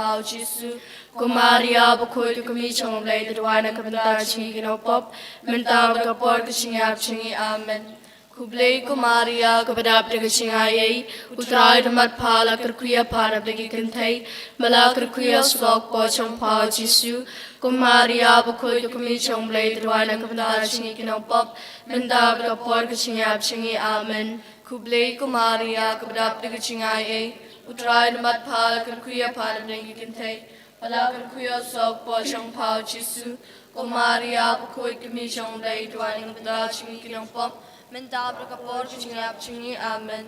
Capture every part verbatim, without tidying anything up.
Pau Jisu. Ko Maria bakhuid, ko kmie jong U Blei, to duwai na ka bynta jong ngi ki nongpop, mynta bad ka por ka jingïap jong ngi. Amen. Khublei ko Maria, kaba dap da ka jingaiei, U Trai u don bad pha, la kyrkhu ïa pha na bynta ki kynthei, bad la kyrkhu ïa u sawdong u kpoh jong pha U Jisu. Ko Maria bakhuid, ko kmie jong U Blei, to duwai na ka bynta jong ngi ki nongpop, mynta bad ka por ka jingïap jong ngi. Amen. Khublei ko Maria, kaba dap da ka jingaiei, U Trai u don bad pha, la kyrkhu ïa pha na bynta ki kynthei, bad la kyrkhu ïa u sawdong u kpoh jong pha U Jisu. Ko Maria bakhuid, ko kmie jong U Blei, to duwai na ka bynta jong ngi ki nongpop, mynta bad ka por ka jingïap jong ngi. Amen.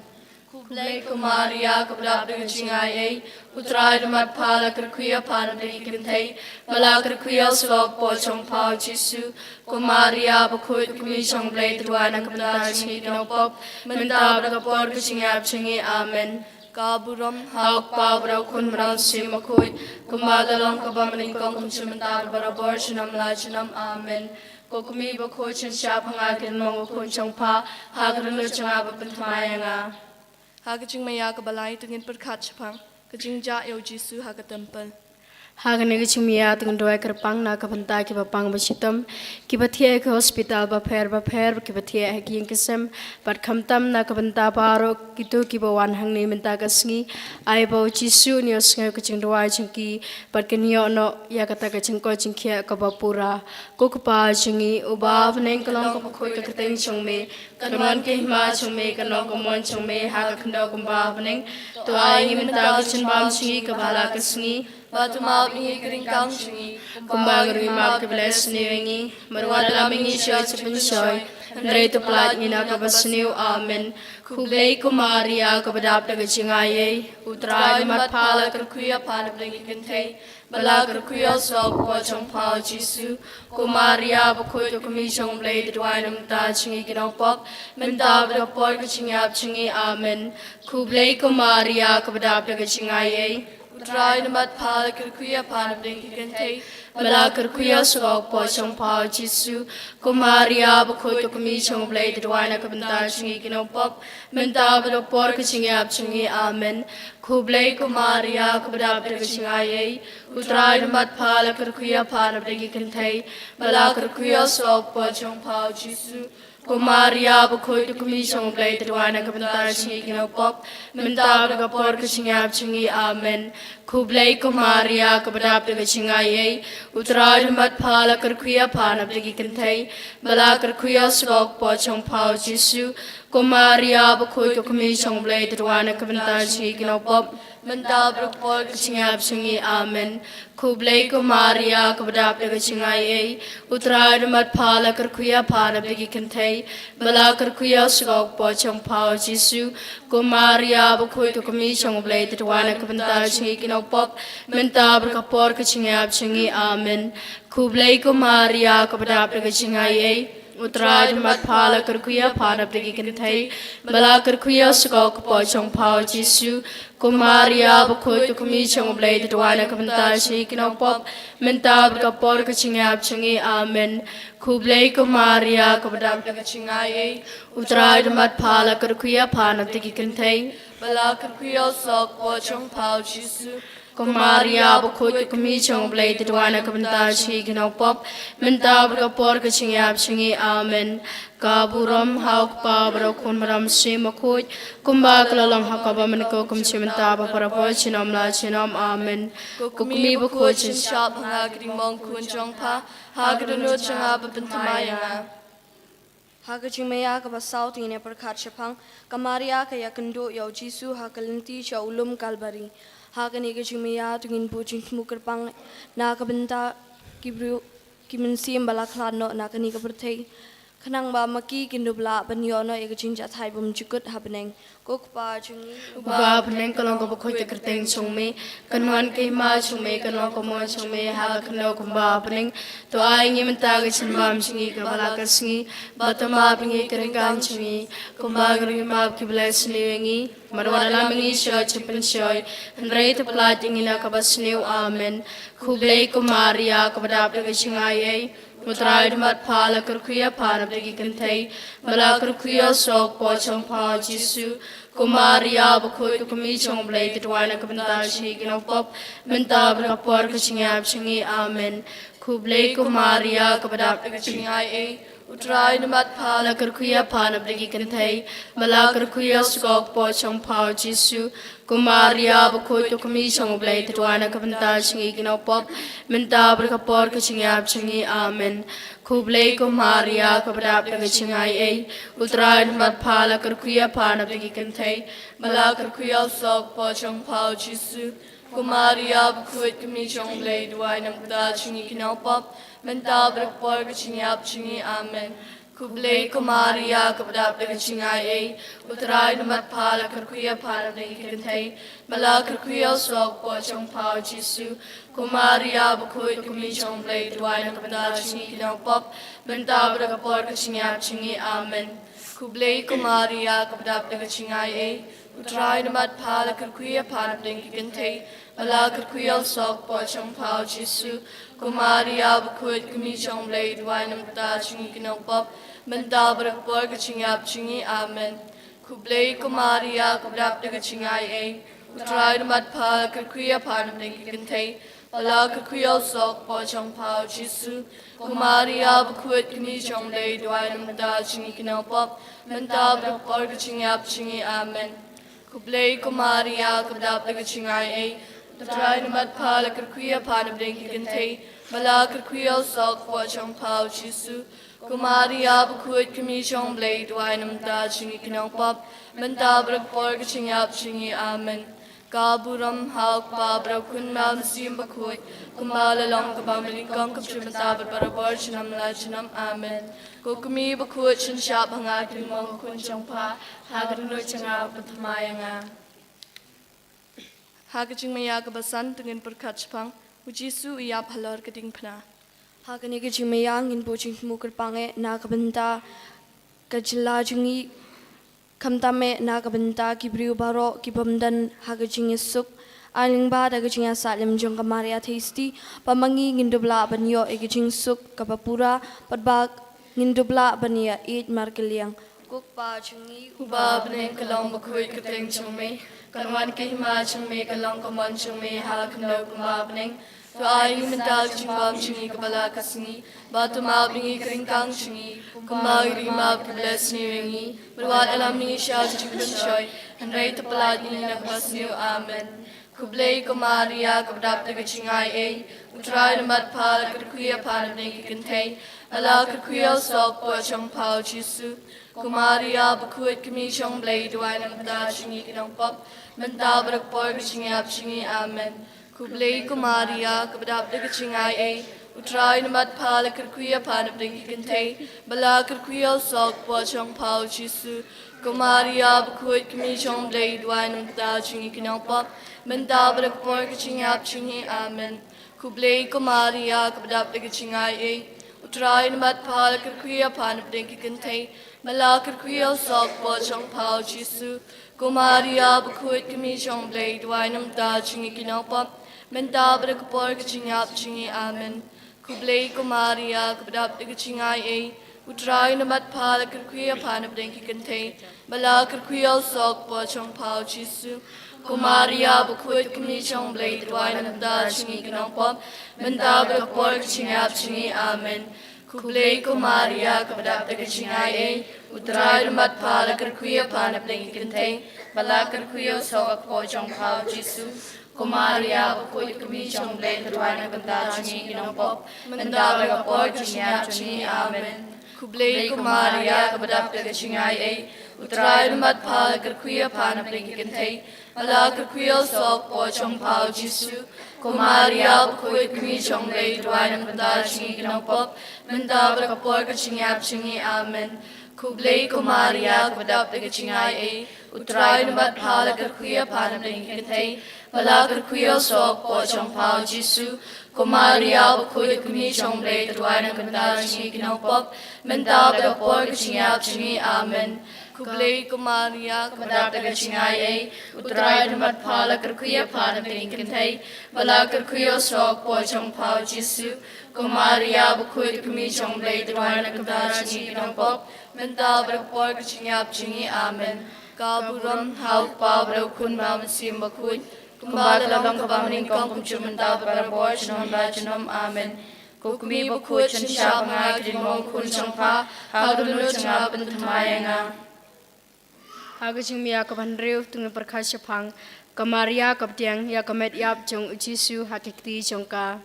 Khublei ko Maria, kaba dap da ka jingaiei, U Trai u don bad pha, la kyrkhu ïa pha na bynta ki kynthei, bad la kyrkhu ïa u sawdong u kpoh jong pha U Jisu. Ko Maria bakhuid, ko kmie jong U Blei, to duwai na ka bynta jong ngi ki nongpop, mynta bad ka por ka jingïap jong ngi. Amen. Ka burom ha U Kpa bad ha U Khun bad ha U Mynsiem Bakhuid, kumba ka la long kaba mynnyngkong, kumjuh mynta bad barabor, junom la junom. Amen. Ko kmie bakhuid, sngewbha shah phang ha ki ryngmong u khun jong pha, ha ka dohnud jong nga ba pynthymmai ïa nga. Ha ka jingmaya kaba lai to ngin pyrkhat shaphang ka jingjah ïa U Jisu ha ka templ. Ha kane ka jingmaya to ngin duwai kyrpang na ka bynta kiba pang ba shitom, kiba thiah ha ki hospital bapher bapher, kiba thiah ha ki ïing ki sem, bad khamtam na ka bynta baroh kito kiba wan hangne mynta ka sngi. Ai ba U Jisu un ïohsngew ka jingduwai jong ki, bad kin ïoh noh ïa kata ka jingkoit jingkhiah kaba pura. Ko Kpa jong ngi uba ha bneng, ka long ka bakhuid ka kyrteng jong me, kan wan ka hima jong me, kan long ka mon jong me ha ka khyndew kumba ha bneng. To ai ngi mynta ka jingbam jong ngi kaba ha la ka sngi. Bad to map ïa ngi ki ryngkang jong ngi, kumba ngi ruh ngi map ïa kiba la sniew ïa ngi. Bad wat la lam ïa ngi sha ka jingpynshoi, hynrei to pyllait ïa ngi na kaba sniew. Amen. Khublei ko Maria, kaba dap da ka jingaiei, U Trai u don bad pha, la kyrkhu ïa pha na bynta ki kynthei, bad la kyrkhu ïa u sawdong u kpoh jong pha U Jisu. Ko Maria bakhuid, ko kmie jong U Blei, to duwai na ka bynta jong ngi ki nongpop, mynta bad ka por ka jingïap jong ngi. Amen. Khublei ko Maria, kaba dap da ka jingaiei, U Trai u don bad pha, la kyrkhu ïa pha na bynta ki kynthei, bad la kyrkhu ïa u sawdong u kpoh jong pha U Jisu. Ko Maria bakhuid, ko kmie jong U Blei, to duwai na ka bynta jong ngi ki nongpop, mynta bad ka por ka jingïap jong ngi. Amen. Khublei ko Maria, kaba dap da ka jingaiei, U Trai u don bad pha, la kyrkhu ïa pha na bynta ki kynthei, bad la kyrkhu ïa u sawdong u kpoh jong pha U Jisu. Ko Maria bakhuid, ko kmie jong U Blei, to duwai na ka bynta jong ngi ki nongpop, mynta bad ka por ka jingïap jong ngi. Amen. Khublei ko Maria, kaba dap da ka jingaiei, U Trai u don bad pha, la kyrkhu ïa pha na bynta ki kynthei, bad la kyrkhu ïa u sawdong u kpoh jong pha U Jisu. Ko Maria bakhuid, ko kmie jong U Blei, to duwai na ka bynta jong ngi ki nongpop, mynta bad ka por ka jingïap jong ngi. Amen. Khublei ko Maria, kaba dap da ka jingaiei, U Trai u don bad pha, la kyrkhu ïa pha na bynta ki kynthei, bad la kyrkhu ïa u sawdong u kpoh jong pha U Jisu. Ko Maria bakhuid, ko kmie jong U Blei, to duwai na ka bynta jong ngi ki nongpop, mynta bad ka por ka jingïap jong ngi. Amen. Khublei ko Maria, kaba dap da ka jingaiei, U Trai u don bad pha, la kyrkhu ïa pha na bynta ki kynthei, bad la kyrkhu ïa u sawdong u kpoh jong pha U Jisu. Ko Maria bakhuid, ko kmie jong U Blei, to duwai na ka bynta jong ngi ki nongpop, mynta bad ka por ka jingïap jong ngi. Amen. Khublei ko Maria, kaba dap da ka jingaiei, U Trai u don bad pha, la kyrkhu ïa pha na bynta ki kynthei, bad la kyrkhu ïa u sawdong u kpoh jong pha U Jisu. Ko Maria bakhuid, ko kmie jong U Blei, to duwai na ka bynta jong ngi ki nongpop, mynta bad ka por ka jingïap jong ngi. Amen. Ka burom ha U Kpa bad ha U Khun bad ha U Mynsiem Bakhuid, kumba ka la long ha kaba mynnyngkong, kumjuh mynta bad barabor, junom la junom. Amen. Ko kmie bakhuid, sngewbha shah phang ha ki ryngmong u khun jong pha, ha ka dohnud jong nga ba pynthymmai ïa nga. Ha ka jingmaya kaba saw to ngin ïa pyrkhat shaphang ka Maria ka ïakynduh ïa U Jisu ha ka lynti sha u lum Kalbari. Ha kane ka jingmaya to ngin buh jingthmu kyrpang na ka bynta ki briew ki mynsiem ba la khlad noh na kane ka pyrthei, khnang ba ma ki kin dup lah ban ïoh noh ïa ka jingjahthait bymjukut ha bneng. Ko Kpa jong ngi uba ha bneng, ka long ka bakhuid ka kyrteng jong me, kan wan ka hima jong me, kan long ka mon jong me ha ka khyndew kumba ha bneng. To ai ngi mynta ka jingbam jong ngi kaba ha la ka sngi, bad to map ïa ngi ki ryngkang jong ngi, kumba ngi ruh ngi map ïa kiba la sniew ïa ngi. Bad wat la lam ïa ngi sha ka jingpynshoi, hynrei to pyllait ïa ngi na kaba sniew. Amen. Khublei ko Maria, kaba dap da ka jingaiei, U Trai u da mat pha la kyrkhu ïa pha na bynta ki kynthei, ba la kyrkhu ïa u soh u kpoh jong pha u Jisu. Ko Maria bakhuid, ko kmie jong u Blei, to duwai na ka bynta jong ngi ki nongpop, mynta bad ka por ka jingïap jong ngi. Amen. Khublei ko Maria, kaba dap da ka jingaiei, U Trai u da mat pha la kyrkhu ïa pha na bynta ki kynthei, ba la kyrkhu ïa u soh u kpoh jong pha u Jisu. Ko Maria bakhuid, ko kmie jong u Blei, to duwai na ka bynta jong ngi ki nongpop, mynta bad ka por ka jingïap jong ngi. Amen. Khublei ko Maria, kaba dap da ka jingaiei, U Trai u da mat pha la kyrkhu ïa pha na bynta ki kynthei, ba la kyrkhu ïa u soh u kpoh jong pha u Jisu. Ko Maria bakhuid, ko kmie jong u Blei, duwai na ka bynta jong ngi ki nongpop, mynta bad ka por ka jingïap jong ngi. Amen. Khublei ko Maria, kaba dap da ka jingaiei, U Trai u da mat pha la kyrkhu ïa pha na bynta ki kynthei, ba la kyrkhu ïa u soh u kpoh jong pha u Jisu. Ko Maria bakhuid, ko kmie jong u Blei, duwai na ka bynta jong ngi ki nongpop, mynta bad ka por ka jingïap jong ngi. Amen. Khublei ko Maria, kaba dap da ka jingaiei, U Trai u da mat pha la kyrkhu ïa pha na bynta ki kynthei, ba la kyrkhu ïa u soh u kpoh jong pha u Jisu. Ko Maria bakhuid, ko kmie jong u Blei, duwai na ka bynta jong ngi ki nongpop, mynta bad ka por ka jingïap jong ngi. Amen. Khublei ko Maria, kaba dap da ka jingaiei, U Trai u da mat pha la kyrkhu ïa pha na bynta ki kynthei, ba la kyrkhu ïa u soh u kpoh jong pha u Jisu. Ko Maria bakhuid, ko kmie jong u Blei, duwai na ka bynta jong ngi ki nongpop, mynta bad ka por ka jingïap jong ngi. Amen. Khublei ko Maria, kaba dap da ka jingaiei, U Trai u da mat pha la kyrkhu ïa pha na bynta ki kynthei, ba la kyrkhu ïa u soh u kpoh jong pha u Jisu. Ko Maria bakhuid, ko kmie jong u Blei, duwai na ka bynta jong ngi ki nongpop, mynta bad ka por ka jingïap jong ngi. Amen. Ka burom ha u Kpa bad u Khun bad u Mynsiem Bakhuid, kumba la long, kumba mynnyngkong, kumjuh, mynta bad barabor, junom la junom. Amen. Ko Kmie bakhuid, shon shap ha nga ki lyngngoh khun jong pha, ha ka dohnud jong nga pynthymmai ïa nga. Ha ka jingmaïa kaba san, to ngin pyrkhat shaphang: U Jisu u ïap halor ka diengphna. Ha kane ka jingmaïa ngin buh jingthmu kyrpang eh na ka bynta ka jylla jong ngi, khamtam eh na ka bynta ki briew baroh ki bym don ha ka jingïasuk. Ai lyngba da ka jingïasaid lem jong ka Maria Theisotti, ba ma ngi ngin dup lah ban ïoh ïa ka jingsuk kaba pura, bad ba ngin dup lah ban ïaieit markylliang. Ko Kpa jong ngi uba ha bneng, ka long bakhuid ka kyrteng jong me, kan wan ka hima jong me, kan long ka mon jong me ha ka khyndew kumba ha bneng. To ai ngi mynta ka jingbam jong ngi kaba la ka sngi, bad to map ïa ngi ka ryngkang jong ngi, kumba ngi ruh ngi map ïa kiba la sniew ïa ngi, bad wat ïalam ïa ngi sha ka jingpynshoi, hynrei to pyllait ïa ngi na kaba sniew. Amen. Khublei ko Maria, kaba dap da ka jingaiei, U Trai u da mat pha la kyrkhu ïa pha na bynta ki kynthei, bad la kyrkhu ïa u soh u kpoh jong pha u Jisu. Ko Maria bakhuid, ko Kmie jong u Blei, duwai na ka bynta jong ngi ki nongpop, mynta bad ka por ka jingïap jong ngi. Amen. Khublei ko Maria, kaba dap da ka jingaiei, U Trai u da mat pha la kyrkhu ïa pha na bynta ki kynthei, bad la kyrkhu ïa u soh u kpoh jong pha u Jisu. Ko Maria bakhuid, ko Kmie jong u Blei, duwai na ka bynta jong ngi ki nongpop, mynta bad ka por ka jingïap jong ngi. Amen. Khublei ko Maria, kaba dap da ka jingaiei, U Trai u da mat pha la kyrkhu ïa pha na bynta ki kynthei, bad la kyrkhu ïa u soh u kpoh jong pha u Jisu. Ko Maria bakhuid, ko Kmie jong u Blei, duwai na ka bynta jong ngi ki nongpop, mynta bad ka por ka jingïap jong ngi. Amen. Khublei ko Maria, kaba dap da ka jingaiei, U Trai u da mat pha la kyrkhu ïa pha na bynta ki kynthei, bad la kyrkhu ïa u soh u kpoh jong pha u Jisu. Ko Maria bakhuid, ko Kmie jong u Blei, duwai na ka bynta jong ngi ki nongpop, mynta bad ka por ka jingïap jong ngi. Amen. Khublei ko Maria, kaba dap da ka jingaiei, U Trai u da mat pha la kyrkhu ïa pha na bynta ki kynthei, bad la kyrkhu ïa u soh u kpoh jong pha u Jisu. Ko Maria bakhuid, ko Kmie jong u Blei, to duwai na ka bynta jong ngi ki nongpop, mynta bad ka por ka jingïap jong ngi. Amen. Khublei ko Maria, kaba dap da ka jingaiei, U Trai u da mat pha la kyrkhu ïa pha na bynta ki kynthei, bad la kyrkhu ïa u soh u kpoh jong pha u Jisu. Ko Maria bakhuid, ko Kmie jong u Blei, to duwai na ka bynta jong ngi ki nongpop, mynta bad ka por ka jingïap jong ngi. Amen. Khublei ko Maria, kaba dap da ka jingaiei, U Trai u da mat pha la kyrkhu ïa pha na bynta ki kynthei, bad la kyrkhu ïa u soh u kpoh jong pha u Jisu. Ko Maria bakhuid, ko Kmie jong u Blei, to duwai na ka bynta jong ngi ki nongpop, mynta bad ka por ka jingïap jong ngi. Amen. Khublei ko Maria, kaba dap da ka jingai ei, U Trai u don bad pha, la kyrkhu ïa pha na bneng ki kynthei, bad la kyrkhu ïa u soh u kpoh jong pha u Jisu. Ko Maria bakhuid, ka kmie jong u Blei, to duwai na ka bynta jong ngi ki nongpop, mynta bad ha ka por ka jingïap jong ngi. Amen. Ka burom ha u Kpa bad ha u Khun bad ha u Mynsiem Bakhuid, kumba ka la long kaba ha bneng, kumjuh mynta bad barabor, junom la junom. Amen. Ko kmie bakhuid, sngewbha ba nga, ki dei mo u khun jong pha, ha ka dohnud jong nga pynthymmai ïa nga. Ha ka jingmih ïa kaba hynriew, to ngin pyrkhat shaphang ka Maria kaba pdiang ïa ka met ïap jong u Jisu ha ki kti jong ka.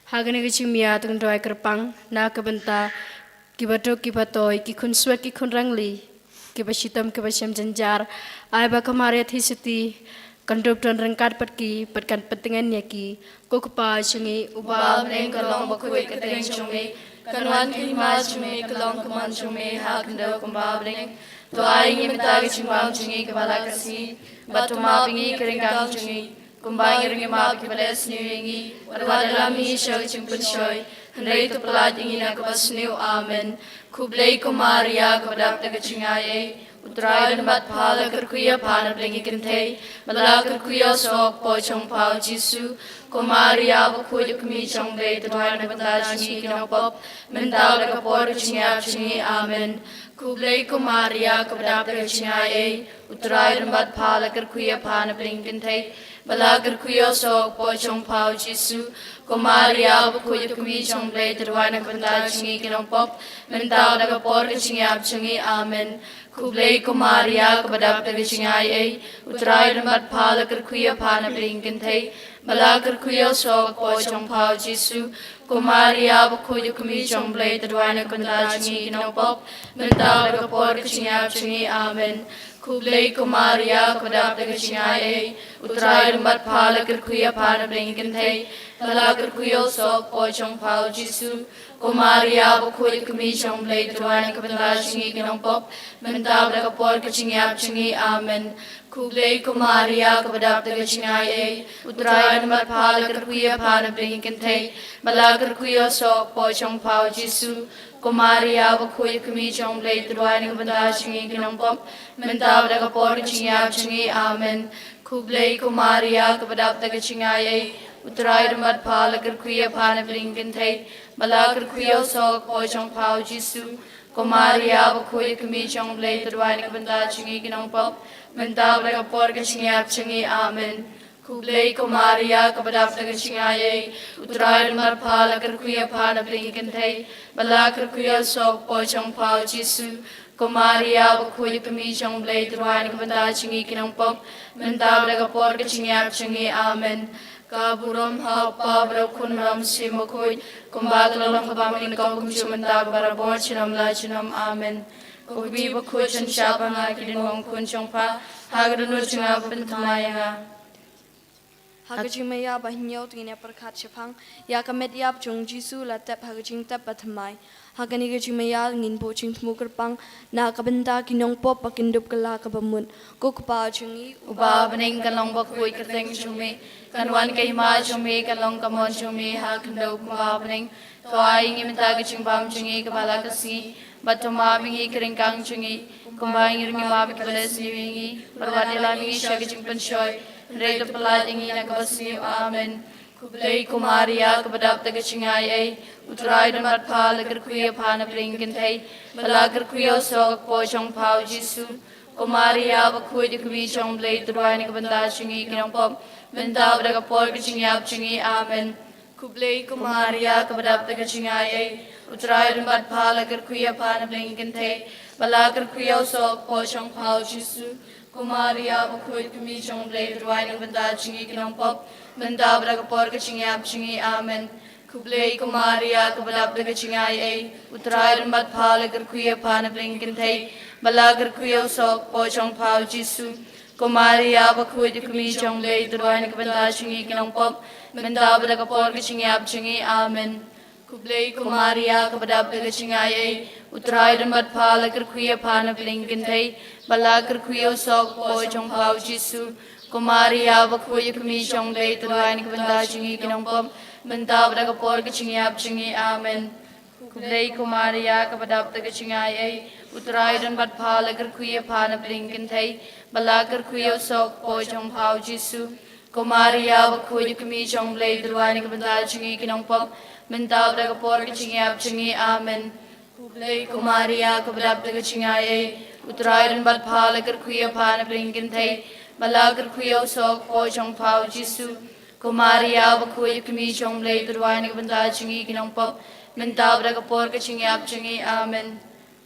Ha kane ka jingmih ïa, to ngin duwai kyrpang na ka bynta kiba duk kiba toi, ki khun swet ki khun rangli, kiba shitom kiba shem jynjar. Ai ba ka Maria Theisotti kan dup don ryngkat bad ki, bad kan pyntngen ïa ki. Ko Kpa jong ngi uba ha bneng, kan long bakhuid ka kyrteng jong me, kan wan ka hima jong me, kan long ka mon jong me ha ka khyndew kumba ha bneng. To ai ngi mynta ka jingbam jong ngi kaba la ka sngi, bad to map ïa ngi ka ryngkang jong ngi, kumba ngi ruh ngi map ïa kiba leh sniew ïa ngi. Wat la ïalam ïa ngi sha ka jingpynshoi, hynrei to pyllait ïa ngi na kaba sniew. Amen. Khublei ko Maria, kaba dap da ka jingai ei, U Trai u don bad pha, la kyrkhu ïa pha na bneng ki kynthei, bad la kyrkhu ïa u soh u kpoh jong pha u Jisu. Ko Maria bakhuid, ka kmie jong u Blei, to duwai na ka bynta jong ngi ki nongpop, mynta bad ha ka por ka jingïap jong ngi. Amen. Khublei ko Maria, kaba dap da ka jingai ei, U Trai u don bad pha, la kyrkhu ïa pha na bneng ki kynthei, bad la kyrkhu ïa u soh u kpoh jong pha u Jisu. Ko Maria bakhuid, ka kmie jong u Blei, to duwai na ka bynta jong ngi ki nongpop, mynta bad ha ka por ka jingïap jong ngi. Amen. Khublei ko Maria, kaba dap da ka jingai ei, U Trai u don bad pha, la kyrkhu ïa pha na bneng ki kynthei, bad la kyrkhu ïa u soh u kpoh jong pha u Jisu. Ko Maria bakhuid, ka kmie jong u Blei, to duwai na ka bynta jong ngi ki nongpop, mynta bad ha ka por ka jingïap jong ngi. Amen. Khublei ko Maria, kaba dap da ka jingai ei, U Trai u don bad pha, la kyrkhu ïa pha na bneng ki kynthei, bad la kyrkhu ïa u soh u kpoh jong pha u Jisu. Ko Maria bakhuid, ka kmie jong u Blei, to duwai na ka bynta jong ngi ki nongpop, mynta bad ha ka por ka jingïap jong ngi. Amen. Khublei ko Maria, kaba dap da ka jingai ei, U Trai u don bad pha, la kyrkhu ïa pha na bneng ki kynthei, bad la kyrkhu ïa u soh u kpoh jong pha u Jisu. Ko Maria bakhuid, ka kmie jong u Blei, to duwai na ka bynta jong ngi ki nongpop, mynta bad ha ka por ka jingïap jong ngi. Amen. Khublei ko Maria, kaba dap da ka jingai ei, U Trai u don bad pha, la kyrkhu ïa pha na bneng ki kynthei, bad la kyrkhu ïa u soh u kpoh jong pha u Jisu. Ko Maria bakhuid, ka kmie jong u Blei, to duwai na ka bynta jong ngi ki nongpop, mynta bad ha ka por ka jingïap jong ngi. Amen. Khublei ko Maria, kaba dap da ka jingai ei, U Trai u don bad pha, la kyrkhu ïa pha na bneng ki kynthei, bad la kyrkhu ïa u soh u kpoh jong pha u Jisu. Ko Maria bakhuid, ka kmie jong u Blei, to duwai na ka bynta jong ngi ki nongpop, mynta bad ha ka por ka jingïap jong ngi. Amen. Ka burom ha u Kpa bad ha u Khun bad ha u Mynsiem Bakhuid, kumba ka la long kaba ha bneng, kumjuh mynta bad barabor, junom la junom. Amen. Ko kmie bakhuid, sngewbha ba nga, ki dei mo u khun jong pha, ha ka dohnud jong nga pynthymmai ïa nga. Ha ka jingmih ïa ba hynñiew, to ngin ïa pyrkhat shaphang ïa ka met ïap jong u Jisu la tep ha ka jingtep ba thymmai. Ha kane ka jingmih ïa ngin buh jingthmu kyrpang na ka bynta ki nongpop ba kin dup kylla kaba mut. Ko Kpa jong ngi uba ha bneng, kan long bakhuid ka kyrteng jong me, kan wan ka hima jong me, kan long ka mon jong me ha ka khyndew kumba ha bneng. To ai ngi mynta ka jingbam jong ngi kaba la ka sngi, bad to map ïa ngi ka ryngkang jong ngi, kumba ngi ruh ngi map ïa kiba leh sniew ïa ngi. Bad wat ïalam ïa ngi sha ka jingpynshoi, hynrei to pyllait ïa ngi na kaba sniew. Amen. Khublei ko Maria, kaba dap da ka jingai ei, U Trai u don bad pha, la kyrkhu ïa pha na bneng ki kynthei, bad la kyrkhu ïa u soh u kpoh jong pha u Jisu. Ko Maria bakhuid, ka kmie jong u Blei, to duwai na ka bynta jong ngi ki nongpop, mynta bad ha ka por ka jingïap jong ngi. Amen. Khublei ko Maria, kaba dap da ka jingai ei, U Trai u don bad pha, la kyrkhu ïa pha na bneng ki kynthei, bad la kyrkhu ïa u soh u kpoh jong pha u Jisu. Ko Maria bakhuid, ka kmie jong u Blei, to duwai na ka bynta jong ngi ki nongpop, mynta bad ha ka por ka jingïap jong ngi. Amen. Khublei ko Maria, kaba dap da ka jingai ei, U Trai u don bad pha, la kyrkhu ïa pha na bneng ki kynthei, bad la kyrkhu ïa u soh u kpoh jong pha u Jisu. Ko Maria bakhuid, ka kmie jong u Blei, to duwai na ka bynta jong ngi ki nongpop, mynta bad ha ka por ka jingïap jong ngi. Amen. Khublei ko Maria, kaba dap da ka jingai ei, U Trai u don bad pha, la kyrkhu ïa pha na bneng ki kynthei, bad la kyrkhu ïa u soh u kpoh jong pha u Jisu. Ko Maria bakhuid, ka kmie jong u Blei, to duwai na ka bynta jong ngi ki nongpop, mynta bad ha ka por ka jingïap jong ngi. Amen. Khublei ko Maria, kaba dap da ka jingai ei, U Trai don bad pha, la kyrkhu ïa pha na pdeng kynthei, bad la kyrkhu ïa u soh ka kpoh jong pha, u Jisu. Ko Maria bakhuid, kmie jong U Blei, to duwai na ka bynta jong ngi ki nongpop, mynta bad ha ka por ka jingïap jong ngi. Amen. Khublei ko Maria, kaba dap da ka jingaiei, U Trai don bad pha, la kyrkhu ïa pha na pdeng kynthei, bad la kyrkhu ïa u soh ka kpoh jong pha, u Jisu. Ko Maria bakhuid, kmie jong U Blei, to duwai na ka bynta jong ngi ki nongpop, mynta bad ha ka por ka jingïap jong ngi. Amen.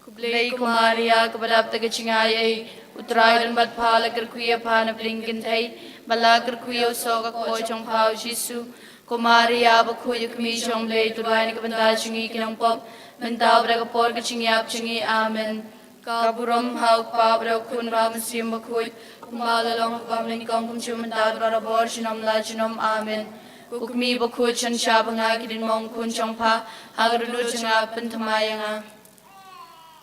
Khublei ko Maria, kaba dap da ka jingaiei, U Trai don bad pha, la kyrkhu ïa pha na pdeng kynthei, bad la kyrkhu ïa u soh ka kpoh jong pha, u Jisu. Ko Maria bakhuid, kmie jong U Blei, to duwai na ka bynta jong ngi ki nongpop, mynta bad ha ka por ka jingïap jong ngi. Amen. Ka burom ha u Kpa bad ha u Khun bad ha u Mynsiem Bakhuid, kumba la long kaba mynnyngkong, kumjuh mynta bad barabor, junom la junom. Amen. Ko kmie bakhuid, sngewbha ba nga ki dien mong khun jong pha, ha ka dohnud jong nga pynthymmai ïa nga.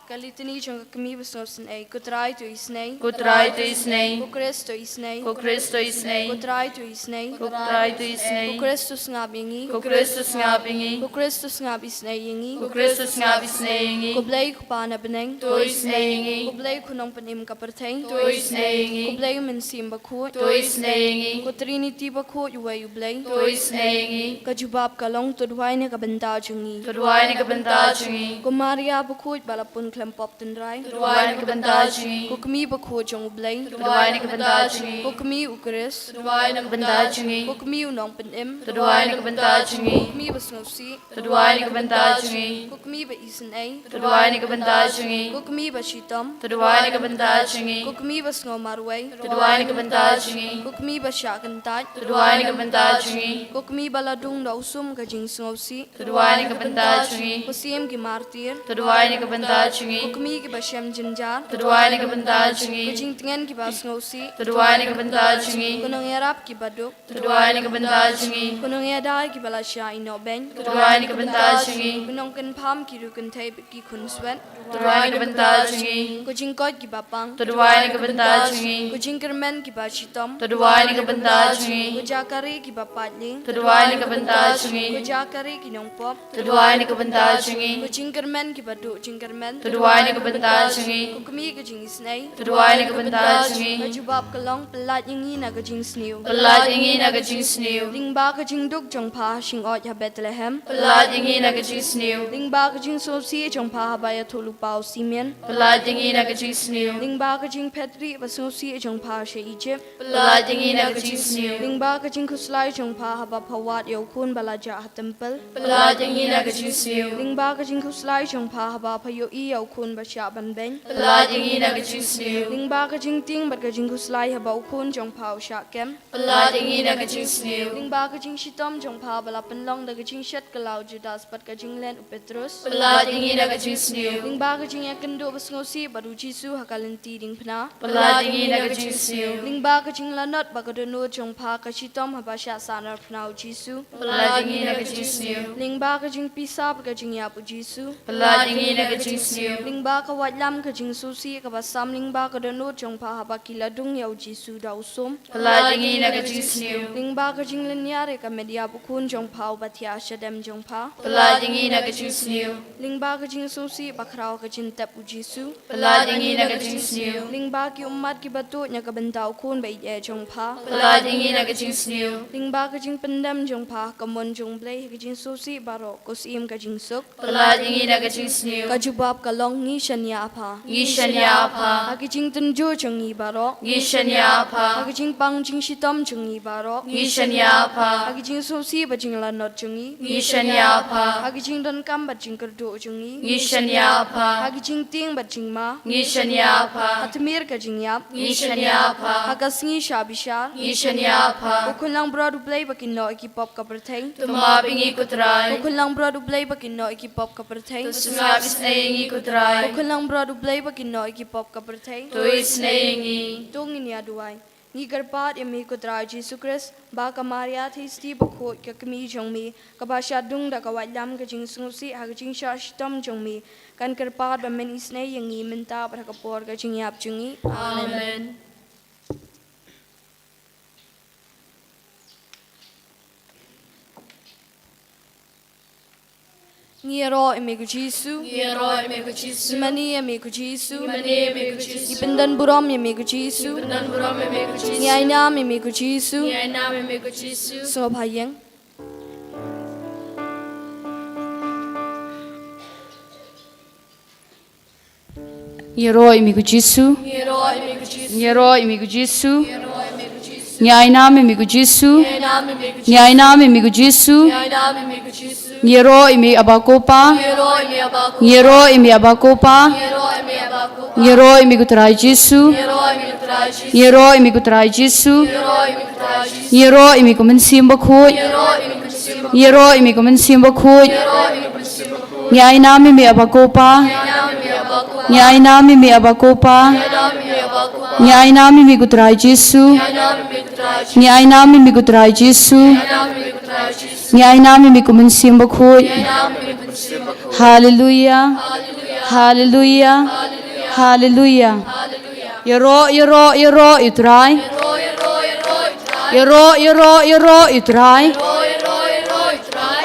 Ka litani jong ka kmie basngewsynei. Ko Trai to isynei. Ko Trai to isynei. Ko Khrist to isynei. Ko Khrist to isynei. Ko Trai to isynei. Ko Trai to isynei. Ko Khrist to sngap ïa ngi. Ko Khrist to sngap ïa ngi. Ko Khrist to sngap isynei ïa ngi. Ko Khrist to sngap isynei ïa ngi. Ko Blei ko Pa na bneng, to isynei ïa ngi. Ko Blei ko Nongpynim ka pyrthei, to isynei ïa ngi. Ko Blei u Mynsiem Bakhuid, to isynei ïa ngi. Ko Trinity bakhuid, uwei U Blei, to isynei ïa ngi. Ka jubab ka long, to duwai na ka bynta jong ngi. To duwai na ka bynta jong ngi. Ko Maria bakhuid, ba la pun khlem pop tynrai, to duwai na ka bynta jong ngi. Ko kmie bakhuid jong U Blei, to duwai na ka bynta jong ngi. Ko kmie u Khrist, to duwai na ka bynta jong ngi. Ko kmie u Nongpynim, to duwai na ka bynta jong ngi. Ko kmie basngewsih, to duwai na ka bynta jong ngi. Ko kmie ba isynei, to duwai na ka bynta jong ngi. Ko kmie bashitom, to duwai na ka bynta jong ngi. Ko kmie basngew marwei, to duwai na ka bynta jong ngi. Ko kmie bashah kyntait, to duwai na ka bynta jong ngi. Ko kmie ba la dung da u sum ka jingsngewsih, to duwai na ka bynta jong ngi. Ko Syiem ki martir, to duwai na ka bynta jong ngi. Ko kmie kiba shem jynjar, to duwai na ka bynta jong ngi. Ko jingtngen kiba sngewsih, to duwai na ka bynta jong ngi. Ko nongïarap kiba duk, to duwai na ka bynta jong ngi. Ko nongïada kiba la shah ïehnoh beiñ, to duwai na ka bynta jong ngi. Ko nongkynpham ki riewkynthei bad ki khunswet, to duwai na ka bynta jong ngi. Ko jingkoit kiba pang, to duwai na ka bynta jong ngi. Ko jingkyrmen kiba shitom, to duwai na ka bynta jong ngi. Ko jaka rieh kiba paidlieng, to duwai na ka bynta jong ngi. Ko jaka rieh ki nongpop, to duwai na ka bynta jong ngi. Ko jingkyrmen kiba duh jingkyrmen, to duwai na ka bynta jong ngi. Ko kmie ka jingisynei, to duwai na ka bynta jong ngi. Ka jubab ka long, pyllait ïa ngi na ka jingsniew, pyllait ïa ngi na ka jingsniew. Lyngba ka jingduk jong pha ha shyngkut ha Bethlehem, pyllait ïa ngi na ka jingsniew. Lyngba ka jingsngewsih jong pha haba ïathuhlypa u Simeon, pyllait ïa ngi na ka jingsniew. Lyngba ka jingphet rieh basngewsih jong pha sha Egypt, pyllait ïa ngi na ka jingsniew. Lyngba ka jingkhuslai jong pha haba pha wad ïa u khun ba la jah ha templ, pyllait ïa ngi na ka jingsniew. Lyngba ka jingkhuslai jong pha haba pha ïohi ïa u khun ba shah ban beiñ, pyllait ïa ngi na ka jingsniew. Lyngba ka jingtieng bad ka jingkhuslai haba u khun jong pha u shah kem, pyllait ïa ngi na ka jingsniew. Lyngba ka jingshitom jong pha ba la pynlong da ka jingshet kylla u Judas bad ka jinglen u Petrus, pyllait ïa ngi na ka jingsniew. Lyngba ka jingïakynduh basngewsih bad u Jisu ha ka lynti diengphna, pyllait ïa ngi na ka jingsniew. Lyngba ka jinglanot bad ka dohnud jong pha ka shitom haba shah sahnarphna u Jisu, pyllait ïa ngi na ka jingsniew. Lyngba ka jingpisa bad ka jingïap u Jisu, pyllait ïa ngi na ka jingsniew. Lyngba ka waitlam ka jingsngewsih kaba sam lyngba ka dohnud jong pha haba ki la dung ïa u Jisu da u sum, pyllait ïa ngi na ka jingsniew. Lyngba ka jinglynñiar ïa ka met ïap u khun jong pha uba thiah shadem jong pha, pyllait ïa ngi na ka jingsniew. Lyngba ka jingsngewsih bakhraw ka jingtep u Jisu, pyllait ïa ngi na ka jingsniew. Lyngba ki ummat kiba tuid na ka bynta u khun ba ïeit jong pha, pyllait ïa ngi na ka jingsniew. Lyngba ka jingpyndem jong pha ha ka mon jong u Blei ha ka jingsngewsih baroh, ko Syiem ka jingsuk, pyllait ïa ngi na ka jingsniew. Ka jubab ka long, ngi shaniah ha pha, ngi shaniah ha pha. Ha ki jingtynjuh jong ngi baroh, ngi shaniah ha pha. Ha ki jingpang jingshitom jong ngi baroh, ngi shaniah ha pha. Ha ki jingsngewsih bad jinglanot jong ngi, ngi shaniah ha pha. Ha ki jingdonkam bad jingkyrduh jong ngi, ngi shaniah ha pha. Ha ki jingtieng bad jingma, ngi shaniah ha pha. Ha tmier ka jingïap, ngi shaniah ha pha. Ha ka sngi shah bishar, ngi shaniah ha pha. Ko Khunlangbrot u Blei ba kynnoh ïa ki pop ka pyrthei, to map ïa ngi ko Trai. Ko Khunlangbrot u Blei ba kynnoh ïa ki pop ka pyrthei, to sngap isynei ïa ngi ko Trai. Ko Khunlangbrot u Blei ba kynnoh ïa ki pop ka pyrthei, to isynei ïa ngi. To ngin ïa duwai. Ngi kyrpad ïa me ko Trai Jisu Khrist, ba ka Maria Theisotti bakhuid ka kmie jong me, kaba shah dung da ka waitlam ka jingsngewsih ha ka jingshah shitom jong me, kan kyrpad ban isynei ïa ngi mynta bad ha ka por ka jingïap jong ngi. Amen. Amen. Ngi ïaroh ïa me ko Jisu. Ngi ïaroh ïa me ko Jisu. Ngi mane ïa me ko Jisu. Ngi mane ïa me ko Jisu. Ngi pyndonburom ïa me ko Jisu. Ngi pyndonburom ïa me ko Jisu. Ngi ainam ïa me ko Jisu. Ngi ainam ïa me ko Jisu. Sngewbha ïeng. Ngi ïaroh ïa me ko Jisu. Ngi ïaroh ïa me ko Jisu. Ngi ïaroh ïa me ko Jisu. Ngi ainam ïa me ko Jisu. Ngi ainam ïa me ko Jisu. Ngi ainam ïa me ko Jisu. Ngi ainam ïa me ko Jisu. Ngi ïaroh ïa me Aba ko Pa. Ngi ïaroh ïa me Aba ko Pa. Ngi ïaroh ïa me Aba ko Pa. Ngi ïaroh ïa me Aba ko Pa. Ngi ïaroh ïa me ko Trai Jisu. Ngi ïaroh ïa me ko Trai Jisu. Ngi ïaroh ïa me ko Trai Jisu. Ngi ïaroh ïa me ko Trai Jisu. Ngi ïaroh ïa me ko Mynsiem Bakhuid. Ngi ïaroh ïa me ko Mynsiem Bakhuid. Ngi ïaroh ïa me ko Mynsiem Bakhuid. Ngi ïaroh ïa me ko Mynsiem Bakhuid. Ngi ainam ïa me Aba ko Pa. Ngi ainam ïa me Aba ko Pa. Ngi ainam ïa me Aba ko Pa. Ngi ainam ïa me ko Trai Jisu. Ngi ainam ïa me ko Trai Jisu. Ngi ainam ïa me ko Trai Jisu. Ngi ainam ïa me ko Trai Jisu. Ngi ainam ïa me ko Mynsiem Bakhuid. Ngi ainam ïa me ko Mynsiem Bakhuid. Haleluia. Haleluia. Haleluia. Haleluia. Ïaroh, ïaroh, ïaroh ïa u Trai. Ïaroh, ïaroh, ïaroh ïa u Trai.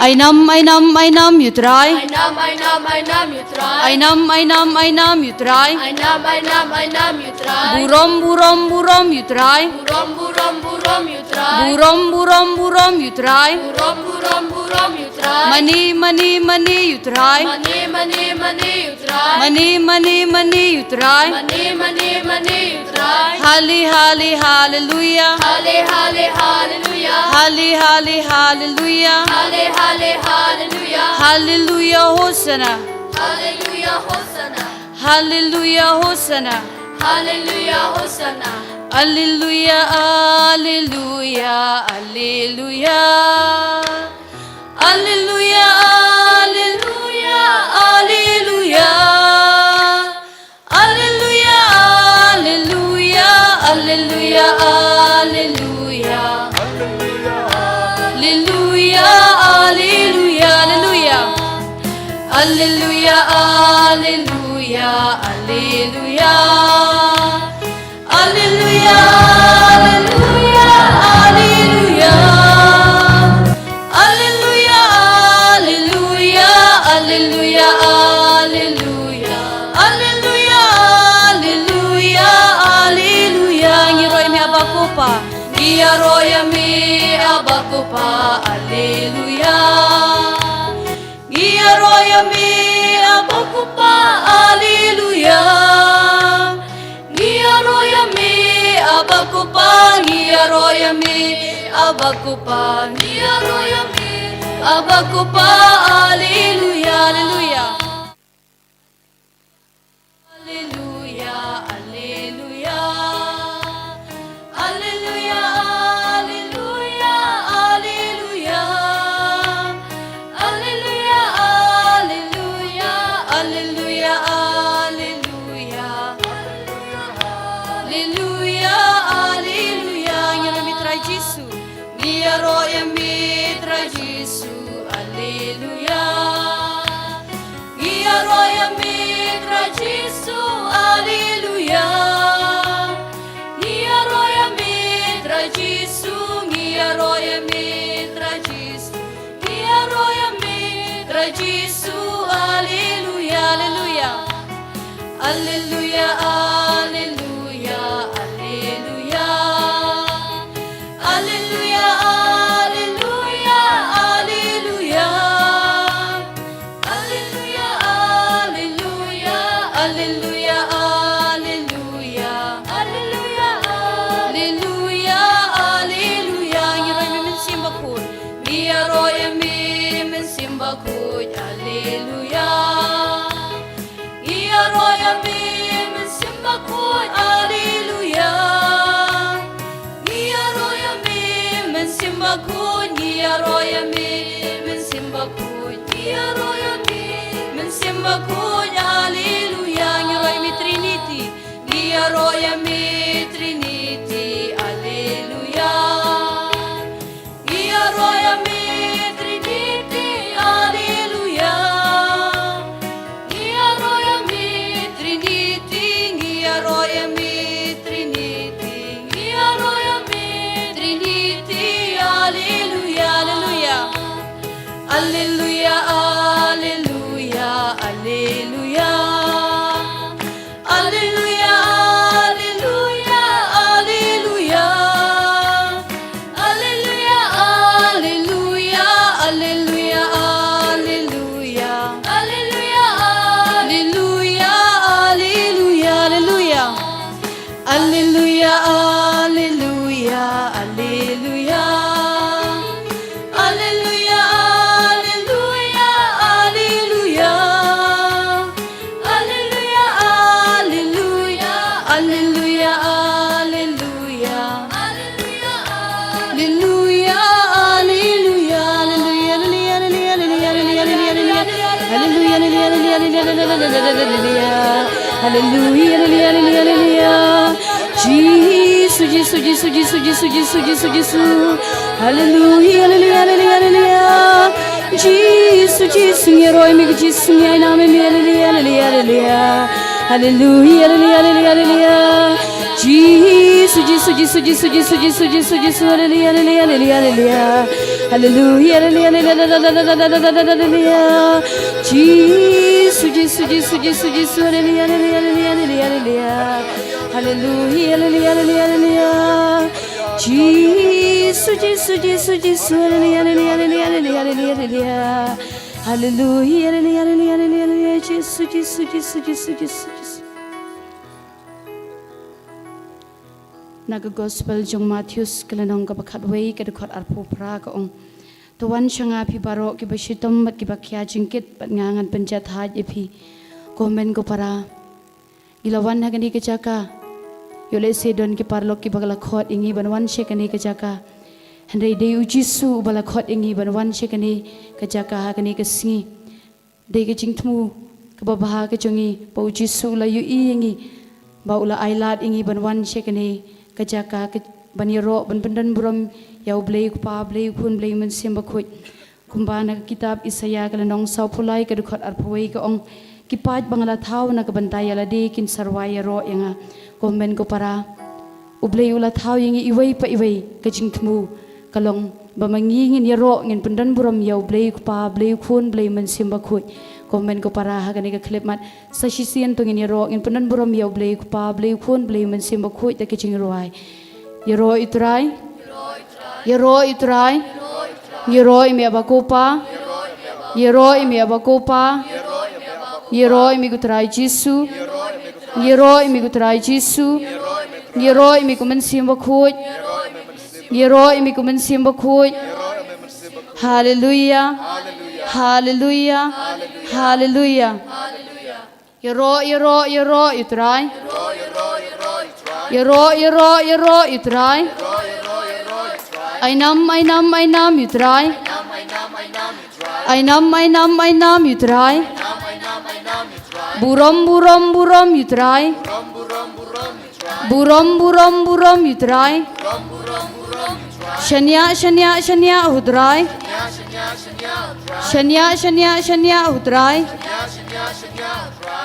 Ainam, ainam, ainam ïa u Trai. Ainam, ainam, ainam, ainam ïa u Trai. Ainam, ainam, ainam, ainam ïa u Trai. Ainam, ainam, ainam ïa u Trai. Burom, burom, burom ïa u Trai. Burom, burom, burom ïa u Trai. Burom, burom, burom ïa u Trai. Burom, burom, burom ïa u Trai. Mane, mane, mane ïa u Trai. Mane, mane, mane ïa u Trai. Mane, mane, mane ïa u Trai. Mane, mane, mane ïa u Trai. Hale, hale, haleluia. Hale, hale, haleluia. Hale, hale, haleluia. Hale, hale, haleluia. Haleluia, Hosanna. Haleluia, Hosanna. Haleluia, Hosanna. Haleluia, Hosanna. Alleluia, alleluia, alleluia. Alleluia, alleluia, alleluia. Alleluia, alleluia, alleluia, alleluia. Alleluia, alleluia, alleluia. Alleluia, alleluia, alleluia. Alleluia, alleluia, alleluia. Alleluia, alleluia, alleluia, alleluia. Alleluia, alleluia, alleluia. Ngi ïaroh ïa me Aba ko Pa. Ngi ïaroh ïa me Aba ko Pa. Alleluia. Ngi ïaroh ïa me Aba ko Pa, alleluia. Ngi ïaroh ïa me Aba ko Pa, ngi ïaroh ïa me Aba ko Pa, ngi ïaroh ïa me Aba ko Pa, alleluia, alleluia. Alleluia, alleluia. Alleluia, alleluia, alleluia. Alleluia, alleluia, alleluia, alleluia. Alleluia, alleluia. Ngi ïaroh ïa me Trai Jisu. Ngi ïaroh ïa me Trai Jisu. Alleluia. Ngi ïaroh ïa me Trai Jisu, alleluia. Ngi ïaroh ïa me Trai Jisu, ngi ïaroh ïa me Trai Jisu. Ngi ïaroh ïa me Trai Jisu, alleluia, alleluia. Alleluia, alleluia, alleluia. Alleluia, alleluia, alleluia. Alleluia, alleluia, alleluia, alleluia. Alleluia, alleluia, alleluia. Ngi ïaroh ïa me Mynsiem Bakhuid. Ngi ïaroh ïa me Mynsiem Bakhuid, alleluia. Ngi ïaroh ïa me Mynsiem Bakhuid, alleluia. Ngi ïaroh ïa me Mynsiem Bakhuid, ngi ïaroh ïa me Mynsiem Bakhuid, ngi ïaroh ïa me Mynsiem Bakhuid, alleluia. Ngi ïaroh ïa me Trinity, ngi ïaroh ïa me Trinity, alleluia. Ngi ïaroh ïa me Trinity, alleluia. Ngi ïaroh ïa me Trinity, ngi ïaroh ïa me Trinity, ngi ïaroh ïa me Trinity, alleluia, alleluia. Alleluia, alleluia. Alleluia, alleluia. Alleluia, alleluia. Alleluia, alleluia. Alleluia, alleluia. Alleluia. Alleluia, alleluia. Alleluia. Alleluia, alleluia. Alleluia, alleluia. Alleluia, alleluia. Alleluia, alleluia. Alleluia, alleluia. Alleluia, alleluia. Alleluia, alleluia. Alleluia, alleluia. Alleluia, alleluia. Alleluia, alleluia. Alleluia. Jisu, Jisu, Jisu. Alleluia, alleluia, alleluia, alleluia. Jisu, Jisu, ngi ïaroh ïa me ko Jisu, ngi ai nam ïa me. Alleluia, alleluia, alleluia. Alleluia, alleluia, alleluia, alleluia. Jisu, Jisu, Jisu. Alleluia, alleluia, alleluia, alleluia. Alleluia, alleluia, alleluia, alleluia. Jisu, Jisu, Jisu. Alleluia, alleluia, alleluia, alleluia. Alleluia, alleluia, alleluia, alleluia. Jisu, Jisu, Jisu, Jisu. Alleluia, alleluia, alleluia, alleluia. Alleluia, alleluia, alleluia, alleluia. Jisu, Jisu, Jisu. Na ka Gospel jong Mathaios ka lynnong kaba khatwei ka dkhot arphew phra ka ong: To wan sha nga phi baroh kiba shitom bad kiba khia jingkit bad nga ngan pynjahthait ïa phi. Ko hynmen ko para, ngi la wan ha kane ka jaka. Ïoh lehse don ki paralok kiba la khot ïa ngi ban wan sha kane ka jaka. Hynrei dei u Jisu uba la khot ïa ngi ban wan sha kane ka jaka ha kane ka sngi. Dei ka jingthmu kaba bha ka jong ngi ba u Jisu u la ïohi ïa ngi, ba u la ailad ïa ngi ban wan sha kane ka jaka, ka, ban ïaroh, ban pyndonburom ïa U Blei U Kpa, Blei U Khun, Blei U Mynsiem Bakhuid. Kumba na ka kitab Isaïah ka lynnong sawphew lai ka dkhot arphew wei ka ong: Ki paid ba nga la thaw na ka bynta ïa lade kin sa rwai ïaroh ïa nga. Ko hynmen ko para, U Blei u la thaw ïa ngi iwei pa iwei. Ka jingthmu ka long ba ma ngi ngin ïaroh, ngin pyndonburom ïa U Blei U Kpa, Blei U Khun, Blei U Mynsiem Bakhuid. Ko hynmen ko para, ha kane ka khyllipmat sa shisien to ngin ïaroh, ngin pyndonburom ïa U Blei U Kpa, Blei U Khun, Blei U Mynsiem Bakhuid da ka jingrwai. Ïaroh ïa U Trai. Ïaroh ïa U Trai. Ïaroh ïa me Aba ko Pa. Ïaroh ïa me Aba ko Pa. Ïaroh ïa me ko Trai Jisu. Ïaroh ïa me ko Trai Jisu. Ïaroh ïa me ko Mynsiem Bakhuid. Ïaroh ïa me ko Mynsiem Bakhuid. Haleluia. Haleluia. Haleluia. Ïaroh, ïaroh, ïaroh ïa U Trai. Ïaroh, ïaroh, ïaroh ïa U Trai. Ai nam, ai nam, ai nam ïa U Trai. Ai nam, ai nam, ai nam ïa U Trai. Burom, burom, burom ïa U Trai. Burom, burom, burom ïa U Trai. Shaniah, shaniah, shaniah ha U Trai. Shaniah, shaniah, shaniah ha U Trai.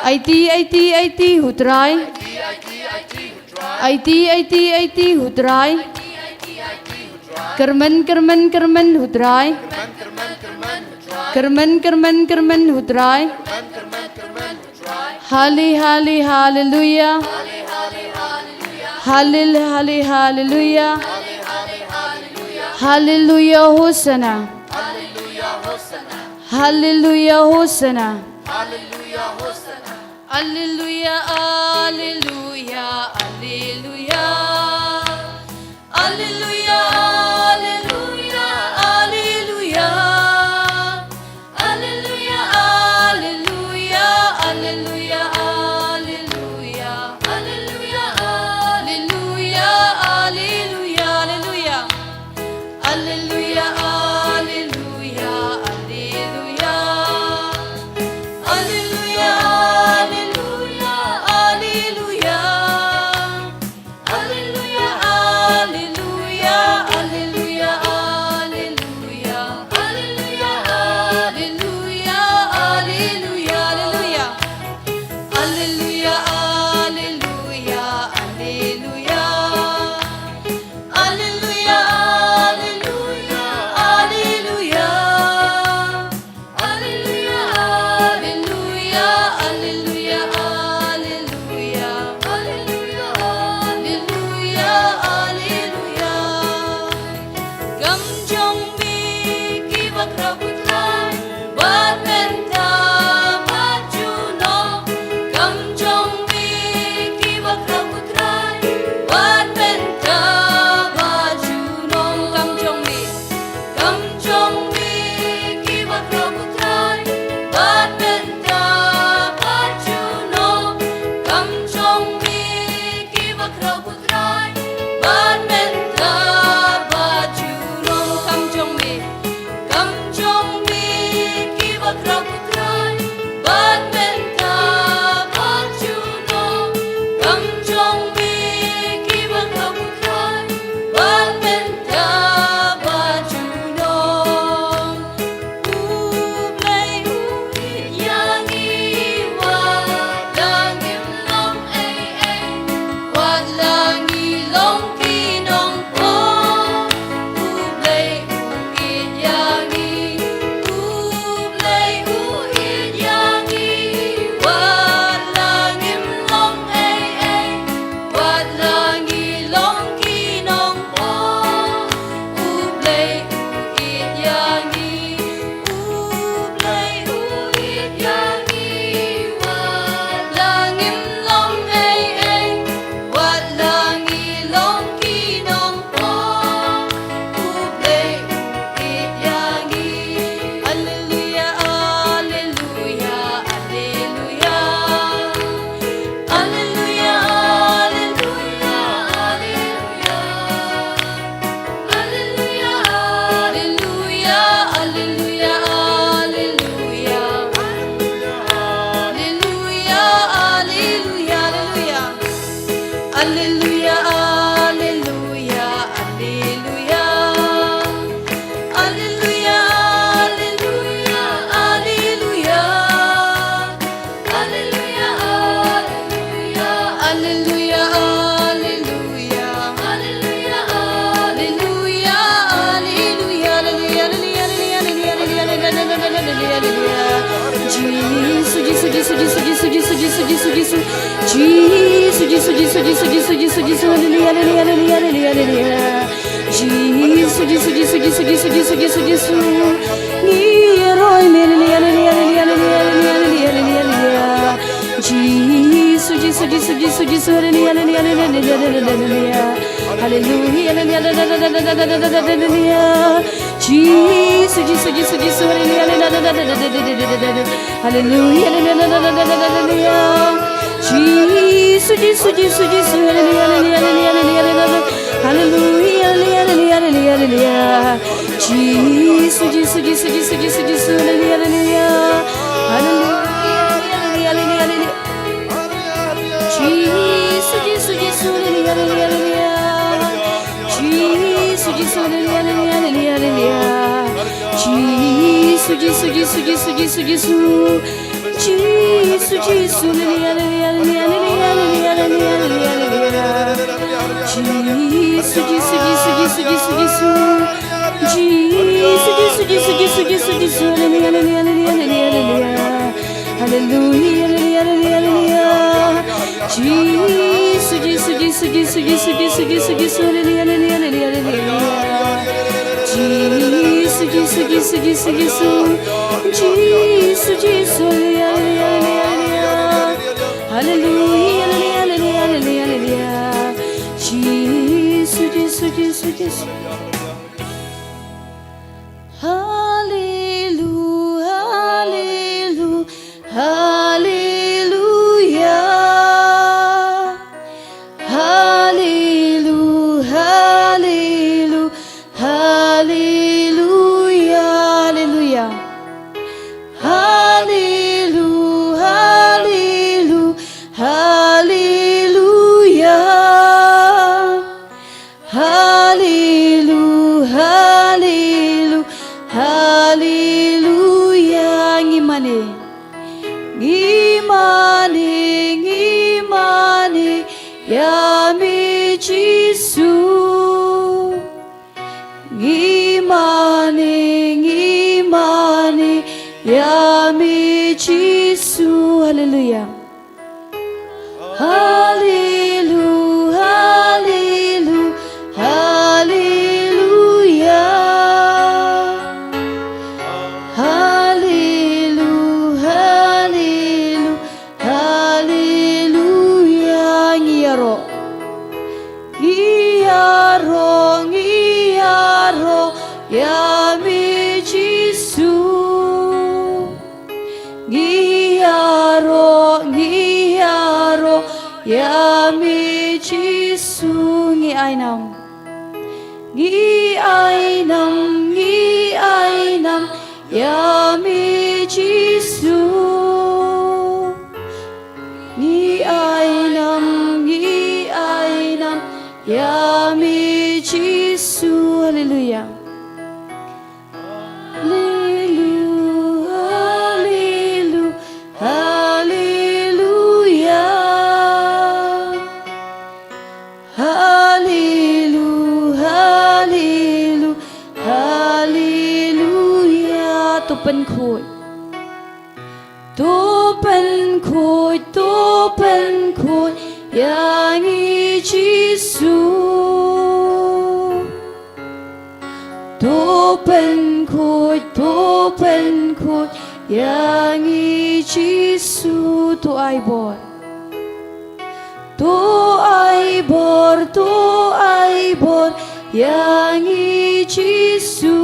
Aiti, aiti, aiti ha U Trai. Aiti, aiti, aiti ha U Trai. Kyrmen, kyrmen, kyrmen ha U Trai. Kyrmen, kyrmen, kyrmen ha U Trai. Hali, hali, haleluia. Halil, hali, haleluia. Haleluia, hosana. Haleluia, hosana. Alleluia, alleluia, alleluia. Alleluia, alleluia, alleluia. Alleluia, alleluia, alleluia, alleluia. Alleluia, alleluia, alleluia, alleluia. Alleluia, alleluia, alleluia. Alleluia, alleluia, alleluia. Alleluia, alleluia, alleluia, Jisu, Jisu, Jisu, Jisu, Jisu, Jisu, Jisu, Jisu. Jisu, Jisu, Jisu, Jisu, Jisu, Jisu, Jisu, Jisu, haleluya, haleluya, haleluya, haleluya, haleluya. Jisu, Jisu, Jisu, Jisu, Jisu, Jisu, Jisu, Jisu. Ngi ïaroh ïa me, haleluya, haleluya, haleluya, haleluya, haleluya, haleluya, haleluya. Jisu, Jisu, Jisu, Jisu, Jisu, haleluya, haleluya, haleluya, haleluya. Haleluya, haleluya, haleluya, haleluya, haleluya. Jisu, Jisu, Jisu, Jisu, haleluya, haleluya, haleluya, haleluya, haleluya. Jisu, Jisu, Jisu, Jisu, haleluya, haleluya, haleluya, haleluya, haleluya. Haleluya, haleluya, haleluya, haleluya, haleluya. Jisu, Jisu, Jisu, Jisu, Jisu, Jisu, haleluya, haleluya. Haleluya, haleluya, haleluya, haleluya. Jisu, Jisu, Jisu, haleluya, haleluya, haleluya. Jisu, Jisu, haleluya, haleluya, haleluya, haleluya. Jisu, Jisu, Jisu, Jisu, Jisu, Jisu. Jisu, Jisu, haleluya, haleluya, haleluya, haleluya, haleluya, haleluya, haleluya. Jisu, Jisu, Jisu, Jisu, Jisu, Jisu. Jisu, Jisu, Jisu, Jisu, Jisu, Jisu, haleluya, haleluya, haleluya, haleluya, haleluya. Haleluya, haleluya, haleluya, haleluya. Jisu, Jisu, Jisu, Jisu, haleluya, haleluya, haleluya, haleluya. Jisu, Jisu, Jisu, Jisu, Jisu. Jisu, Jisu, haleluya, haleluya, haleluya, haleluya. Haleluya, haleluya, haleluya, haleluya, haleluya. Jisu, Jisu, Jisu, Jisu. Haleluya, haleluya, haleluya. Haleluya, haleluya, haleluya, haleluya. Haleluya, haleluya, haleluya. Haleluya, haleluya, haleluya. Ngi mane. Ngi mane, ngi mane ïa me Jisu. Ngi mane, ngi mane ïa me Jisu. Haleluya. Haleluya, haleluya, haleluya. Haleluya, haleluya, haleluya. Ngi ïaroh. Ngi ïaroh, ngi ïaroh ïa me Jisu. Ngi ïaroh, ngi ïaroh ïa me Jisu. Ngi ai nam. Ngi ai nam, ngi ai nam ïa me Jisu. Ngi ai nam, ngi ai nam ïa me Jisu. Haleluya. Haleluya, haleluya, haleluya. Haleluya, haleluya, haleluya. To pynkhuid. To pynkhuid, to pynkhuid ïa ngi Jisu. To pynkhuid, to pynkhuid ïa ngi Jisu. To ai bor. To ai bor, to ai bor ïa ngi Jisu.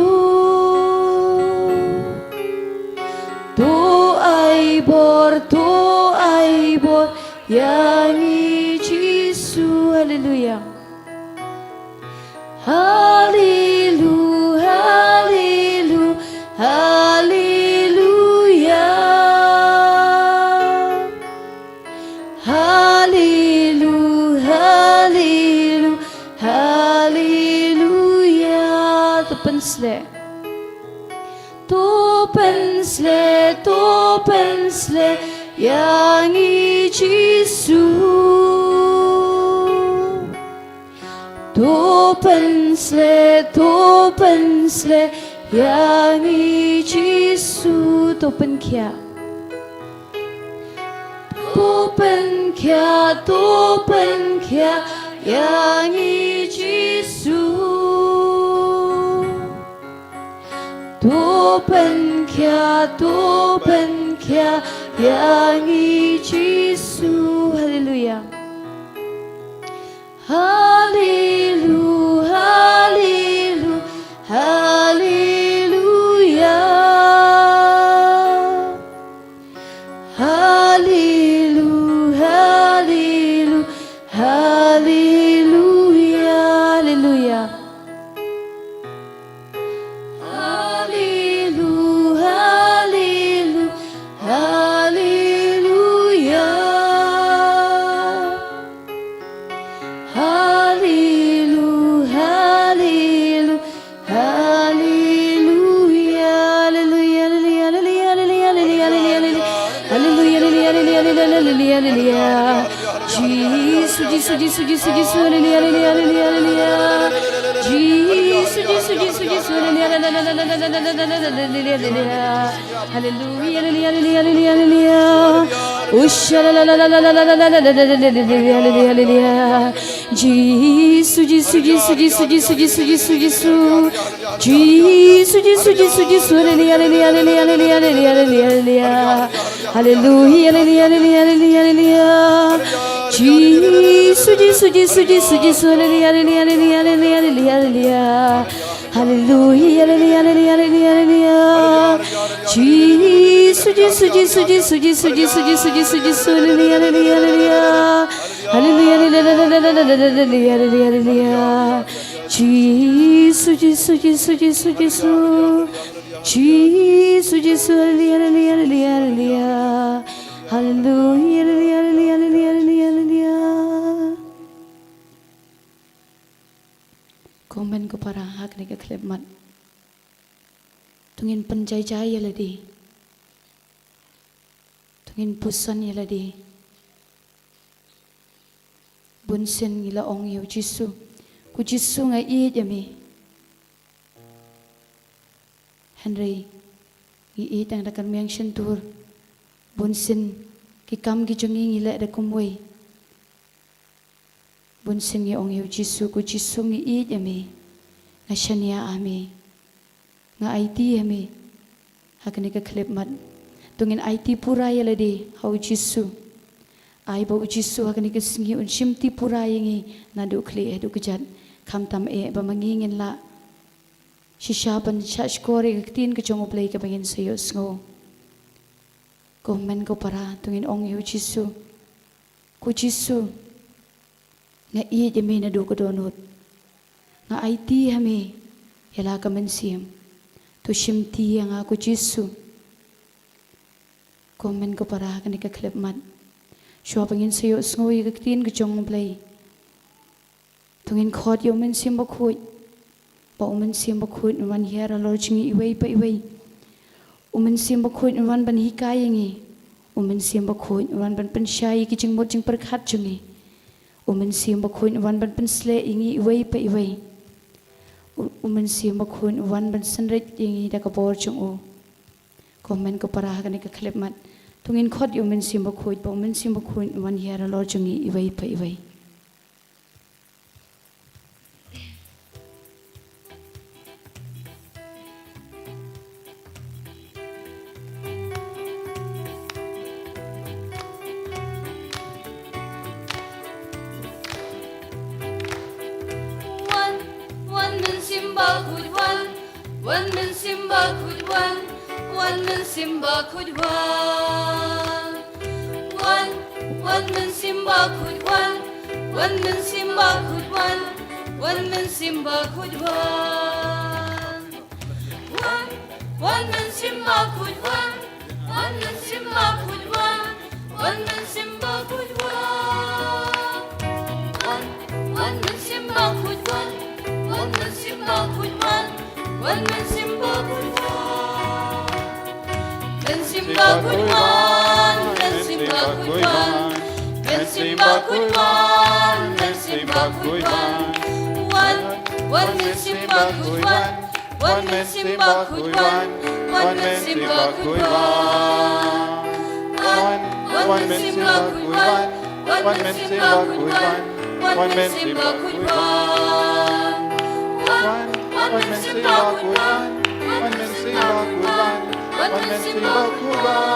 To ai bor, to ai bor ïa ngi Jisu. Haleluya. Haleluya, haleluya, haleluya. Haleluya, haleluya, haleluya. To pynshlei. To pynshlei, to pynshlei ïa ngi Jisu. To pynshlei, to pynshlei ïa ngi Jisu. To pynkhiah. To pynkhiah, to pynkhiah ïa ngi Jisu. To pynkhiah, to pynkhiah ïa ngi Jisu. Haleluya. Haleluya, haleluya, haleluya. Haleluya, haleluya, haleluya, haleluya. Haleluya, haleluya, haleluya. Haleluya, haleluya, haleluya, haleluya, haleluya. Jisu, Jisu, Jisu, Jisu, Jisu, haleluya, haleluya, haleluya, haleluya. Jisu, Jisu, Jisu, Jisu, haleluya, haleluya, haleluya, haleluya. Haleluya, haleluya, haleluya, haleluya, haleluya. Usha la la la la la la la la la la la la la la la la la la la. Jisu, Jisu, Jisu, Jisu, Jisu, Jisu, Jisu, Jisu. Jisu, Jisu, Jisu, Jisu, haleluya, haleluya, haleluya, haleluya, haleluya, haleluya. Haleluya, haleluya, haleluya, haleluya, haleluya. Jisu, Jisu, Jisu, Jisu, Jisu, haleluya, haleluya, haleluya, haleluya, haleluya. Haleluya, haleluya, haleluya, haleluya, haleluya. Jisu, Jisu, Jisu, Jisu, Jisu, Jisu, Jisu, Jisu, Jisu, haleluya, haleluya, haleluya. Haleluya, haleluya, haleluya, haleluya, haleluya. Jisu, Jisu, Jisu, Jisu, Jisu. Jisu, Jisu, haleluya, haleluya, haleluya, haleluya. Haleluya, haleluya, haleluya, haleluya, haleluya, haleluya. Ko hynmen ko para, ha kane ka khyllipmat to ngin pynjai jai ïa lade. To ngin puson ïa lade. Bunsien ngi la ong ïa u Jisu, ko Jisu nga ïeit ïa me. Hynrei ngi ïeit tang da ka rmiang shyntur. Bunsien ki kam ki jong ngi ngi leh da kumwei. Bunsien ngi ong ïa u Jisu, ko Jisu ngi ïeit ïa me. Nga shaniah ha me. Nga aiti ha me. Ha kane ka khyllipmat to ngin aiti pura ïa lade ha u Jisu. Ai ba u Jisu ha kane ka sngi un shimti pura ïa ngi naduh khlieh haduh kjat. Khamtam eh ba ma ngi ngin lah shisha ban shahshkor ïa ka ktien ka jong U Blei kaba ngin sa ïohsngew. Ko hynmen ko para, to ngin ong ïa u Jisu, ko Jisu, nga ïeit ïa me naduh ka dohnud. Nga aiti ha me ïa la ka mynsiem. To shimti ïa nga ko Jisu. Ko hynmen ko para, ha kane ka khyllipmat shuwa ba ngin sa ïohsngew ïa ka ktien ka jong U Blei, to ngin khot ïa u Mynsiem Bakhuid. Ba u Mynsiem Bakhuid un wan hiar halor jong ngi iwei pa iwei. U Mynsiem Bakhuid un wan ban hikai ïa ngi. U Mynsiem Bakhuid un wan ban pynshai ïa ki jingmut jingpyrkhat jong ngi. U Mynsiem Bakhuid un wan ban pynshlei ïa ngi iwei pa iwei. U, u Mynsiem Bakhuid un wan ban synreit ïa ngi da ka bor jong u. Ko hynmen ko para, ha kane ka khyllipmat to ngin khot ïa u Mynsiem Bakhuid ba u Mynsiem Bakhuid un wan hiar halor jong ngi iwei pa iwei. Wan, wan Mynsiem Bakhuid wan, wan Mynsiem Bakhuid wan, wan Mynsiem Bakhuid wan. Wan, wan Mynsiem Bakhuid wan, wan Mynsiem Bakhuid wan, wan Mynsiem Bakhuid wan. Wan, wan Mynsiem Bakhuid wan, wan Mynsiem Bakhuid wan, wan Mynsiem Bakhuid wan. Wan, wan Mynsiem Bakhuid wan, wan Mynsiem Bakhuid wan, wan Mynsiem Bakhuid wan. Mynsiem Bakhuid wan, Mynsiem Bakhuid wan, Mynsiem Bakhuid wan, Mynsiem Bakhuid wan. Wan, wan Mynsiem Bakhuid wan, Wan Mynsiem Bakhuid wan, Wan Mynsiem Bakhuid wan. Wan, Wan Mynsiem Bakhuid wan, Wan Mynsiem Bakhuid wan, Wan Mynsiem Bakhuid wan. Wan, Wan Mynsiem Bakhuid wan, Wan Mynsiem Bakhuid wan, Wan Mynsiem Bakhuid wan.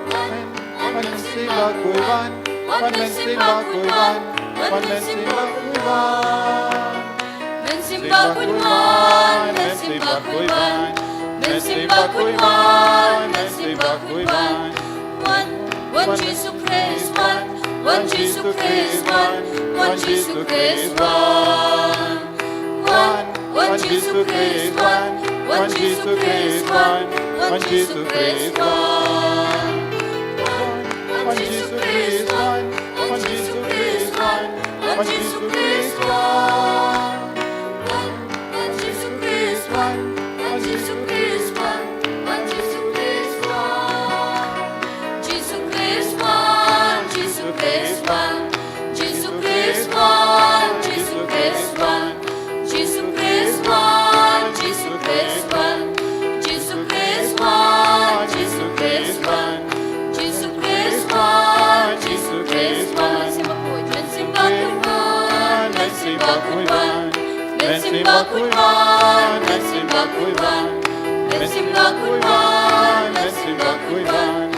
Wan Mynsiem Bakhuid wan, Wan Mynsiem Bakhuid wan, Wan Mynsiem Bakhuid wan. Mynsiem Bakhuid wan, Mynsiem Bakhuid wan, Mynsiem Bakhuid wan, Mynsiem Bakhuid wan. Wan, Wan Jisu Khrist wan, Wan Jisu Khrist wan, Wan Jisu Khrist wan. Wan, Wan Jisu Khrist wan, Wan Jisu Khrist wan, Wan Jisu Khrist wan. Wan, Wan Jisu Khrist wan, Wan Jisu Khrist wan, Wan Jisu Khrist wan. Wan, Wan Jisu Khrist wan, Wan Jisu Khrist wan, Wan Jisu Khrist wan. Jisu Khrist wan, Jisu Khrist wan, Jisu Khrist wan, Jisu Khrist wan. Jisu Khrist wan, Jisu Khrist wan, Jisu Khrist wan, Jisu Khrist wan. Jisu Khrist wan, Jisu Khrist wan. Mynsiem Bakhuid wan, Mynsiem Bakhuid wan, Mynsiem Bakhuid wan, Mynsiem Bakhuid wan. Mynsiem Bakhuid wan, Mynsiem Bakhuid wan,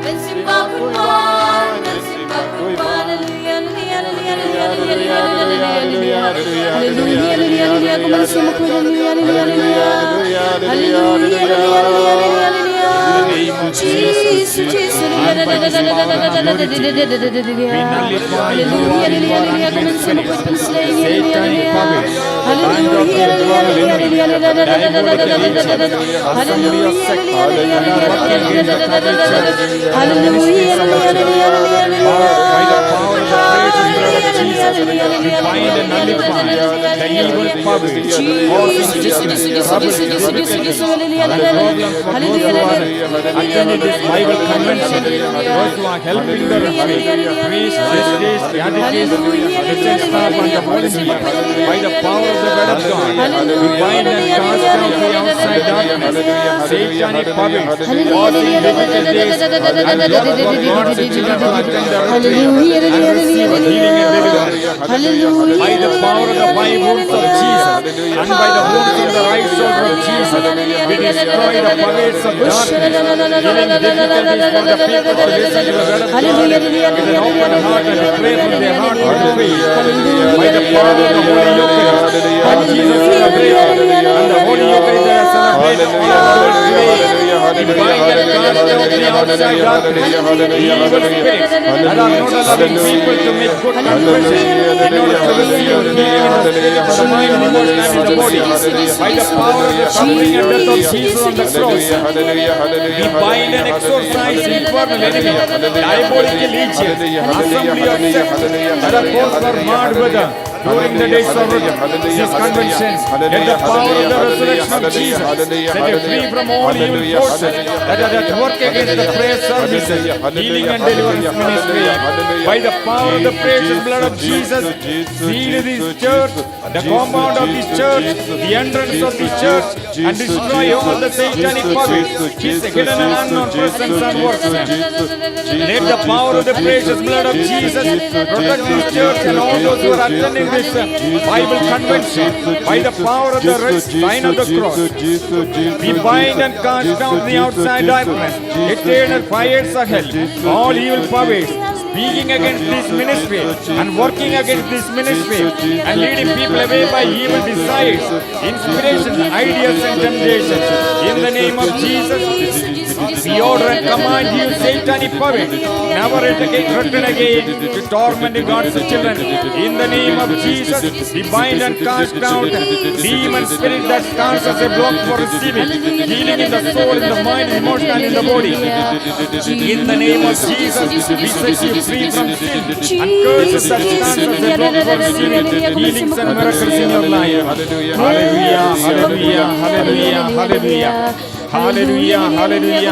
Mynsiem Bakhuid wan, Mynsiem Bakhuid wan. Hallelujah, hallelujah, hallelujah, hallelujah. Hallelujah, hallelujah, hallelujah. Hallelujah, hallelujah, hallelujah, hallelujah. Hallelujah, hallelujah, hallelujah, hallelujah. In the name of Jesus, Jesus, Jesus. And by the power of the authority, we nullify you, you are unclean spirit. Satanic powers, bind up your power in me. Diabolical agents, assembly of sects that are working against the Catholic Church and the ministries of the church. By the power of the precious blood of Jesus, we bind and nullify the evil powers causing sickness, trouble, difficulty, and the problems for those who are attending this Bible convention, those who are helping the retreat, priest, sisters, catechists, the church staff and the volunteers. By the power of the word of God, we bind and cast down the outside darkness, satanic powers, causing difficulties and block for God's children to attend the retreat and receive healing and deliverance. By the power of the five wounds of Jesus, and by the wounds on the right shoulder of Jesus, we destroy the powers of darkness, giving difficulties for the people to listen to the word of God with an open heart and to pray from their heart with faith. By the power of the Holy Eucharist, Lord Jesus, we are grateful. And the Holy Eucharist that has celebrated all of those today, we bind and cast out the outside darkness, evil spirits that are not allowing people to make good confession in order to receive healing in the spirit, in the mind, in the emotion, and in the body. By the power of the suffering and death of Jesus on the cross, we bind and exorcise infernal enemy, diabolical agents, assembly of sects that are both were marred with the during the days of this convention, let the power of the resurrection of Jesus set you free from all evil forces that are at work against the prayer services, healing and deliverance ministry. By the power of the precious blood of Jesus, seal this church, the compound of this church, the entrance of this church, and destroy all the satanic powers, his hidden and unknown presence and works. Let the power of the precious blood of Jesus protect this church and all those who are attending this, uh, Bible convention. By the power of the red sign of the cross, we bind and cast down the outside darkness, eternal fires of hell, all evil powers speaking against this ministry and working against this ministry and leading people away by evil desires, inspiration, ideas, and temptations. In the name of Jesus, we order and command you, satanic power, never again, return again to torment God's children. In the name of Jesus, we bind and cast down demon spirit that stands as a block for receiving healing in the soul, in the mind, emotion, and in the body. In the name of Jesus, we set you free from sin and curses that stands as a block for receiving healings and miracles in your life. Hallelujah, hallelujah, hallelujah, hallelujah. Hallelujah, hallelujah,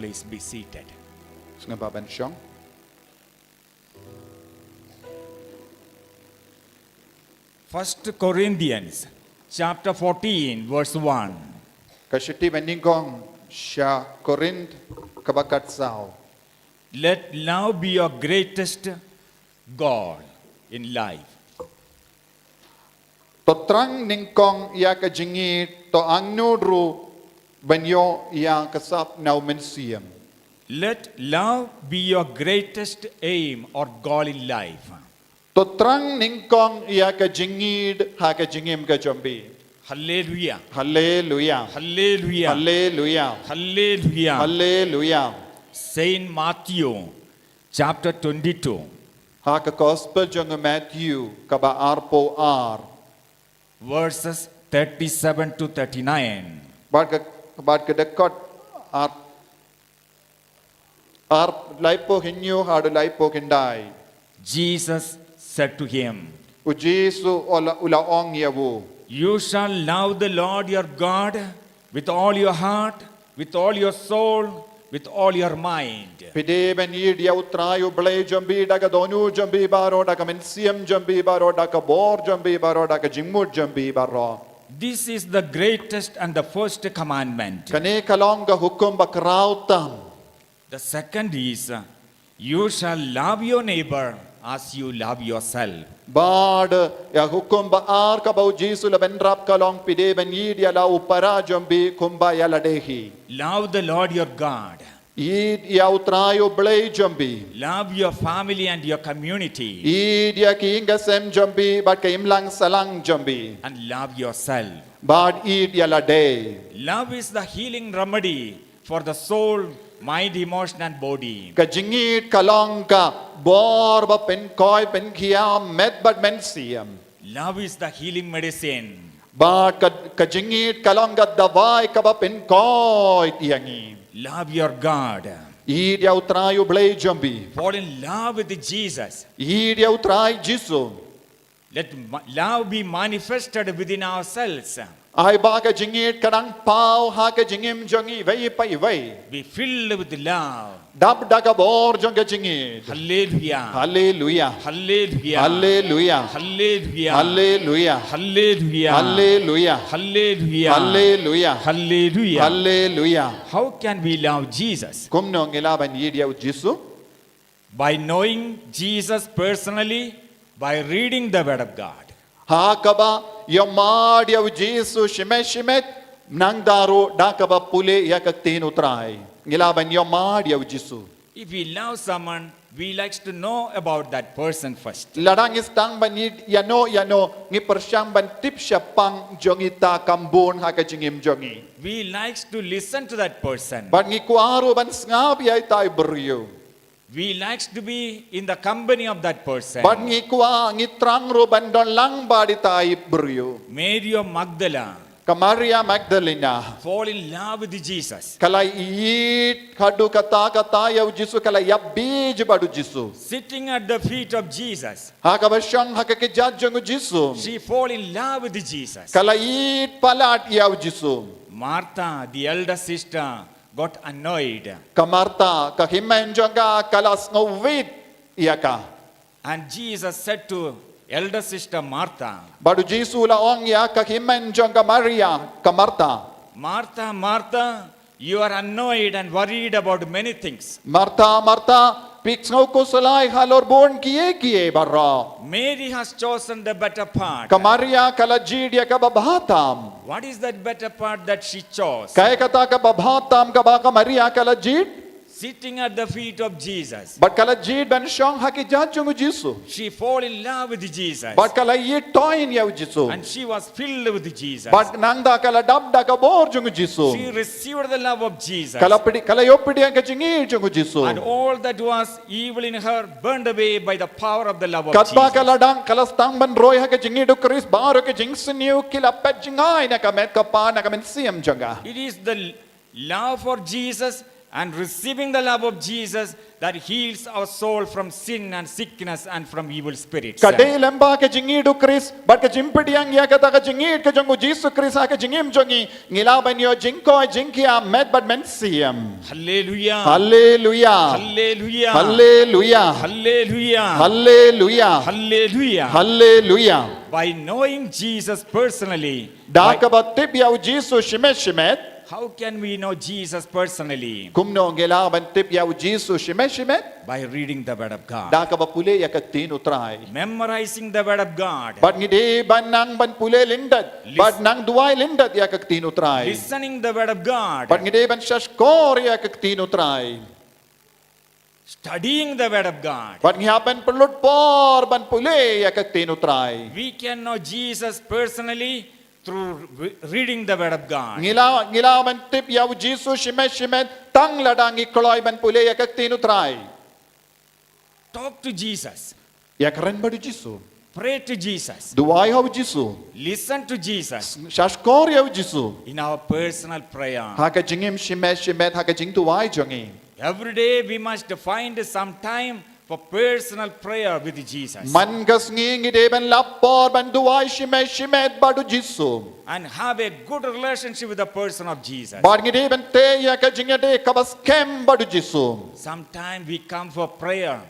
Please be seated. Sngewbha ban shong. First Corinthians chapter fourteen, verse one. Ka shithi ba nyngkong sha Korinth kaba khatsaw. Let love be your greatest goal in life. To thrang nyngkong ïa ka jingïeit, to angnud ruh ban ïoh ïa ka sap na u mynsiem. Let love be your greatest aim or goal in life. To thrang nyngkong ïa ka jingïeit ha ka jingim ka jong phi. Hallelujah. Hallelujah. Hallelujah. Hallelujah. Hallelujah. Hallelujah. Saint Matthew chapter twenty-two. Ha ka gospel jong u Matthew kaba arphew ar. Verses thirty-seven to thirty-nine. Bad ka, bad ka dkhot ar, ar laiphew hynñiew haduh laiphew khyndai. Jesus said to him, U Jisu u la, u la ong ïa u. You shall love the Lord your God with all your heart, with all your soul, with all your mind. Phi dei ban ïeit ïa u Trai u Blei jong phi da ka dohnud jong phi baroh, da ka mynsiem jong phi baroh, da ka bor jong phi baroh, da ka jingmut jong phi baroh. This is the greatest and the first commandment. Kane ka long ka hukum ba khraw tam. The second is, uh, you shall love your neighbor as you love yourself. Bad ïa hukum ba ar kaba u Jisu u la bynrap ka long phi dei ban ïeit ïa la u para jong phi kumba ïa lade hi. Love the Lord your God. Ïeit ïa u Trai u Blei jong phi. Love your family and your community. Ïeit ïa ki ïing ki sem jong phi bad ka imlang sahlang jong phi. And love yourself. Bad ïeit ïa lade. Love is the healing remedy for the soul, mind, emotion, and body. Ka jingïeit ka long ka bor ba pynkhoi pynkhiah met bad mynsiem. Love is the healing medicine. Bad ka, ka jingïeit ka long ka dawai kaba pynkhoi ïa ngi. Love your God. Ïeit ïa u Trai u Blei jong phi. Fall in love with Jesus. Ïeit ïa u Trai Jisu. Let ma-, love be manifested within ourselves. Ai ba ka jingïeit ka dang paw ha ka jingim jong ngi iwei pa iwei. Be filled with love. Dap da ka bor jong ka jingïeit. Hallelujah. Hallelujah. Hallelujah. Hallelujah. Hallelujah. Hallelujah. Hallelujah. How can we love Jesus? Kumno ngi lah ban ïeit ïa u Jisu? By knowing Jesus personally, by reading the Word of God. Ha kaba ïohmad ïa u Jisu shimet shimet, nangta ruh da kaba pule ïa ka ktien u Trai. Ngi lah ban ïohmad ïa u Jisu. If we love someone, we likes to know about that person first. Lada ngi sdang ban ïeit ïano ïano, ngi pyrshang ban tip shaphang jong ita ka bun ha ka jingim jong ngi. We likes to listen to that person. Bad ngi kwah ruh ban sngap ïa ita i briew. We likes to be in the company of that person. Bad ngi kwah, ngi thrang ruh ban don lang bad ita i briew. Mary of Magdala. Ka Maria Magdalena. Fall in love with Jesus. Ka la ïeit haduh katta katta ïa u Jisu, ka la ïapbeit bad u Jisu. Sitting at the feet of Jesus. Ha kaba shong ha ka kjat jong u Jisu. She fall in love with Jesus. Ka la ïeit palat ïa u Jisu. Martha, the elder sister, got annoyed. Ka Martha, ka hynmen jong ka, ka la sngewrit ïa ka. And Jesus said to elder sister Martha, bad u Jisu u la ong ïa ka hynmen jong ka Maria, ka Martha. Martha, Martha, you are annoyed and worried about many things. Martha, Martha, Phi sngewkhuslai halor bun kiei kiei baroh. Mary has chosen the better part. Ka Maria ka la jied ïa kaba bha tam. What is that better part that she chose? Kaei kata kaba bha tam kaba ka Maria ka la jied? Sitting at the feet of Jesus. Bad ka la jied ban shong ha ki jait jong u Jisu. She fall in love with Jesus. Bad ka la ïeit toin ïa u Jisu. And she was filled with Jesus. Bad nangta ka la dap da ka bor jong u Jisu. She received the love of Jesus. Ka la pdiang, ka la ïoh pdiang ka jingïeit jong u Jisu. And all that was evil in her burned away by the power of the love of Katba ka Jesus. la dang, ka la sdang ban roi ha ka jingïeit u Khrist, baroh ki jingsniew ki la phet jngai na ka met ka pa, na ka mynsiem jong ka. It is the love for Jesus and receiving the love of Jesus that heals our soul from sin and sickness and from evil spirits. Ka dei lyngba ka jingïeit u Khrist bad ka jingpdiang ïa kata ka jingïeit ka jong u Jisu Khrist ha ka jingim jong ngi, ngi lah ban ïoh jingkoit jingkhiah met bad mynsiem. Hallelujah. Haleluia. Hallelujah. Haleluia. Hallelujah. Haleluia. Hallelujah. Haleluia. By knowing Jesus personally, Da by- kaba tip ïa u Jisu shimet shimet. How can we know Jesus personally? Kumno ngi lah ban tip ïa u Jisu shimet shimet? By reading the Word of God. Da kaba pule ïa ka ktien u Trai. Memorizing the Word of God. Bad ngi dei ban nang ban pule lyndet. Lis- Bad nang duwai lyndet ïa ka ktien u Trai. Listening the Word of God. Bad ngi dei ban shahshkor ïa ka ktien u Trai. Studying the Word of God. Bad ngi hap ban pynlut por ban pule ïa ka ktien u Trai. We can know Jesus personally through re- reading the Word of God. Ngi lah, ngi lah ban tip ïa u Jisu shimet shimet tang lada ngi kloi ban pule ïa ka ktien u Trai. Talk to Jesus. Ïakren bad u Jisu. Pray to Jesus. Duwai ha u Jisu. Listen to Jesus Shahshkor ïa u Jisu. In our personal prayer. Ha ka jingim shimet shimet, ha ka jingduwai jong ngi. Every day we must find some time for personal prayer with Jesus. Man ka sngi ngi dei ban lap por ban duwai shimet shimet bad u Jisu. And have a good relationship with the person of Jesus. Bad ngi dei ban tei ïa ka jingïadei kaba skhem bad u Jisu. Sometimes we come for prayer.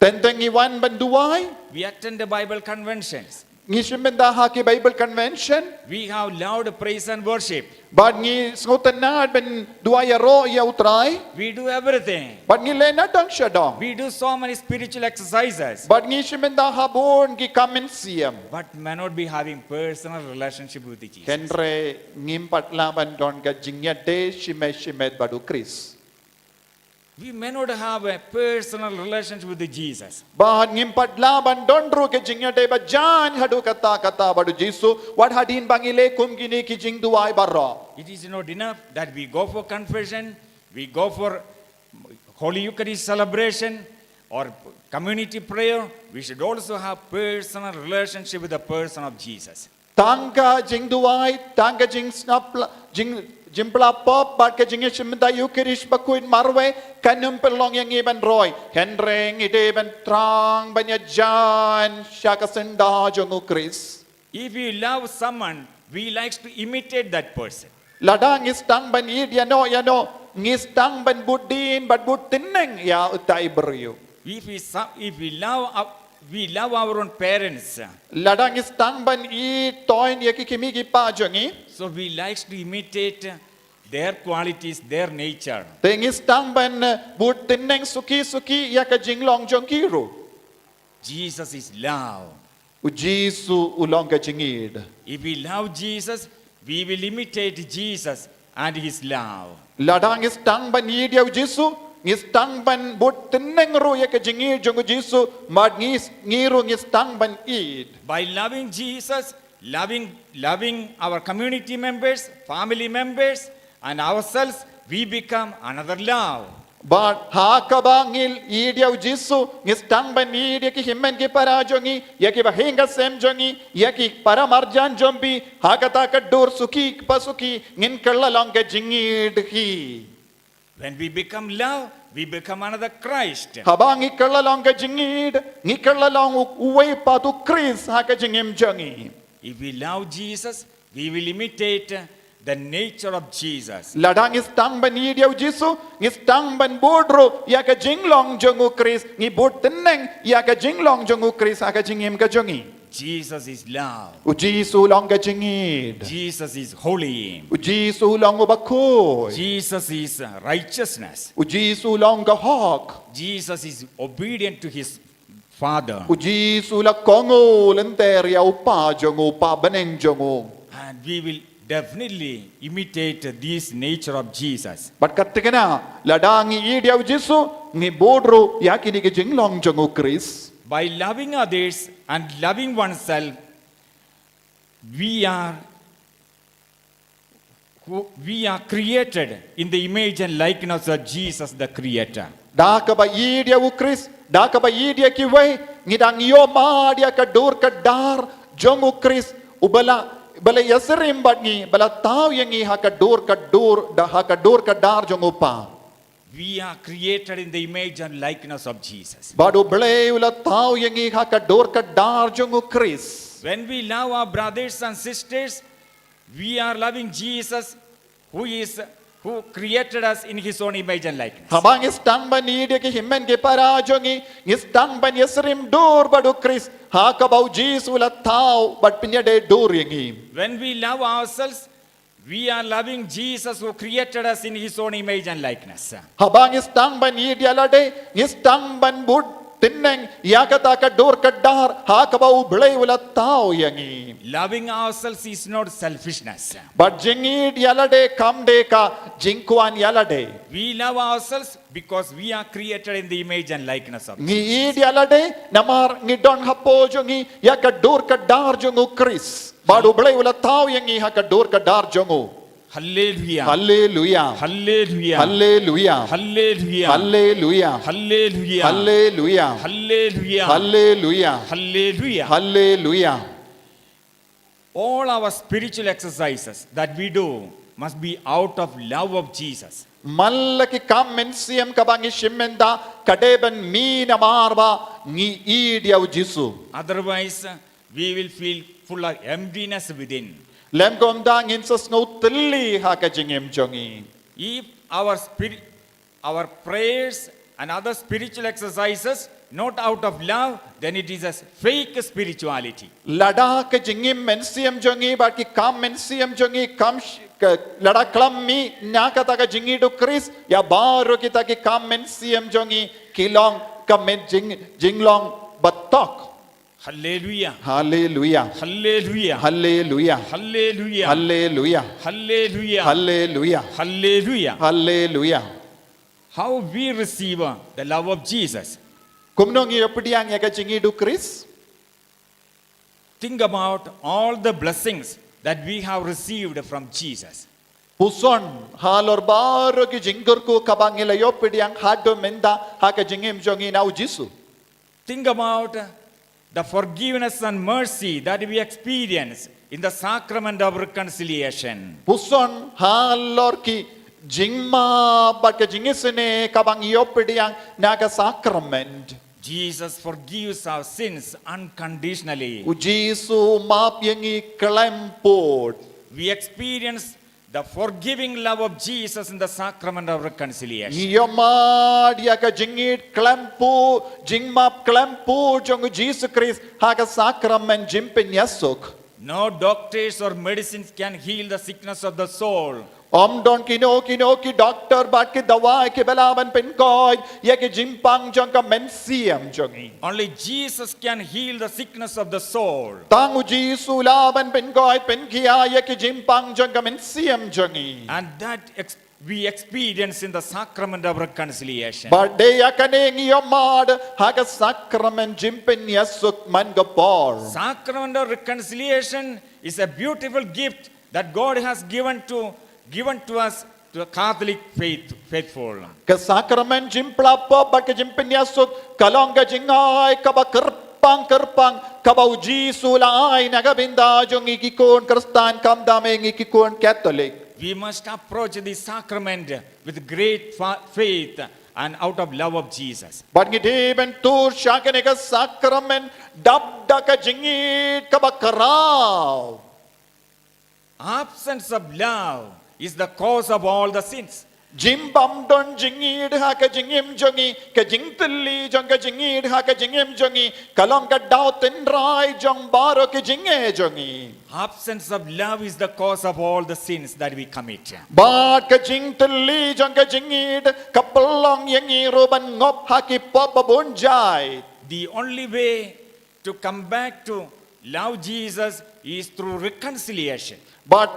Teng teng ngi wan ban duwai. We attend the Bible conventions. Ngi shim bynta ha ki Bible convention. We have loud praise and worship. Bad ngi sngewtynnad ban duwai ïaroh ïa u Trai. We do everything. Bad ngi leh nadong shadong. We do so many spiritual exercises. Bad ngi shim bynta ha bun ki kam mynsiem. But may not be having personal relationship with Jesus. Hynrei ngim pat lah ban don ka jingïadei shimet shimet bad u Khrist. We may not have a personal relationship with Jesus. Bad ngim pat lah ban don ruh ka jingïadei ba jan haduh katta katta bad u Jisu. Wat hadien ba ngi leh kum kine ki jingduwai baroh. It is not enough that we go for confession, we go for Holy Eucharist celebration, or community prayer. We should also have personal relationship with the person of Jesus. Tang ka jingduwai, tang ka jingsngap la, jing, jingpla pop, bad ka jingïashim bynta Eucharist bakhuid marwei, kan ym pynlong ïa ngi ban roi. Hynrei ngi dei ban thrang ban ïajan sha ka syndah jong u Khrist. If we love someone, we likes to imitate that person. Lada ngi sdang ban ïeit ïa no ïa no, ngi sdang ban bud dien bad bud tyneng ïa utai briew. If we, so- if we love our, we love our own parents, Lada ngi sdang ban ïeit toiñ ïa ki kmie ki kpa jong ngi. So we likes to imitate their qualities, their nature. Te ngi sdang ban bud tyneng suki suki ïa ka jinglong jong ki ruh. Jesus is love. U Jisu u long ka jingïeit. If we love Jesus, we will imitate Jesus and his love. Lada ngi sdang ban ïeit ïa u Jisu, ngi sdang ban bud tyneng ruh ïa ka jingïeit jong u Jisu, bad ngi, ngi ruh ngi sdang ban ïeit. By loving Jesus, loving, loving our community members, family members, and ourselves, we become another love. Bad ha kaba ngi ïeit ïa u Jisu, ngi sdang ban ïeit ïa ki hynmen ki para jong ngi, ïa ki bahaïing hasem jong ngi, ïa ki para marjan jong phi, ha kata ka dur suki kpa suki, ngin kylla long ka jingïeit hi. When we become love, we become another Christ. Haba ngi kylla long ka jingïeit, ngi kylla long u, uwei pat u Khrist ha ka jingim jong ngi. If we love Jesus, we will imitate the nature of Jesus. Lada ngi sdang ban ïeit ïa u Jisu, ngi sdang ban bud ruh ïa ka jinglong jong u Khrist, ngi bud tyneng ïa ka jinglong jong u Khrist ha ka jingim ka jong ngi. Jesus is love. U Jisu u long ka jingïeid. Jesus is holy. U Jisu u long u bakhuid. Jesus is righteousness. U Jisu u long ka hok. Jesus is obedient to his Father. U Jisu u la kohnguh lynter ïa u Kpa jong u, u Kpa bneng jong u. And we will definitely imitate this nature of Jesus. Bad ka thikna, lada ngi ïeid ïa u Jisu, ngi bud ruh ïa kine ki jinglong jong u Khrist. By loving others and loving oneself, we are who, we are created in the image and likeness of Jesus, the Creator. Da kaba ïeid ïa u Khrist, da kaba ïeid ïa kiwei, ngi dang ïohmad ïa ka dur ka dar jong u Khrist, uba la, ba la ïasyriem bad ngi, ba la thaw ïa ngi ha ka dur ka dur, da ha ka dur ka dar jong u Kpa. We are created in the image and likeness of Jesus. Bad U Blei u la thaw ïa ngi ha ka dur ka dar jong u Khrist. When we love our brothers and sisters, we are loving Jesus, who is, who created us in his own image and likeness. Haba ngi sdang ban ïeid ïa ki hynmen ki para jong ngi, ngi sdang ban ïasyriem dur bad u Khrist, ha kaba u Jisu u la thaw bad pynïadei dur ïa ngi. When we love ourselves, we are loving Jesus, who created us in his own image and likeness. Haba ngi sdang ban ïeid ïa lade, ngi sdang ban bud tyneng ïa kata ka dur ka dar ha kaba U Blei u la thaw ïa ngi. Loving ourselves is not selfishness. Bad jingïeid ïa lade kam dei ka jingkwah ïa lade. We love ourselves because we are created in the image and likeness of Ngi ïeid ïa lade namar ngi don hapoh jong ngi ïa ka dur ka dar jong u Khrist. Bad U Blei u la thaw ïa ngi ha ka dur ka dar jong u. Hallelujah. Hallelujah. Hallelujah. Hallelujah. Hallelujah. Hallelujah. Hallelujah. Hallelujah. Hallelujah. Hallelujah. Hallelujah. Hallelujah. All our spiritual exercises that we do must be out of love of Jesus. Man la ki kam mynsiem kaba ngi shim mynta ka dei ban mih namar ba ngi ïeid ïa u Jisu. Otherwise, uh, we will feel full of emptiness within. Lymda ngin sa sngew tylli ha ka jingim jong ngi. If our spirit, our prayers and other spiritual exercises not out of love, then it is a fake spirituality. Lada ka jingim mynsiem jong ngi bad ki kam mynsiem jong ngi kam sh- ka, lada khlem mih na kata ka jingïeid u Khrist, ïa baroh kita ki kam mynsiem jong ngi ki long ka myn jing, jinglong batok. Hallelujah. Hallelujah. Hallelujah. Hallelujah. Hallelujah. Hallelujah. Hallelujah. Hallelujah. Hallelujah. Hallelujah. How we receive, uh, the love of Jesus. Kumno ngi ïohpdiang ïa ka jingïeid u Khrist? Think about all the blessings that we have received from Jesus. Puson halor baroh ki jingkyrkhu kaba ngi la ïohpdiang haduh mynta ha ka jingim jong ngi na u Jisu. Think about, uh, the forgiveness and mercy that we experience in the sacrament of reconciliation. Puson halor ki jingmap bad ka jingisynei kaba ngi ïohpdiang na ka sacrament. Jesus forgives our sins unconditionally. U Jisu u map ïa ngi khlem pud. We experience the forgiving love of Jesus in the sacrament of reconciliation. Ngi ïohmad ïa ka jingïeid khlem pud, jingmap khlem pud jong u Jisu Khrist ha ka sacrament jingpynïasuk. No doctors or medicines can heal the sickness of the soul. Ym don kino kino ki doktor bad ki dawai kiba lah ban pynkhiah ïa ki jingpang jong ka mynsiem jong ngi. Only Jesus can heal the sickness of the soul. Tang u Jisu u lah ban pynkhiah pynkhiah ïa ki jingpang jong ka mynsiem jong ngi. And that ex- we experience in the sacrament of reconciliation. Bad dei ïa kane ngi ïohmad ha ka sacrament jingpynïasuk man ka por. Sacrament of reconciliation is a beautiful gift that God has given to, given to us, to the Catholic faith, faithful. Ka sacrament jingpla pop bad ka jingpynïasuk ka long ka jingai kaba kyrpang kyrpang kaba u Jisu u la ai na ka bynta jong ngi ki khun Khristan, khamtam ïa ngi ki khun Katholik. We must approach this sacrament with great fa- faith and out of love of Jesus. Bad ngi dei ban tur sha kane ka sacrament dap da ka jingïeid kaba khraw. Absence of love is the cause of all the sins. Jim bym don jingïeid ha ka jingim jong ngi, ka jingtylli jong ka jingïeid ha ka jingim jong ngi, ka long ka daw tynrai jong baroh ki jingeh jong ngi. Absence of love is the cause of all the sins that we commit. Bad ka jingtylli jong ka jingïeid ka pynlong ïa ngi ruh ban ngop ha ki pop ba bun jait. The only way to come back to love Jesus is through reconciliation. Bad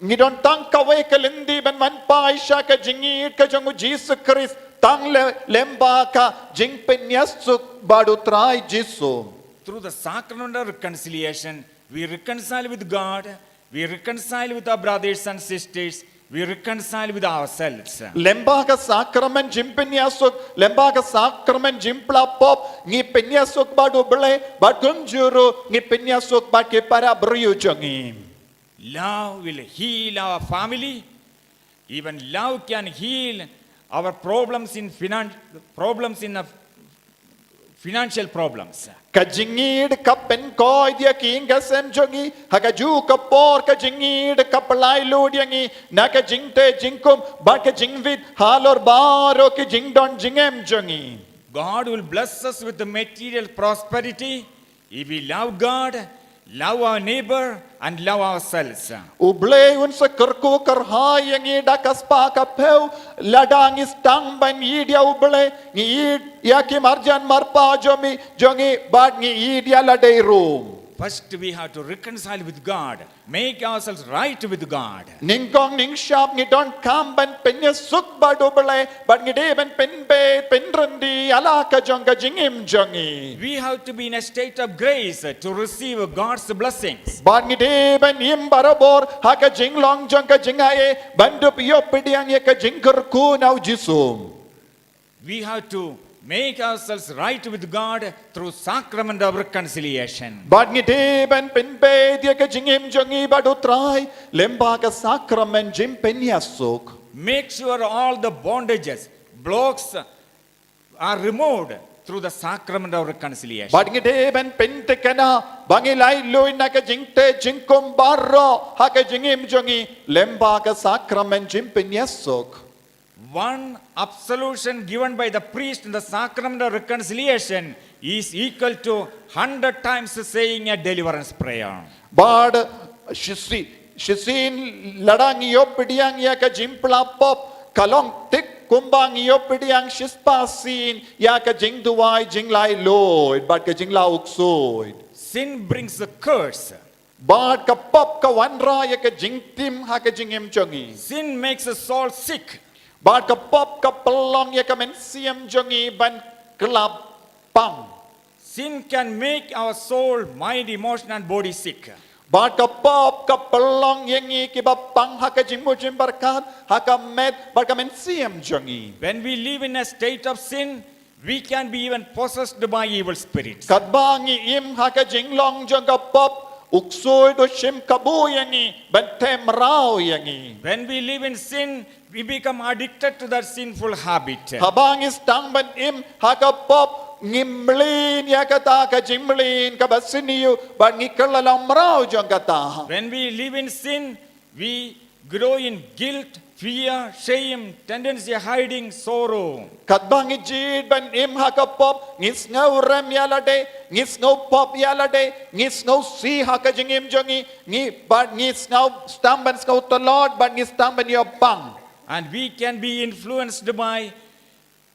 ngi don tang kawei ka lynti ban wan phai sha ka jingïeid ka jong u Jisu Khrist tang lymba ka jingpynïasuk bad u Trai Jisu. Through the sacrament of reconciliation, we reconcile with God, we reconcile with our brothers and sisters, we reconcile with ourselves. Lymba ka sakramen jingpynïasuk, lymba ka sakramen jingphla pop, ngi pynïasuk bad u Blei, bad kumjuh ruh ngi pynïasuk bad ki para briew jong ngi. Love will heal our family. Even love can heal our problems in finan- problems in the financial problems. Ka jingïeid ka pynkoit ïa ki ïing ki sem jong ngi, ha kajuh ka por ka jingïeid ka pynlait lut ïa ngi na ka jingteh jingkum bad ka jingwit halor baroh ki jingdon jingem jong ngi. God will bless us with the material prosperity if we love God, love our neighbor, and love ourselves. U Blei un sa kyrkhu kyrhai ïa ngi da ka spah ka phew, lada ngi sdang ban ïeid ïa u Blei, ngi ïeid ïa ki marjan marpa jong ngi, jong ngi bad ngi ïeid ïa lade ruh. First, we have to reconcile with God, make ourselves right with God. Nyngkong nyngshap ngi donkam ban pynïasuk bad u Blei, bad ngi dei ban pynbeit pynryndi ïa la ka jong ka jingim jong ngi. We have to be in a state of grace to receive God's blessings. Bad ngi dei ban im barabor ha ka jinglong jong ka jingaiei, ban dup ïoh pdiang ïa ka jingkyrkhu na u Jisu. We have to make ourselves right with God through sacrament of reconciliation. Bad ngi dei ban pynbeit ïa ka jingim jong ngi bad u Trai lymba ka sakramen jingpynïasuk. Make sure all the bondages, blocks are removed through the sacrament of reconciliation. Bad ngi dei ban pyntikna ba ngi lait lut na ka jingteh jingkum baroh ha ka jingim jong ngi lymba ka sakramen jingpynïasuk. One absolution given by the priest in the sacrament of reconciliation is equal to hundred times saying a deliverance prayer. Bad shisien, shisien lada ngi ïoh pdiang ïa ka jingphla pop ka long thik kumba ngi ïoh pdiang shispah sien ïa ka jingduwai jinglait lut bad ka jinglah u ksuid. Sin brings a curse. Bad ka pop ka wanrah ïa ka jingtim ha ka jingim jong ngi. Sin makes a soul sick. Bad ka pop ka pynlong ïa ka mynsiem jong ngi ban kylla pang. Sin can make our soul, mind, emotion, and body sick. Bad ka pop ka pynlong ïa ngi kiba pang ha ka jingmut jingpyrkhat, ha ka met bad ka mynsiem jong ngi. When we live in a state of sin, we can be even possessed by evil spirits. Katba ngi im ha ka jinglong jong ka pop, u ksuid u shim kabu ïa ngi ban them mraw ïa ngi. When we live in sin, we become addicted to that sinful habit. Haba ngi sdang ban im ha ka pop, ngi mlien ïa kata ka jingmlien kaba sniew bad ngi kylla long mraw jong kata. When we live in sin, we grow in guilt, fear, shame, tendency hiding, sorrow. Katba ngi jied ban im ha ka pop, ngi sngew rem ïa lade, ngi sngew pop ïa lade, ngi sngew sih ha ka jingim jong ngi, ngi bad ngi sngew sdang ban sngew tlot bad ngi sdang ban ïoh pang. And we can be influenced by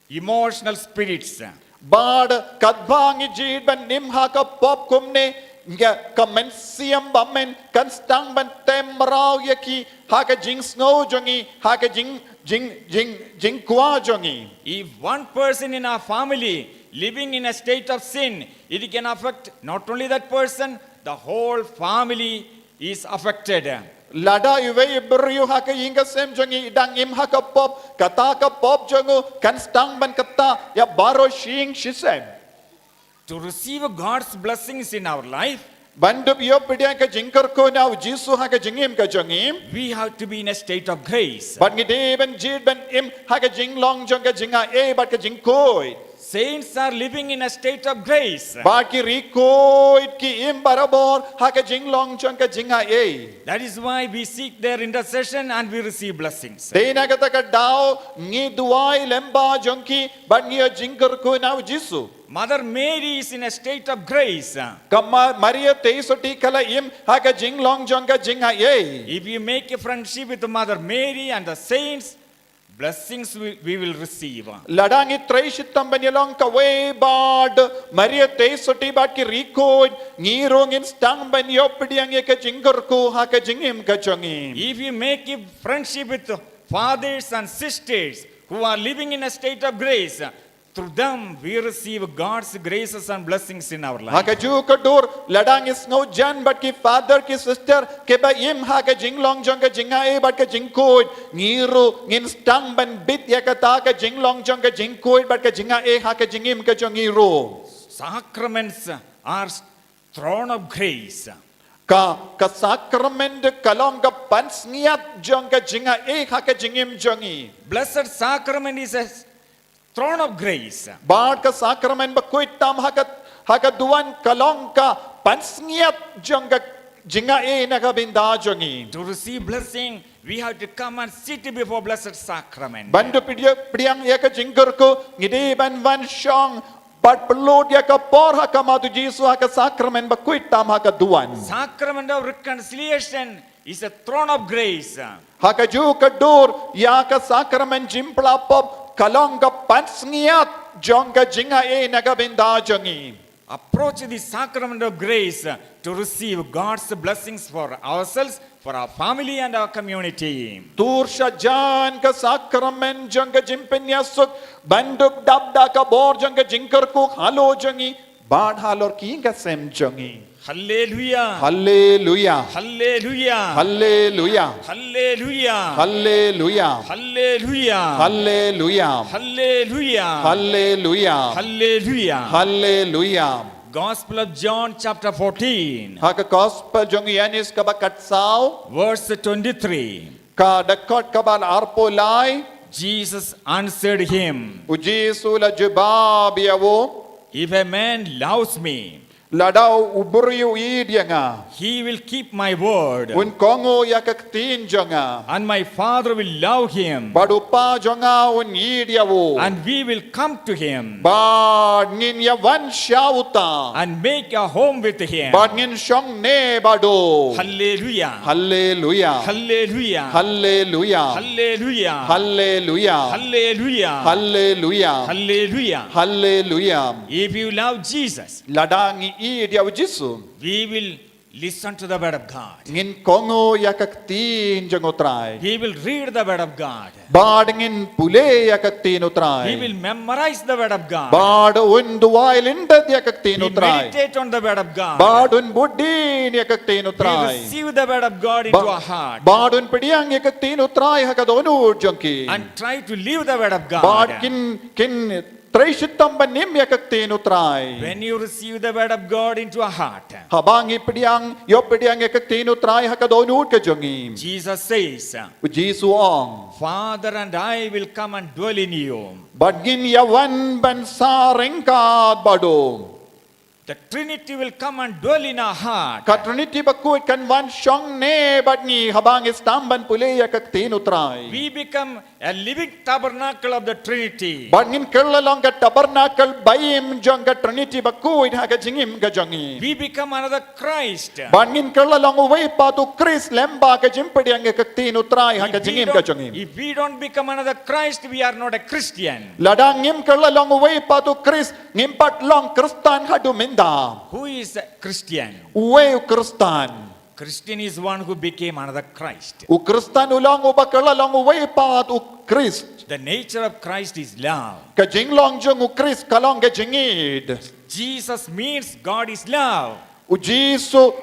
emotional spirits. Bad katba ngi jied ban im ha ka pop kumne, ngi ka mynsiem ba men kan sdang ban them mraw ïa ki ha ka jingsngew jong ngi, ha ka jing jing jing jingkwah jong ngi. If one person in our family living in a state of sin, it can affect not only that person, the whole family is affected. Lada iwei i briew ha ka ïing ka sem jong ngi i dang im ha ka pop, kata ka pop jong u kan sdang ban ktah ïa baroh shi ïing shi sem. To receive God's blessings in our life, ban dup ïoh pdiang ka jingkyrkhu na u Jisu ha ka jingim ka jong ngi, we have to be in a state of grace. bad ngi dei ban jied ban im ha ka jinglong jong ka jingaiei bad ka jingkhuid. Saints are living in a state of grace. Bad ki riewkhuid ki im barabor ha ka jinglong jong ka jingaiei. That is why we seek their intercession and we receive blessings. Te na kata ka daw ngi duwai lyngba jong ki bad ngi ïoh jingkyrkhu na u Jisu. Mother Mary is in a state of grace. Ka Ma- Maria Theisotti ka la im ha ka jinglong jong ka jingaiei. If you make a friendship with Mother Mary and the saints, blessings we, we will receive. Lada ngi trei shitom ban ïalong kawei bad Maria Theisotti bad ki riewkhuid, ngi ruh ngin sdang ban ïoh pdiang ïa ka jingkyrkhu ha ka jingim ka jong ngi. If you make a friendship with fathers and sisters who are living in a state of grace, through them we receive God's graces and blessings in our Ha life. kajuh ka dur, lada ngi sngewjan bad ki father ki sister kiba im ha ka jinglong jong ka jingaiei bad ka jingkhuid, ngi ruh ngin sdang ban bit ïa kata ka jinglong jong ka jingkhuid bad ka jingaiei ha ka jingim ka jong ngi ruh. Sacraments are throne of grace. Ka ka sakrament ka long ka pansngiat jong ka jingaiei ha ka jingim jong ngi. Blessed Sacrament is a throne of grace. Bad ka sakrament bakhuid tam ha ka ha ka duwan ka long ka pansngiat jong ka jingaiei na ka bynta jong ngi. To receive blessing, we have to come and sit before Blessed Sacrament. Ban da pdiang pdiang ïa ka jingkyrkhu ngi dei ban wan shong bad pynlut ïa ka por ha khmat u Jisu ha ka sakrament bakhuid tam ha ka duwan. Sacrament of reconciliation is a throne of grace. Ha kajuh ka dur ïa ka sakrament jingpyllait pop ka long ka pansngiat jong ka jingaiei na ka bynta jong ngi. Approach the sacrament of grace to receive God's blessings for ourselves, for our family and our community. Tur shajan ka sakrament jong ka jingpynïasuk ban da dap da ka bor jong ka jingkyrkhu halor jong ngi bad halor ki ïing ki sem jong ngi. Hallelujah. Hallelujah. Hallelujah. Hallelujah. Hallelujah. Hallelujah. Hallelujah. Hallelujah. Hallelujah. Hallelujah. Hallelujah. Hallelujah. Gospel of John chapter fourteen, Ha ka gospel jong Ïoannis kaba khatsaw, verse twenty-three. ka dkhot kaba arphew lai, Jesus answered him, u Jisu u la jubab ïa u, "If a man loves me, lada u briew u ïeit ïa nga, he will keep my word, un kohnguh ïa ka ktien jong nga. and my Father will love him, Bad u Kpa jong nga un ïeit ïa u. and we will come to him, Bad ngin ïa wan sha uta. and make a home with him." Bad ngin shong ne bad u. Hallelujah. Hallelujah. Hallelujah. Hallelujah. Hallelujah. Hallelujah. Hallelujah. Hallelujah. Hallelujah. Hallelujah. If you love Jesus, Lada ngi ïeit ïa u Jisu, we will listen to the word of God. Ngin kohnguh ïa ka ktien jong u Trai. We will read the word of God. Bad ngin pule ïa ka ktien u Trai. We will memorize the word of God. Bad un duwai lyndet ïa ka ktien u We Trai. Meditate on the word of God. Bad un bud dien ïa ka ktien u We Trai. Receive the word of God into Ba- our heart. Bad un pdiang ïa ka ktien u Trai ha ka dohnud jong ki. And try to live the word of God. Bad kin kin trei shitom ban im ïa ka ktien u Trai. When you receive the word of God into our heart, Haba ngi pdiang, ïoh pdiang ïa ka ktien u Trai ha ka dohnud ka jong ngi. Jesus says, U Jisu u ong. "Father and I will come and dwell in you." Bad ngin ïa wan ban sah ryngkat bad u. The Trinity will come and dwell in our heart. Ka Trinity bakhuid kan wan shong ne bad ngi haba ngi sdang ban pule ïa ka ktien u Trai. We become a living tabernacle of the Trinity. Bad ngin kylla long ka tabernacle ba im jong ka Trinity bakhuid ha ka jingim ka jong ngi. We become another Christ. Bad ngin kylla long uwei pat u Khrist lyngba ka jingpdiang ïa ka ktien u Trai ha ka If we jingim ka don't- jong ngi. If we don't become another Christ, we are not a Christian. Lada ngim kylla long uwei pat u Khrist, ngim pat long Khristan haduh mynta. Who is a Christian? Uwei u Khristan. Christian is one who became another Christ. U Khristan u long uba kylla long uwei pat u Khrist. The nature of Christ is love. Ka jinglong jong u Khrist ka long ka jingïeit. Jesus means God is love. U Jisu,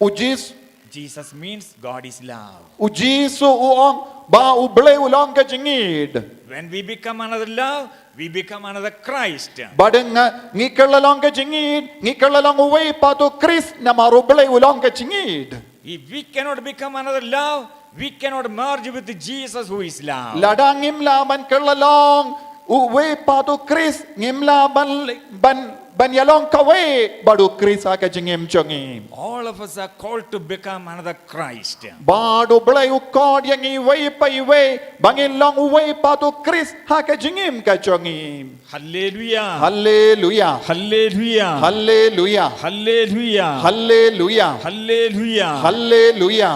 u Jisu, Jesus means God is love. U Jisu u ong ba u Blei u long ka jingïeit. When we become another love, we become another Christ. Bad nga ngi kylla long ka jingïeit, ngi kylla long uwei pat u Khrist namar u Blei u long ka jingïeit. If we cannot become another love, we cannot merge with Jesus who is love. Lada ngim lah ban kylla long uwei pat u Khrist, ngim lah ban, ban, ban ïalong kawei bad u Khrist ha ka jingim jong ngi. All of us are called to become another Christ. Bad u Blei u khot ïa ngi iwei pa iwei ba ngin long uwei pat u Khrist ha ka jingim ka jong ngi. Hallelujah. Haleluia. Hallelujah. Haleluia. Hallelujah. Haleluia. Hallelujah. Haleluia. Hallelujah.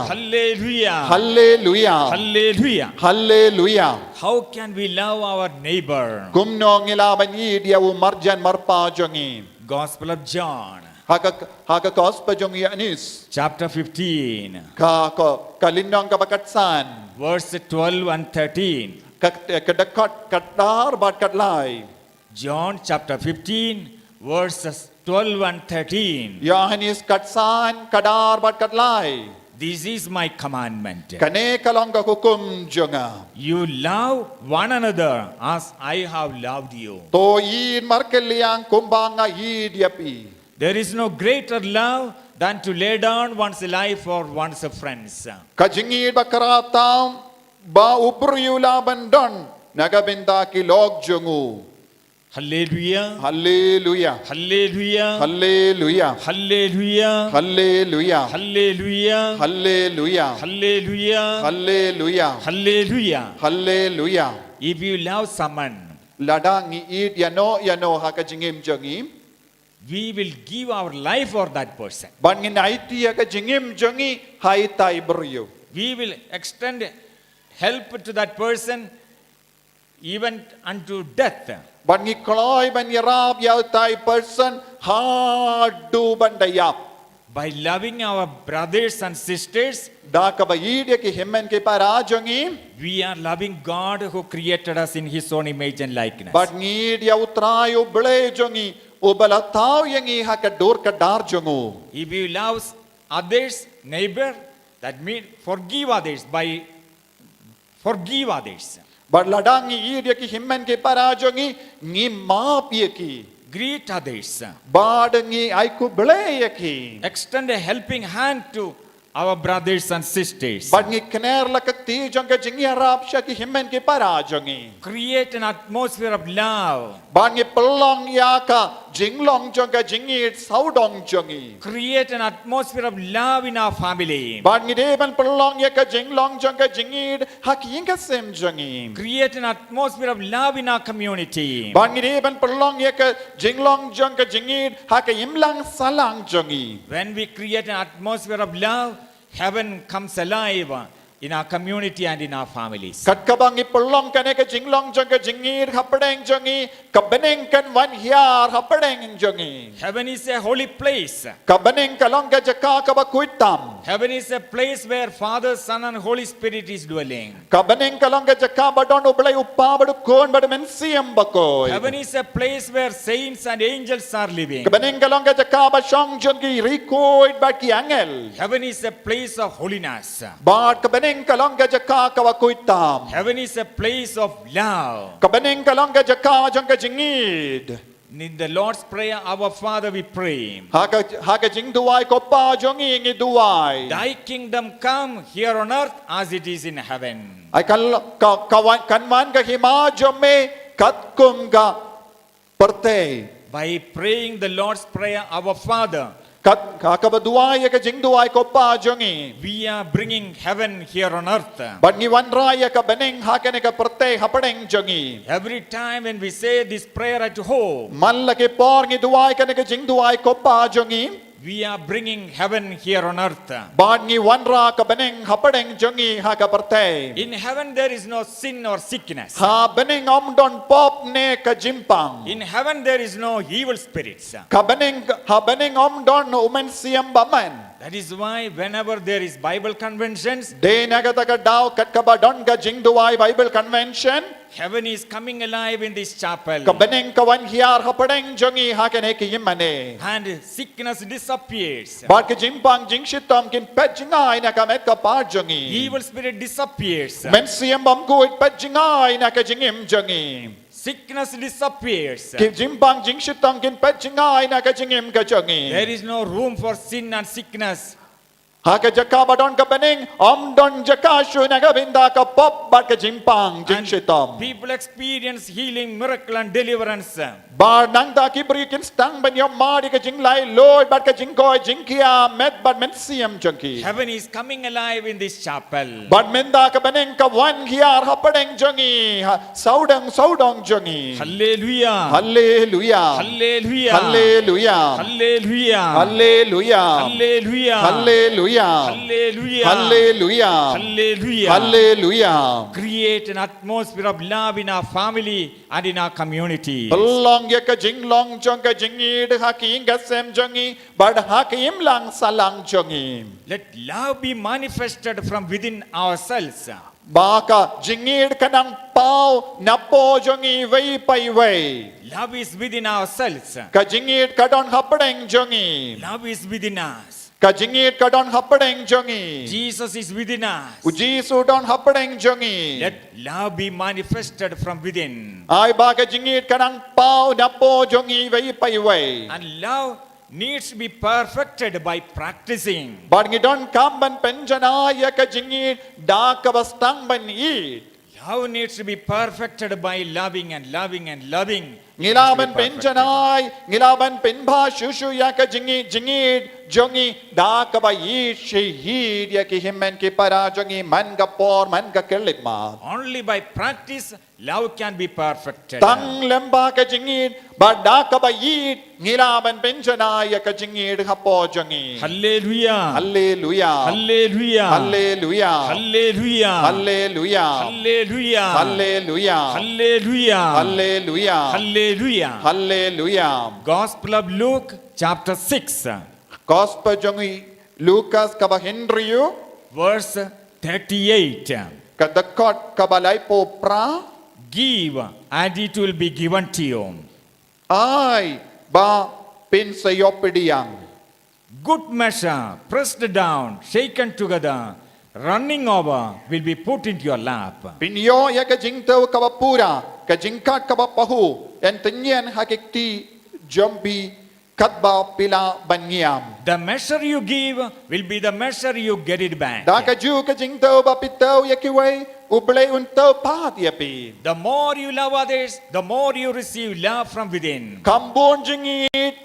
Haleluia. Hallelujah. Haleluia. How can we love our neighbor? Kumno ngi lah ban ïeit ïa u marjan marpa jong ngi? Gospel of John, Ha ka, ha ka Gospel jong u Ïoannis. chapter fifteen, Ka, ka, ka lynnong kaba khatsan. verse twelve and thirteen. Ka, ka dkhot khatar bad khatlai. John chapter fifteen, verses twelve and thirteen. Ïoannis khatsan, khatar bad khatlai. This is my commandment. Kane ka long ka hukum jong nga. You love one another as I have loved you. To ïeit markylliang kumba nga ïeit ïa phi. There is no greater love than to lay down one's life for one's friends. Ka jingïeit ba kyrpang tam ba u briew u lah ban don na ka bynta ki lok jong u. Hallelujah. Haleluia. Hallelujah. Haleluia. Hallelujah. Haleluia. Hallelujah. Haleluia. Hallelujah. Haleluia. Hallelujah. Haleluia. If you love someone, Lada ngi ïeit ïano ïano ha ka jingim jong ngi, we will give our life for that person. bad ngin aiti ïa ka jingim jong ngi ha itai i briew. We will extend help to that person even unto death. Bad ngi kloi ban ïarap ïa itai i person haduh ban da ïap. By loving our brothers and sisters, Da kaba ïeit ïa ki hynmen ki para jong ngi, we are loving God who created us in His own image and likeness. bad ngi ïeit ïa u Trai u Blei jong ngi, uba la thaw ïa ngi ha ka dur ka dar jong u. If you love others, neighbor, that means forgive others by forgive others. Bad lada ngi ïeit ïa ki hynmen ki para jong ngi, ngi map ïa ki. Greet others. Bad ngi ai khublei ïa ki. Extend a helping hand to our brothers and sisters. Bad ngi kner la ka kti jong ka jingïarap sha ki hynmen ki para jong ngi. Create an atmosphere of love. Bad ngi pynlong ïa ka jinglong jong ka jingïeit sawdong jong ngi. Create an atmosphere of love in our family. Bad ngi dei ban pynlong ïa ka jinglong jong ka jingïeit ha ki ïing ki sem jong ngi. Create an atmosphere of love in our community. Bad ngi dei ban pynlong ïa ka jinglong jong ka jingïeit ha ka imlang sahlang jong ngi. When we create an atmosphere of love, heaven comes alive in our community and in our families. Kat kaba ngi pynlong kane ka jinglong jong ka jingïeit hapdeng jong ngi, ka bneng kan wan hiar hapdeng jong ngi. Heaven is a holy place. Ka bneng ka long ka jaka kaba khuid tam. Heaven is a place where Father, Son, and Holy Spirit is dwelling. Ka bneng ka long ka jaka ba don u Blei u Kpa bad u Khun bad u Mynsiem Bakhuid. Heaven is a place where saints and angels are living. Ka bneng ka long ka jaka ba shong jong ki riewkhuid bad ki angel. Heaven is a place of holiness. Bad ka bneng ka long ka jaka kaba khuid tam. Heaven is a place of love. Ka bneng ka long ka jaka jong ka jingïeit. In the Lord's Prayer, Our Father, we pray. Ha ka, ha ka jingduwai ko Pa jong ngi ngi duwai. Thy kingdom come here on earth as it is in heaven. Ai kan, ka, ka wan, kan wan ka hima jong me katkum ka pyrthei. By praying the Lord's Prayer, Our Father, kat, ka, kaba duwai ïa ka jingduwai ko Pa jong ngi. We are bringing heaven here on earth. Bad ngi wanrah ïa ka bneng ha kane ka pyrthei hapdeng jong ngi. Every time when we say this prayer at home, man la ki por ngi duwai kane ka jingduwai ko Pa jong ngi. We are bringing heaven here on earth. Bad ngi wanrah ka bneng hapdeng jong ngi ha ka pyrthei. In heaven there is no sin or sickness. Ha bneng ym don pop ne ka jingpang. In heaven there is no evil spirits. Ka bneng, ha bneng ym don u mynsiem bymman. That is why whenever there is Bible conventions, dei na kata ka daw kat kaba don ka jingduwai Bible convention, heaven is coming alive in this chapel. Ka bneng ka wan hiar hapdeng jong ngi ha kane ka ïingmane. And sickness disappears. Bad ka jingpang jingshitom kin peit jngai na ka met ka kpar jong ngi. Evil spirit disappears. Mynsiem bymkhuid peit jngai na ka jingim jong ngi. Sickness disappears. Ka jingpang jingshitom kin peit jngai na ka jingim ka jong ngi. There is no room for sin and sickness. Ha ka jaka ba don ka bneng, ym don jaka shuh na ka bynta ka pop bad ka jingpang, jingshitom. People experience healing, miracle, and deliverance. Bad nangta ki briew kin sdang ban ïohmad ïa ka jinglaitluid bad ka jingkoit jingkhiah met bad mynsiem jong ki. Heaven is coming alive in this chapel. Bad mynta ka bneng ka wan hiar hapdeng jong ngi, ha sawdong sawdong jong ngi. Hallelujah. Hallelujah. Hallelujah. Hallelujah. Hallelujah. Hallelujah. Hallelujah. Hallelujah. Hallelujah. Hallelujah. Hallelujah. Hallelujah. Create an atmosphere of love in our family and in our community. Pynlong ïa ka jinglong jong ka jingïeit ha ki ïing ka sem jong ngi bad ha ka imlang sahlang jong ngi. Let love be manifested from within ourselves. Ba ka jingïeit ka nang paw napoh jong ngi iwei pa iwei. Love is within ourselves. Ka jingïeit ka don hapdeng jong ngi. Love is within us. Ka jingïeit ka don hapdeng jong ngi. Jesus is within us. U Jisu don hapdeng jong ngi. Let love be manifested from within. Ai ba ka jingïeit ka nang paw napoh jong ngi iwei pa iwei. And love needs to be perfected by practicing. Bad ngi donkam ban pynjanai ïa ka jingïeit da kaba sdang ban ïeit. Love needs to be perfected by loving and loving and loving. Ngi lah ban pynjanai, ngi lah ban pynbha shuh shuh ïa ka jingïeit, jingïeit jong ngi da kaba ïeit shi ïeit ïa ki hynmen ki para jong ngi man ka por man ka khyllipmat. Only by practice, love can be perfected. Tang lem ba ka jingïeit bad da kaba ïeit ngi lah ban pynjanai ïa ka jingïeit hapoh jong ngi. Hallelujah. Hallelujah. Hallelujah. Hallelujah. Hallelujah. Hallelujah. Hallelujah. Hallelujah. Hallelujah. Hallelujah. Hallelujah. Hallelujah. Gospel of Luke, chapter six, Gospel jong i Lukas kaba hynriew, verse thirty-eight. ka dkhot kaba laiphew phra. Give, and it will be given to you. Ai ba pynsaïoh pdiang. Good measure, pressed down, shaken together, running over, will be put into your lap. Pynïoh ïa ka jingthew kaba pura, ka jingkat kaba pahu, yn tyngïen ha ki kti jong phi katba phi lah ban ngiam. The measure you give will be the measure you get it back. Da kajuh ka jingthew ba phi thew ïa kiwei, U Blei un thew pat ïa phi. The more you love others, the more you receive love from within. Kam bun jingïeit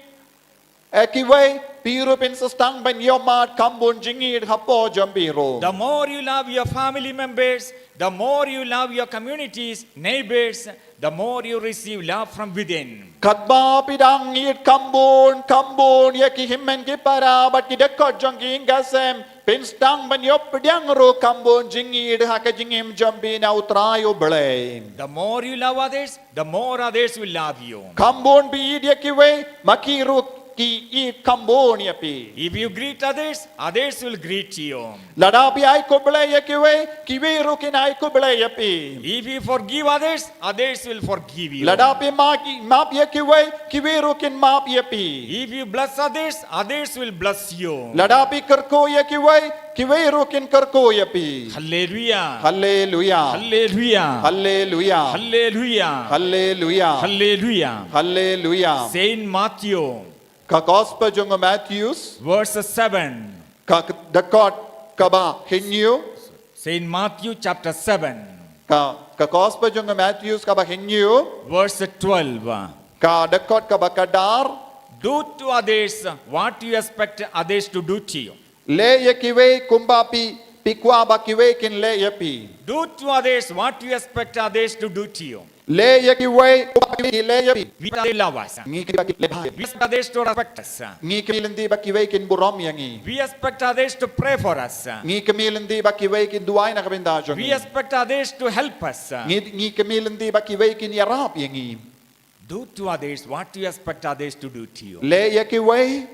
ïa kiwei, phi ruh phin sa sdang ban ïohmad kam bun jingïeit hapoh jong phi ruh. The more you love your family members, the more you love your communities, neighbors, the more you receive love from within. Katba phi dang ïeit kam bun, kam bun ïa ki hynmen ki para bad ki dkhot jong ki ïing ka sem, phin sdang ban ïoh pdiang ruh kam bun jingïeit ha ka jingim jong phi na U Trai U Blei. The more you love others, the more others will love you. Kam bun phi ïeit ïa kiwei, ma ki ruh ki ïeit kam bun ïa phi. If you greet others, others will greet you. Lada phi ai khublei ïa kiwei, kiwei ruh kin ai khublei ïa phi. If you forgive others, others will forgive you. Lada phi ma-, map ïa kiwei, kiwei ruh kin map ïa phi. If you bless others, others will bless you. Lada phi kyrkhu ïa kiwei, kiwei ruh kin kyrkhu ïa phi. Hallelujah. Hallelujah. Hallelujah. Hallelujah. Hallelujah. Hallelujah. Hallelujah. Hallelujah. Saint Matthew, Ka Gospel jong u Matthew, verse seven. ka dkhot kaba hynñiew. Saint Matthew chapter seven, Ka, ka Gospel jong u Matthew kaba hynñiew. Verse twelve. Ka dkhot kaba khatar. Do to others what you expect others to do to you. Leh ïa kiwei kumba phi, phi kwah ba kiwei kin leh ïa phi. Do to others what you expect others to do to you. Leh ïa kiwei kumba kiwei kin leh ïa phi. We are lovers. Ngi kyrpad ba kin leh bha. We expect others to respect us. Ngi kyrmen lynti ba kiwei kin burom ïa ngi. We expect others to pray for us. Ngi kyrmen lynti ba kiwei kin duwai na ka bynta jong ngi. We expect others to help us. Ngi, ngi kyrmen lynti ba kiwei kin ïarap ïa ngi. Do to others what you expect others to do to you. Leh ïa kiwei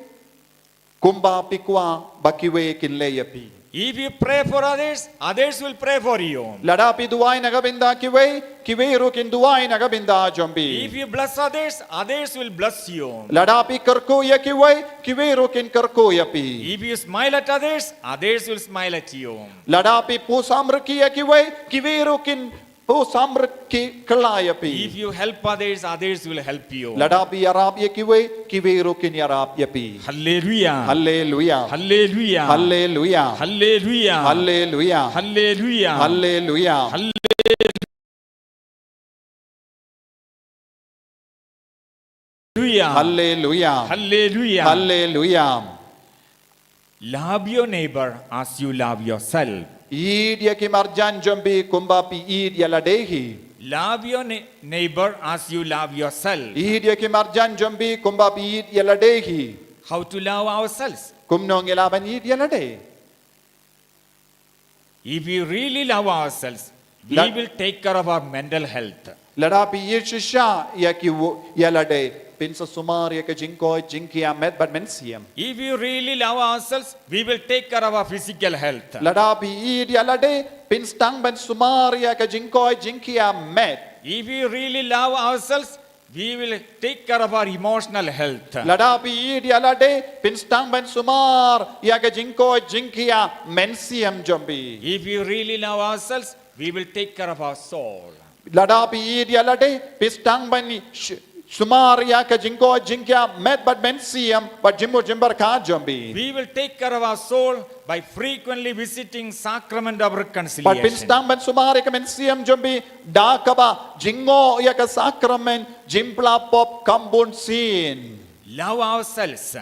kumba phi kwah ba kiwei kin leh ïa phi. If you pray for others, others will pray for you. Lada phi duwai na ka bynta kiwei, kiwei ruh kin duwai na ka bynta jong phi. If you bless others, others will bless you. Lada phi kyrkhu ïa kiwei, kiwei ruh kin kyrkhu ïa phi. If you smile at others, others will smile at you. Lada phi pyrshang rkhie ïa kiwei, kiwei ruh kin Pynsamrit ki kylla ïa phi. If you help others, others will help you. Lada phi ïarap ïa kiwei, kiwei ruh kin ïarap ïa phi. Hallelujah. Hallelujah. Hallelujah. Hallelujah. Hallelujah. Hallelujah. Hallelujah. Hallelujah. Hallelujah. Hallelujah. Hallelujah. Hallelujah. Love your neighbor as you love yourself. Ïeit ïa ki marjan jong phi kumba phi ïeit ïa lade hi. Love your ne- neighbor as you love yourself. Ïeit ïa ki marjan jong phi kumba phi ïeit ïa lade hi. How to love ourselves? Kumno ngi lah ban ïeit ïa lade. If we really love ourselves, we La- will take care of our mental health. Lada phi ïeit shisha ïa ki wo- ïa lade, phin sa sumar ïa ka jingkoit jingkhiah met bad mynsiem. If we really love ourselves, we will take care of our physical health. Lada phi ïeit ïa lade, phin sdang ban sumar ïa ka jingkoit jingkhiah met. If we really love ourselves, we will take care of our emotional health. Lada phi ïeit ïa lade, phin sdang ban sumar ïa ka jingkoit jingkhiah mynsiem jong phi. If we really love ourselves, we will take care of our soul. Lada phi ïeit ïa lade, phi sdang ban sh- sumar ïa ka jingkoit jingkhiah met bad mynsiem bad jingmut jingpyrkhat jong phi. We will take care of our soul by frequently visiting sacrament of reconciliation. Bad phin sdang ban sumar ïa ka mynsiem jong phi da kaba jngoh ïa ka sakramen jingpla pop kham bun sien. Love ourselves.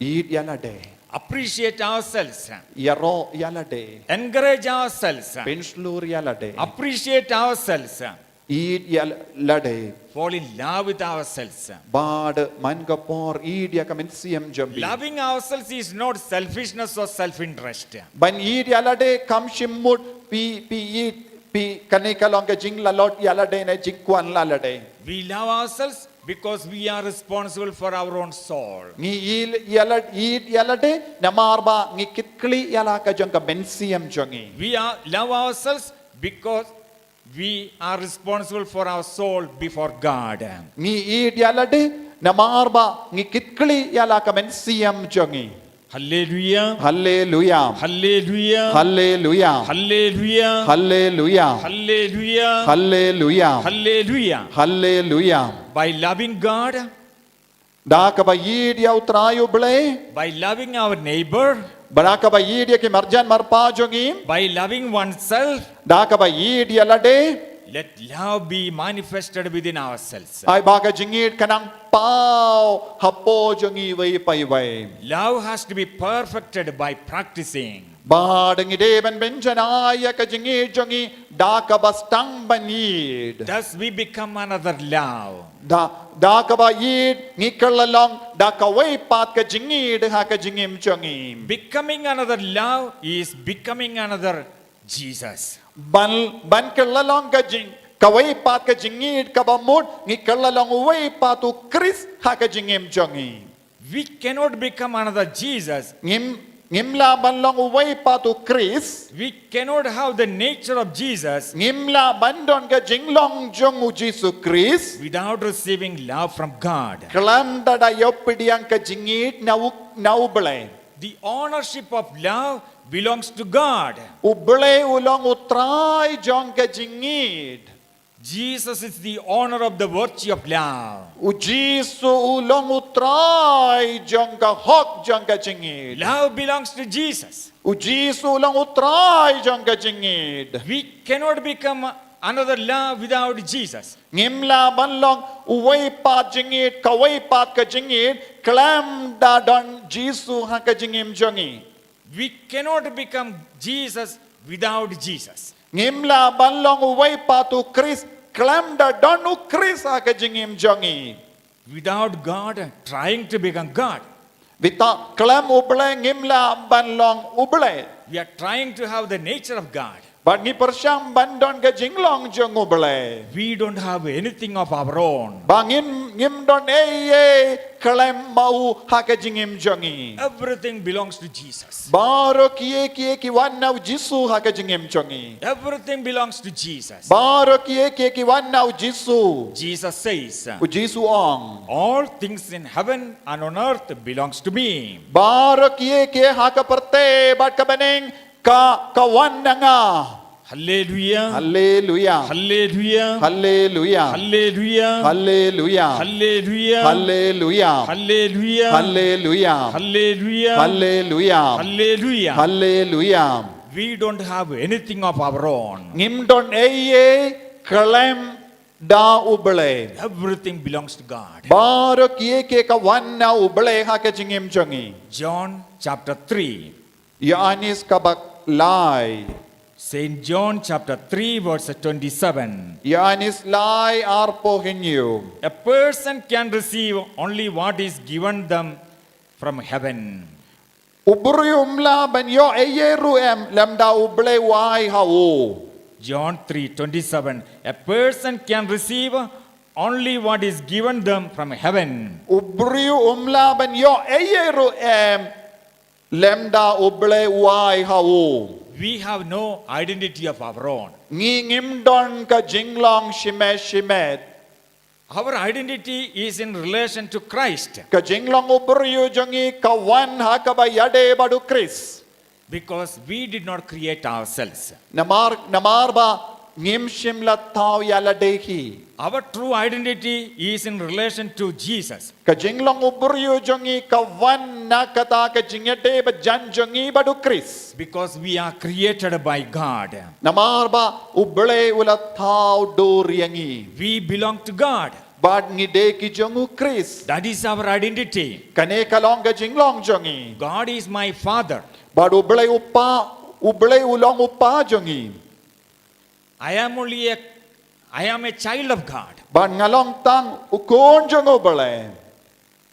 Ïeit ïa lade. Appreciate ourselves. Ïaroh ïa lade. Encourage ourselves. Pynshlur ïa lade. Appreciate ourselves. Ïeit ïa lade. Fall in love with ourselves. Bad man ka por ïeit ïa ka mynsiem jong phi. Loving ourselves is not selfishness or self-interest. Ban ïeit ïa lade kam shym mut phi phi ïeit phi kane ka long ka jinglalot ïa lade ne jingkwah ïa lade. We love ourselves because we are responsible for our own soul. Ngi ïeit ïa lade, ïeit ïa lade namar ba ngi kit khlieh ïa la ka jong ka mynsiem jong ngi. We are love ourselves because we are responsible for our soul before God. Ngi ïeit ïa lade namar ba ngi kit khlieh ïa la ka mynsiem jong ngi. Hallelujah. Hallelujah. Hallelujah. Hallelujah. Hallelujah. Hallelujah. Hallelujah. Hallelujah. Hallelujah. Hallelujah. By loving God, Da kaba ïeit ïa U Trai U Blei. By loving our neighbor. Bad da kaba ïeit ïa ki marjan marpa jong ngi. By loving oneself. Da kaba ïeit ïa lade. Let love be manifested within ourselves. Ai ba ka jingïeit kan nang paw hapoh jong ngi iwei pa iwei. Love has to be perfected by practicing. Bad ngi dei ban pynjanai ïa ka jingïeit jong ngi da kaba sdang ban ïeit. Thus we become another love. Da, da kaba ïeit ngi kylla long da kawei pat ka jingïeit ha ka jingim jong ngi. Becoming another love is becoming another Jesus. Ban, ban kylla long ka jing, kawei pat ka jingïeit kaba mut ngi kylla long uwei pat U Khrist ha ka jingim jong ngi. We cannot become another Jesus. Ngim, ngim lah ban long uwei pat U Khrist. We cannot have the nature of Jesus. Ngim lah ban don ka jinglong jong U Jisu Khrist. Without receiving love from God. Khlem da da ïoh pdiang ka jingïeit na U, na U Blei. The ownership of love belongs to God. U Blei u long U Trai jong ka jingïeit. Jesus is the owner of the virtue of love. U Jisu u long U Trai jong ka hok jong ka jingïeit. Love belongs to Jesus. U Jisu u long U Trai jong ka jingïeit. We cannot become another love without Jesus. Ngim lah ban long uwei pat jingïeit, kawei pat ka jingïeit, khlem da don Jisu ha ka jingim jong ngi. We cannot become Jesus without Jesus. Ngim lah ban long uwei pat U Khrist khlem da don U Khrist ha ka jingim jong ngi. Without God trying to become God. Without, khlem U Blei ngim lah ban long U Blei. We are trying to have the nature of God. Bad ngi pyrshang ban don ka jinglong jong U Blei. We don't have anything of our own. Ba ngim, ngim don ei ei khlem ma u ha ka jingim jong ngi. Everything belongs to Jesus. Baroh kiei kiei ki wan na U Jisu ha ka jingim jong ngi. Everything belongs to Jesus. Baroh kiei kiei ki wan na U Jisu. Jesus says, U Jisu u ong, all things in heaven and on earth belongs to me. Baroh kiei kiei ha ka pyrthei bad ka bneng ka, ka wan na nga. Hallelujah. Hallelujah. Hallelujah. Hallelujah. Hallelujah. Hallelujah. Hallelujah. Hallelujah. Hallelujah. Hallelujah. Hallelujah. Hallelujah. Hallelujah. Hallelujah. We don't have anything of our own. Ngim don ei ei khlem da U Blei. Everything belongs to God. Baroh kiei kiei ka wan na U Blei ha ka jingim jong ngi. John chapter three. Ïoannis ka bak lai. Saint John chapter three, verse twenty-seven. Ïoannis lai arphew hynñiew. A person can receive only what is given them from heaven. U briew um lah ban ïoh ei ei ruh em lymda U Blei u ai ha u. John three twenty-seven. A person can receive only what is given them from heaven. U briew um lah ban ïoh ei ei ruh em lymda U Blei u ai ha u. We have no identity of our own. Ngi ngim don ka jinglong shimet shimet. Our identity is in relation to Christ Ka jinglong u briew jong ngi ka wan ha kaba ïadei bad U Khrist. because we did not create ourselves. Namar, namar ba ngim shym la thaw ïa lade hi. Our true identity is in relation to Jesus Ka jinglong u briew jong ngi ka wan na kata ka jingïadei bajan jong ngi bad U Khrist. because we are created by God. Namar ba U Blei u la thaw dur ïa ngi. We belong to God. Bad ngi dei ki jong U Khrist. That is our identity. Kane ka long ka jinglong jong ngi. God is my father. Bad U Blei u pa, U Blei u long u pa jong ngi. I am only a I am a child of God. Bad nga long tang u khun jong U Blei.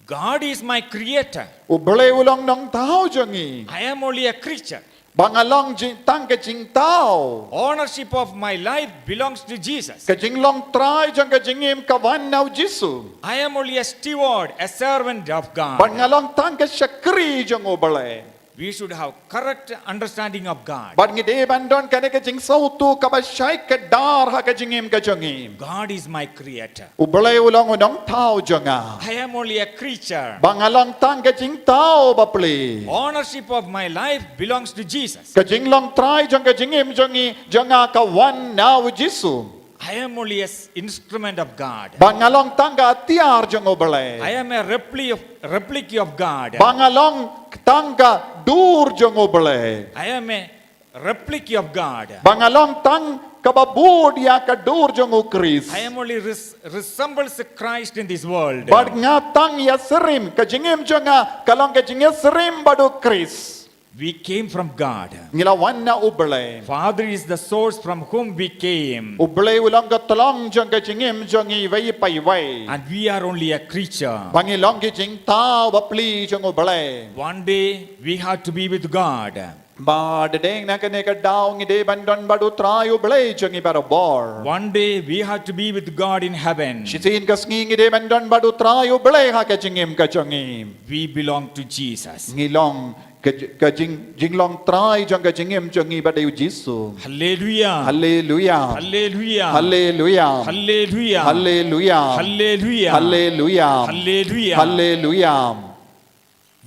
God is my creator. U Blei u long nongthaw jong ngi. I am only a creature. Ba nga long jing tang ka jingthaw. Ownership of my life belongs to Jesus. Ka jinglong trai jong ka jingim ka wan na U Jisu. I am only a steward, a servant of Bad nga God. long tang ka shakri jong U Blei. We should have correct understanding of God. Bad ngi dei ban don kane ka jingsngewthuh kaba shai kdar ha ka jingim ka jong ngi. God is my creator. U Blei u long u nongthaw jong nga. I am only a creature. Ba nga long tang ka jingthaw bapli. Ownership of my life belongs to Jesus. Ka jinglong trai jong ka jingim jong ngi jong nga ka wan na U Jisu. I am only an instrument of God. Ba nga long tang ka atiar jong U Blei. I am a repli- replica of God. Ba nga long tang ka dur jong U Blei. I am a replica of God. Ba nga long tang kaba bud ïa ka dur jong U Khrist. I am only res- resembles Christ in this world. Bad nga tang ïasyriem ka jingim jong nga ka long ka jingïasyriem bad U Khrist. We came from God. Ngi la wan na U Blei. Father is the source from whom we came. U Blei u long ka tlong jong ka jingim jong ngi iwei pa iwei. And we are only a creature. Ba ngi long ki jingthaw bapli jong U Blei. One day we have to be with God. Ba da deng na kane ka daw ngi dei ban don bad U Trai U Blei jong ngi barabor. One day we have to be with God in heaven. Shisien ka sngi ngi dei ban don bad U Trai U Blei ha ka jingim ka jong ngi. We belong to Jesus. Ngi long ka j- ka jing jinglong trai jong ka jingim jong ngi ba dei U Jisu. Hallelujah. Hallelujah. Hallelujah. Hallelujah. Hallelujah. Hallelujah. Hallelujah. Hallelujah. Hallelujah. Hallelujah.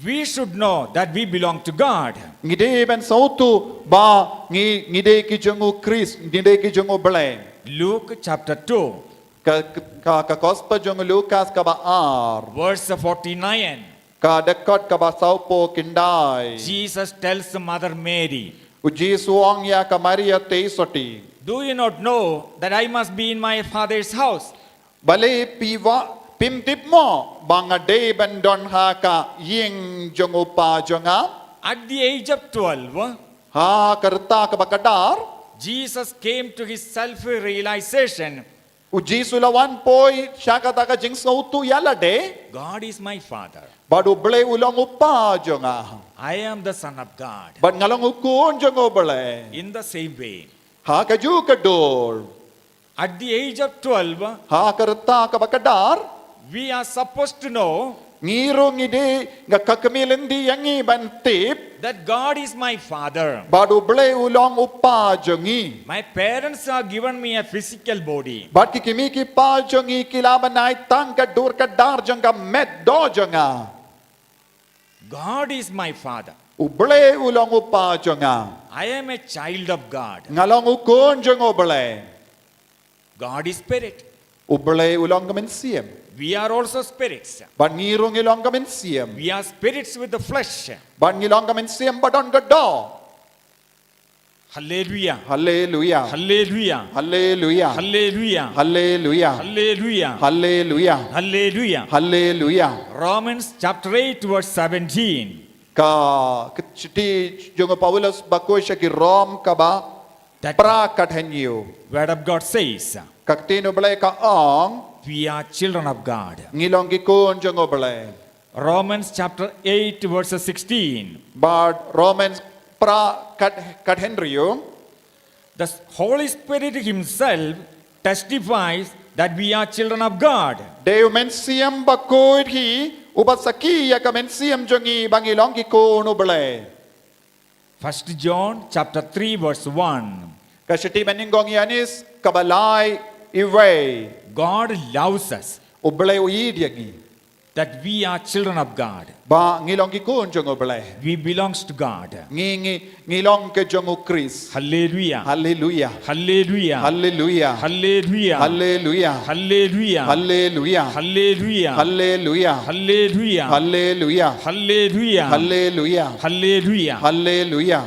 We should know that we belong to God. Ngi dei ban sngewthuh ba ngi ngi dei ki jong U Khrist, ngi dei ki jong U Blei. Luke chapter two, Ka ka ka gospel jong Lukas kaba ar. Verse forty-nine. Ka dkhot kaba sawphew khyndai. Jesus tells Mother Mary, U Jisu u ong ïa ka Maria Theisotti. "Do you not know that I must be in my Father's house?" Balei phi wa phim tip mo ba nga dei ban don ha ka ïing jong U Pa jong nga? At the age of twelve, Ha ka rta kaba kdar. Jesus came to his self realization. U Jisu u la wan poi sha kata ka jingsngewthuh ïa lade. God is my Father. Bad U Blei u long U Pa jong nga. I am the Son of God. Bad nga long u Khun jong U Blei. In the same way, Ha kajuh ka dur. At the age of twelve, Ha ka rta kaba kdar. We are supposed to know Ngi ruh ngi dei, nga, ka khmih lynti ïa ngi ban tip. that God is my Father. Bad U Blei u long U Pa jong ngi. My parents have given me a physical body. Bad ki kmie ki kpa jong ngi ki la ban ai tang ka dur ka dar jong ka met doh jong nga. God is my Father. U Blei u long u pa jong nga. I am a child of God. Nga long u khun jong u Blei. God is spirit. U Blei u long ka mynsiem. We are also spirits. Bad ngi ruh ngi long ka mynsiem. We are spirits with the flesh. Bad ngi long ka mynsiem ba don ka doh. Hallelujah. Haleluia. Hallelujah. Haleluia. Hallelujah. Haleluia. Hallelujah. Haleluia. Hallelujah. Haleluia. Romans chapter eight verse seventeen. Ka, ka shithi jong u Paulus ba koit sha ki Rom kaba That phra, kat hynñiew. Word of God says, Ka ktien u Blei ka ong, we are children of God. ngi long ki khun jong u Blei. Romans chapter eight verse sixteen. Bad Romans phra, kat, kat hynriew. The Holy Spirit himself testifies that we are children of God. Dei u Mynsiem Bakhuid hi uba sakhi ïa ka mynsiem jong ngi ba ngi long ki khun u Blei. First John chapter three verse one. Ka shithi banyngkong Ïoannis kaba lai, iwei. God loves us. U Blei u ïeit ïa ngi. That we are children of God. Ba ngi long ki khun jong u Blei. We belongs to God. Ngi, ngi, ngi long ki jong u Khrist. Hallelujah. Haleluia. Hallelujah. Haleluia. Hallelujah. Haleluia. Hallelujah. Haleluia. Hallelujah. Haleluia. Hallelujah. Haleluia. Hallelujah. Haleluia. Hallelujah. Haleluia.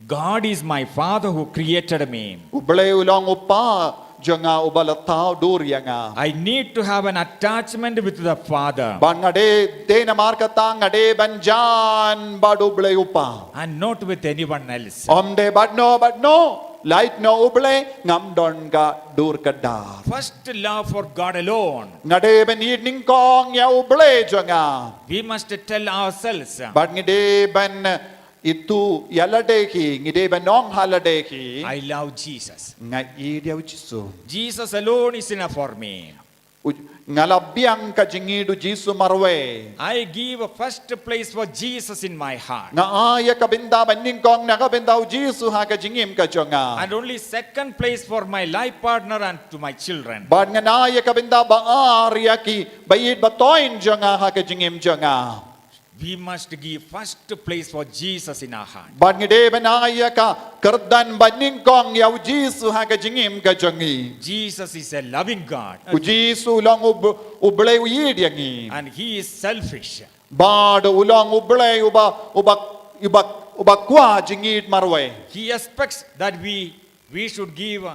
God is my Father who created me. U Blei u long u pa jong nga uba la thaw dur ïa nga. I need to have an attachment with the Father Bad nga dei, dei namar kata nga dei ban jan bad u Blei u pa. and not with anyone else. Ym dei bad no, bad no. Lait no u Blei ngam don ka dur kdar. First love for God alone. Nga dei ban ïeit nyngkong ïa u Blei jong nga. We must tell ourselves, Bad ngi dei ban ithuh ïa lade hi, ngi dei ban ong ha lade hi. I love Jesus. Nga ïeit ïa u Jisu. Jesus alone is enough for me. U, nga la biang ka jingïeit u Jisu marwei. I give a first place for Jesus in my heart. Nga ai ïa ka bynta banyngkong na ka bynta u Jisu ha ka jingim ka jong nga. And only second place for my life partner and to my children. Bad ngan ai ïa ka bynta ba ar ïa ki ba ïeit ba thoiñ jong nga ha ka jingim jong nga. We must give first place for Jesus in our heart. Bad ngi dei ban ai ïa ka kyrdan banyngkong ïa u Jisu ha ka jingim ka jong ngi. Jesus is a loving God. U Jisu u long u, u Blei u ïeit ïa ngi. And he is selfish. Bad u long u Blei uba, uba, uba, uba kwah jingïeit marwei. He expects that we, we should give,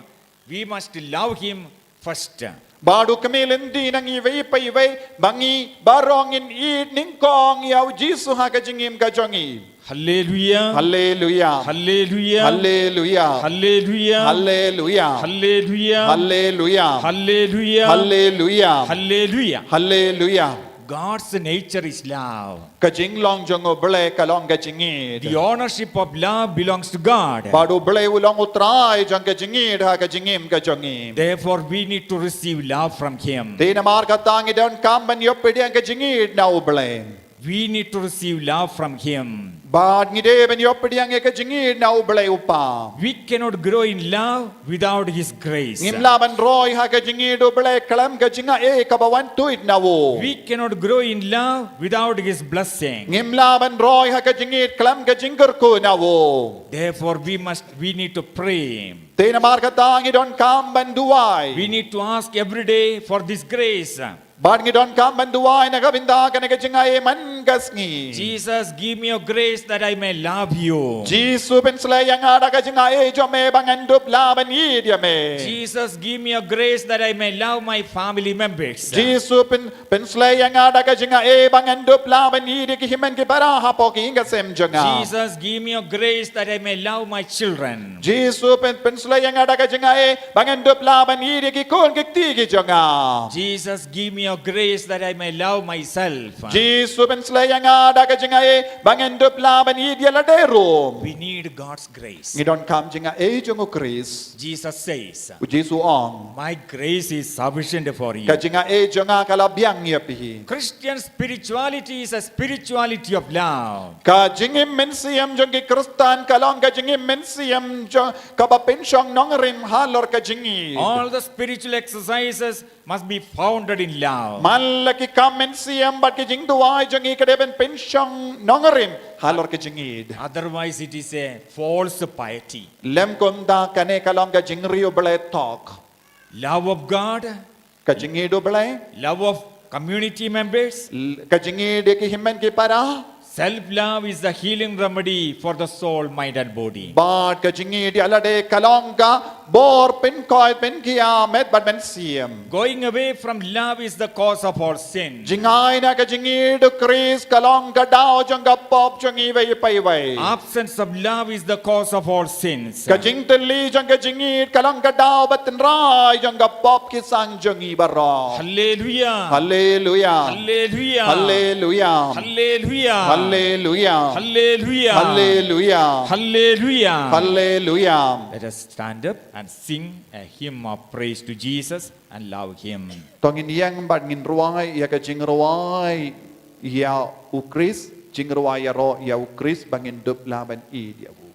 we must love him first. Bad u kmie lynti na ngi iwei pa iwei ba ngi baroh ngin ïeit nyngkong ïa u Jisu ha ka jingim ka jong ngi. Hallelujah. Haleluia. Hallelujah. Haleluia. Hallelujah. Haleluia. Hallelujah. Haleluia. Hallelujah. Haleluia. Hallelujah. Haleluia. God's nature is love. Ka jinglong jong u Blei ka long ka jingïeit. The ownership of love belongs to God. Bad u Blei u long u trai jong ka jingïeit ha ka jingim ka jong ngi. Therefore, we need to receive love from Him. Te namar kata ngi donkam ban ïoh pdiang ka jingïeit na u Blei. We need to receive love from Him. Bad ngi dei ban ïoh pdiang ïa ka jingïeit na u Blei u Pa. We cannot grow in love without His grace. Ngim lah ban roi ha ka jingïeit u Blei khlem ka jingai kaba wan tuid na u. We cannot grow in love without His blessing. Ngim lah ban roi ha ka jingïeit khlem ka jingkyrkhu na u. Therefore, we must, we need to pray. Te namar kata ngi donkam ban duwai. We need to ask every day for this grace. Bad ngi donkam ban duwai na ka bynta kane ka jingai man ka sngi. Jesus, give me your grace that I may love you. Jisu, pynsleh ïa nga da ka jingai jong me ba ngan dup lah ban ïeit ïa me. Jesus, give me your grace that I may love my family members. Jisu, pyn, pynsleh ïa nga da ka jingai ba ngan dup lah ban ïeit ïa ki hynmen ki para hapoh ki ïing ki sem jong nga. Jesus, give me your grace that I may love my children. Jisu, pyn, pynsleh ïa nga da ka jingai ba ngan dup lah ban ïeit ïa ki khun ki kti ki jong nga. Jesus, give me your grace that I may love myself. Jisu, pynsleh ïa nga da ka jingai ba ngan dup lah ban ïeit ïa lade ruh. We need God's grace. Ngi donkam jingai jong u Khrist. Jesus says, U Jisu u ong, "My grace is sufficient for you." ka jingai jong nga ka la biang ïa phi. Christian spirituality is a spirituality of love. Ka jingim mynsiem jong ki Khristan ka long ka jingim mynsiem jong kaba pynshong nongrim halor ka jingïeit. All the spiritual exercises must be founded in love. Man la ki kam mynsiem bad ki jingduwai jong ngi ka dei ban pynshong nongrim halor ka jingïeid. Otherwise, it is a false piety. Lem kumta kane ka long ka jingri U Blei thok. Love of God, ka jingïeid U Blei, love of community members, l- ka jingïeid ïa ki hynmen ki para. Self love is the healing remedy for the soul, mind, and body. Bad ka jingïeid ïa lade ka long ka bor pynkoit pynkhia met bad mynsiem. Going away from love is the cause of all sin. Jingai na ka jingïeid U Khrist ka long ka daw jong ka pop jong iwei pa iwei. Absence of love is the cause of all sins. Ka jingtylli jong ka jingïeid ka long ka daw ba tynrai jong ka pop ki sang jong ngi baroh. Hallelujah. Hallelujah. Hallelujah. Hallelujah. Hallelujah. Hallelujah. Hallelujah. Hallelujah. Hallelujah. Hallelujah. Let us stand up and sing a hymn of praise to Jesus and love Him. To ngin ïeng bad ngin rwai ïa ka jingrwai ïa U Khrist, jingrwai ïaroh ïa U Khrist ba ngin dup lah ban ïeid ïa U.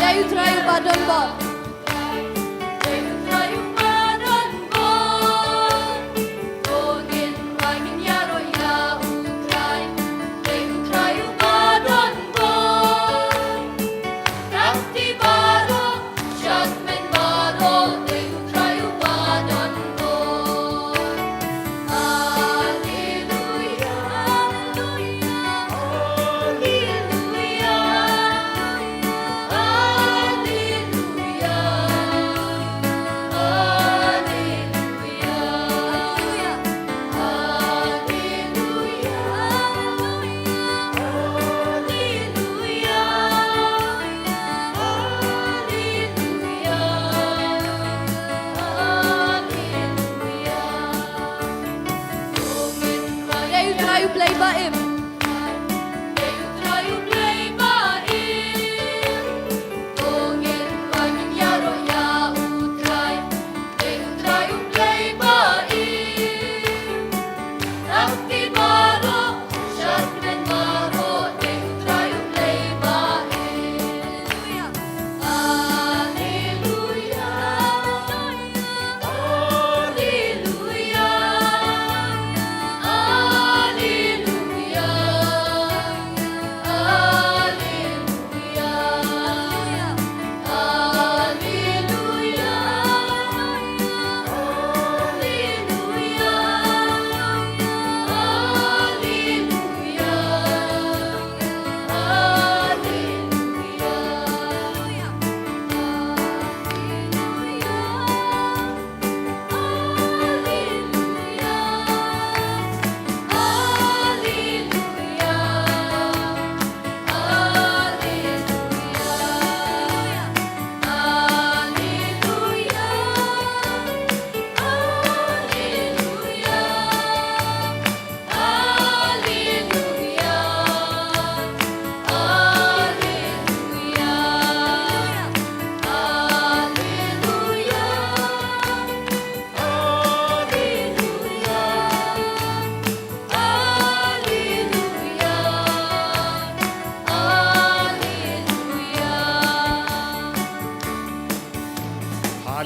Ïa U Trai uba don bor.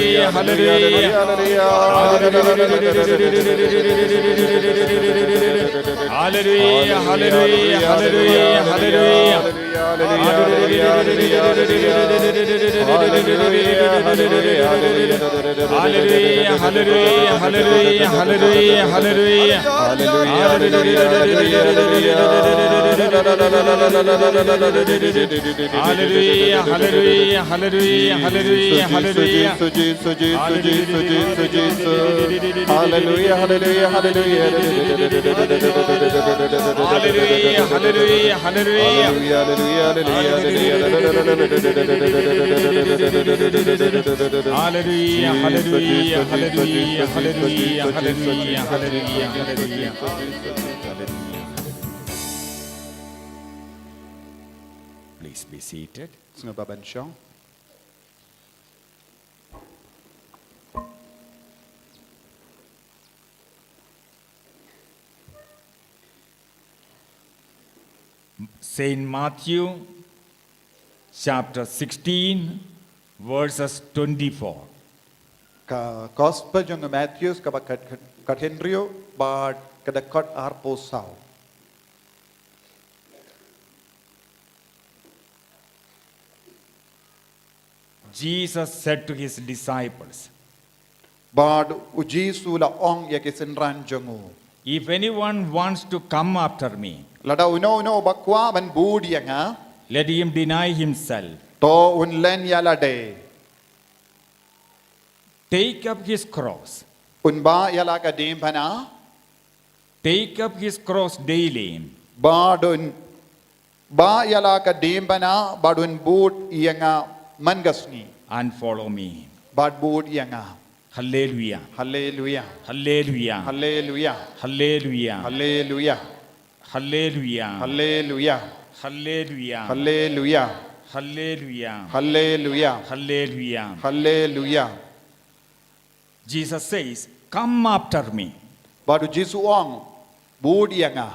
Hallelujah, hallelujah. Hallelujah, hallelujah, hallelujah, hallelujah. Hallelujah, hallelujah, hallelujah, hallelujah. Hallelujah, hallelujah, hallelujah, hallelujah. Hallelujah, hallelujah, hallelujah, hallelujah. Hallelujah, hallelujah, hallelujah, hallelujah, hallelujah. Jisu, Jisu, Jisu, Jisu, Jisu, Jisu. Hallelujah, hallelujah, hallelujah. Hallelujah, hallelujah, hallelujah. Hallelujah, hallelujah, hallelujah, hallelujah. Hallelujah, hallelujah, hallelujah, hallelujah, hallelujah, hallelujah. Please be seated. Sngewbha ban shong. Saint Matthew chapter sixteen, verses twenty-four. Ka Gospel jong u Matthew kaba khat, khat, khathynriew bad ka dkhot arphew saw. Jesus said to his disciples, bad u Jisu u la ong ïa ki synran jong u, "If anyone wants to come after me, lada uno uno ba kwah ban bud ïa nga, let him deny himself, to un len ïa lade, take up his cross, un bah ïa la ka diengphna, take up his cross daily, bad un bah ïa la ka diengphna bad un bud ïa nga man ka sngi, and follow me." Bad bud ïa nga. Hallelujah. Hallelujah. Hallelujah. Hallelujah. Hallelujah. Hallelujah. Hallelujah. Hallelujah. Hallelujah. Hallelujah. Hallelujah. Hallelujah. Hallelujah. Jesus says, "Come after me." Bad u Jisu u ong, "Bud ïa nga."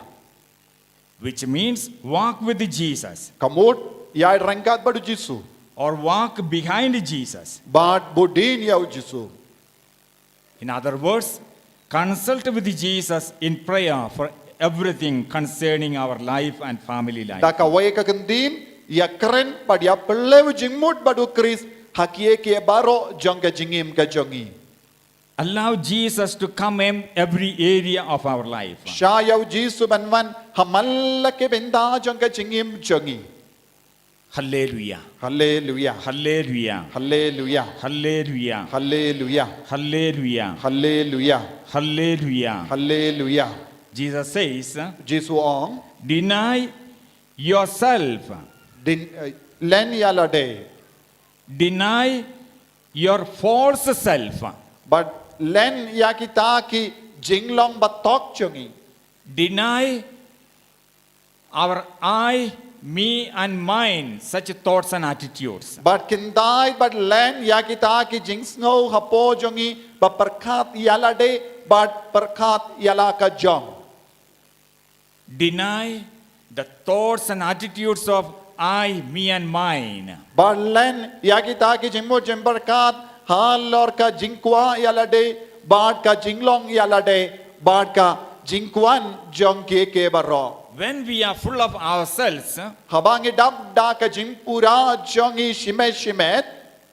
Which means walk with Jesus. Ka mut, ïaid ryngkat bad u Jisu. Or walk behind Jesus. Bad bud dien ïa u Jisu. In other words, consult with Jesus in prayer for everything concerning our life and family life. Da kawei ka kyntien, ïakren bad ïapyllait jingmut bad u Khrist ha kiei kiei baroh jong ka jingim ka jong ngi. Allow Jesus to come in every area of our life. Shah ïa u Jisu ban wan ha man la ki bynta jong ka jingim jong ngi. Hallelujah. Hallelujah. Hallelujah. Jesus says, Jisu u ong, deny yourself. Din, eh, len ïa lade. Deny your false self. Bad len ïa kita ki jinglong batok jong ngi. Deny our I, me and mine, such thoughts and attitudes. Bad kyntait bad len ïa kita ki jingsngew hapoh jong ngi ba pyrkhat ïa lade bad pyrkhat ïa la ka jong. Deny the thoughts and attitudes of I, me and mine. Bad len ïa kita ki jingmut jingpyrkhat halor ka jingkwah ïa lade bad ka jinglong ïa lade bad ka jingkwah jong kiei kiei baroh. When we are full of ourselves, haba ngi dap da ka jingpura jong ngi shimet shimet,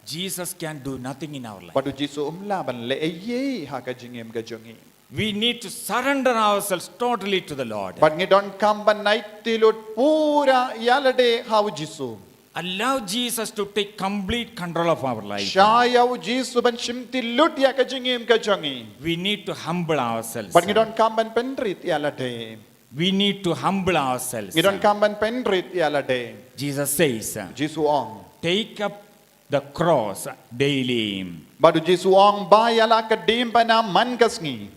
Jesus can do nothing in our life. Bad u Jisu um lah ban leh ei ei ha ka jingim ka jong ngi. We need to surrender ourselves totally to the Lord. Bad ngi donkam ban aiti lut pura ïa lade ha u Jisu. Allow Jesus to take complete control of our life. Shah ïa u Jisu ban shimti lut ïa ka jingim ka jong ngi. We need to humble ourselves. Bad ngi donkam ban pynrit ïa lade. We need to humble ourselves. Ngi donkam ban pynrit ïa lade. Jesus says, Jisu u ong, take up the cross daily. Bad u Jisu u ong, bah ïa la ka diengphna man ka sngi.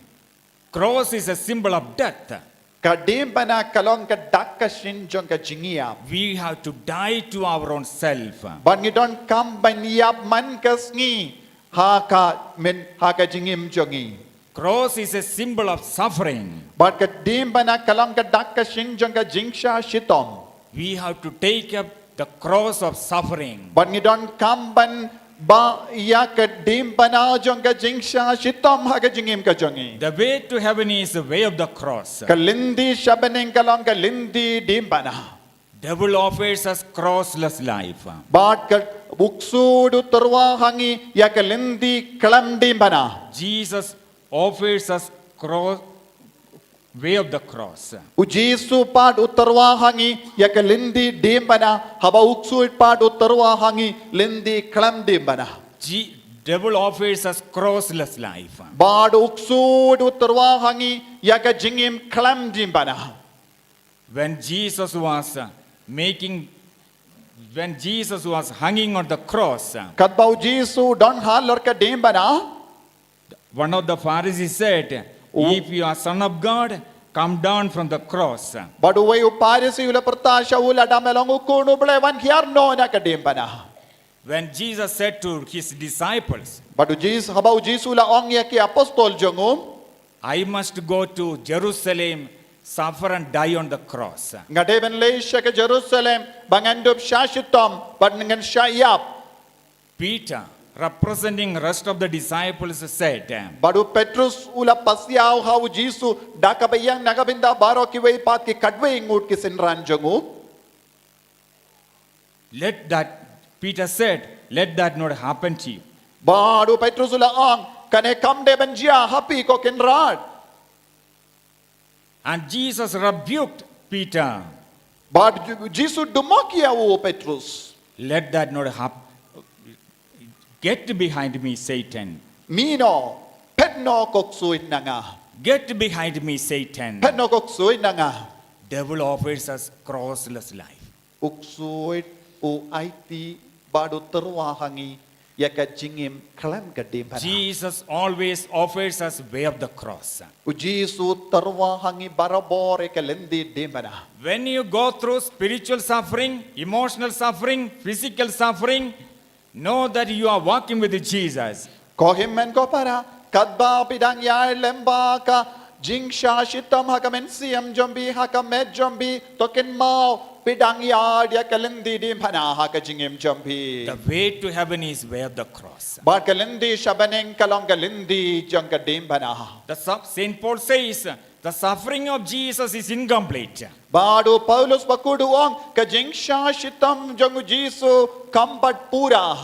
Cross is a symbol of death. Ka diengphna ka long ka dak ka shin jong ka jingïap. We have to die to our own self. Bad ngi donkam ban ïap man ka sngi ha ka myn ha ka jingim jong ngi. Cross is a symbol of suffering. Bad ka diengphna ka long ka dak ka shin jong ka jingshah shitom. We have to take up the cross of suffering. Bad ngi donkam ban ba ïa ka diengphna jong ka jingshah shitom ha ka jingim ka jong ngi. The way to heaven is the way of the cross. Ka lynti sha bneng ka long ka lynti diengphna. Devil offers us crossless life. Bad ka u ksu u tyrwa ha ngi ïa ka lynti khlem diengphna. Jesus offers us cross, way of the cross. U Jisu pat u tyrwa ha ngi ïa ka lynti diengphna, haba u ksu pat u tyrwa ha ngi lynti khlem diengphna. Je- Devil offers us crossless life. Bad u ksu u tyrwa ha ngi ïa ka jingim khlem diengphna. When Jesus was uh, making, when Jesus was hanging on the cross, uh, Katba u Jisu u don halor ka diengphna. One of the Pharisees said, "If you are Son of God, come down from the cross." Bad uwei u Pharisi u la pyrta sha u, lada me long u Khun u Blei, wan hiar noh na ka diengphna. When Jesus said to his disciples, Bad u Jisu, haba u Jisu u la ong ïa ki apostol jong u, "I must go to Jerusalem, suffer and die on the cross." nga dei ban leit sha ka Jerusalem, ba ngan dup shah shitom bad ngan shah ïap. Peter, representing rest of the disciples, said, Bad u Petrus u la pasiaw ha u Jisu da kaba ïeng na ka bynta baroh kiwei pat ki khatwei ngut ki synran jong u. "Let that," Peter said, "let that not happen to you." Bad u Petrus u la ong, kane kam dei ban jia ha phi ko Kynrad. And Jesus rebuked Peter. Bad u Jisu dumok ïa u Petrus. "Let that not happen. Get behind me, Satan." Mih noh, phet noh ko ksuid na nga. "Get behind me, Satan." Phet noh ko ksuid na nga. Devil offers us crossless life. U ksuid u aiti bad u tyrwa ha ngi ïa ka jingim khlem ka diengphna. Jesus always offers us way of the cross. U Jisu u tyrwa ha ngi barabor ïa ka lynti diengphna. When you go through spiritual suffering, emotional suffering, physical suffering, know that you are walking with Jesus. Ko hynmen ko para, katba phi dang ïaid lem bad ka jingshah shitom ha ka mynsiem jong phi, ha ka met jong phi, to kynmaw phi dang ïaid ïa ka lynti diengphna ha ka jingim jong phi. The way to heaven is way of the cross. Bad ka lynti sha bneng ka long ka lynti jong ka diengphna. The Saint Paul says, "The suffering of Jesus is incomplete." Bad u Paulus bakhuid u ong, ka jingshah shitom jong u Jisu kam pat pura.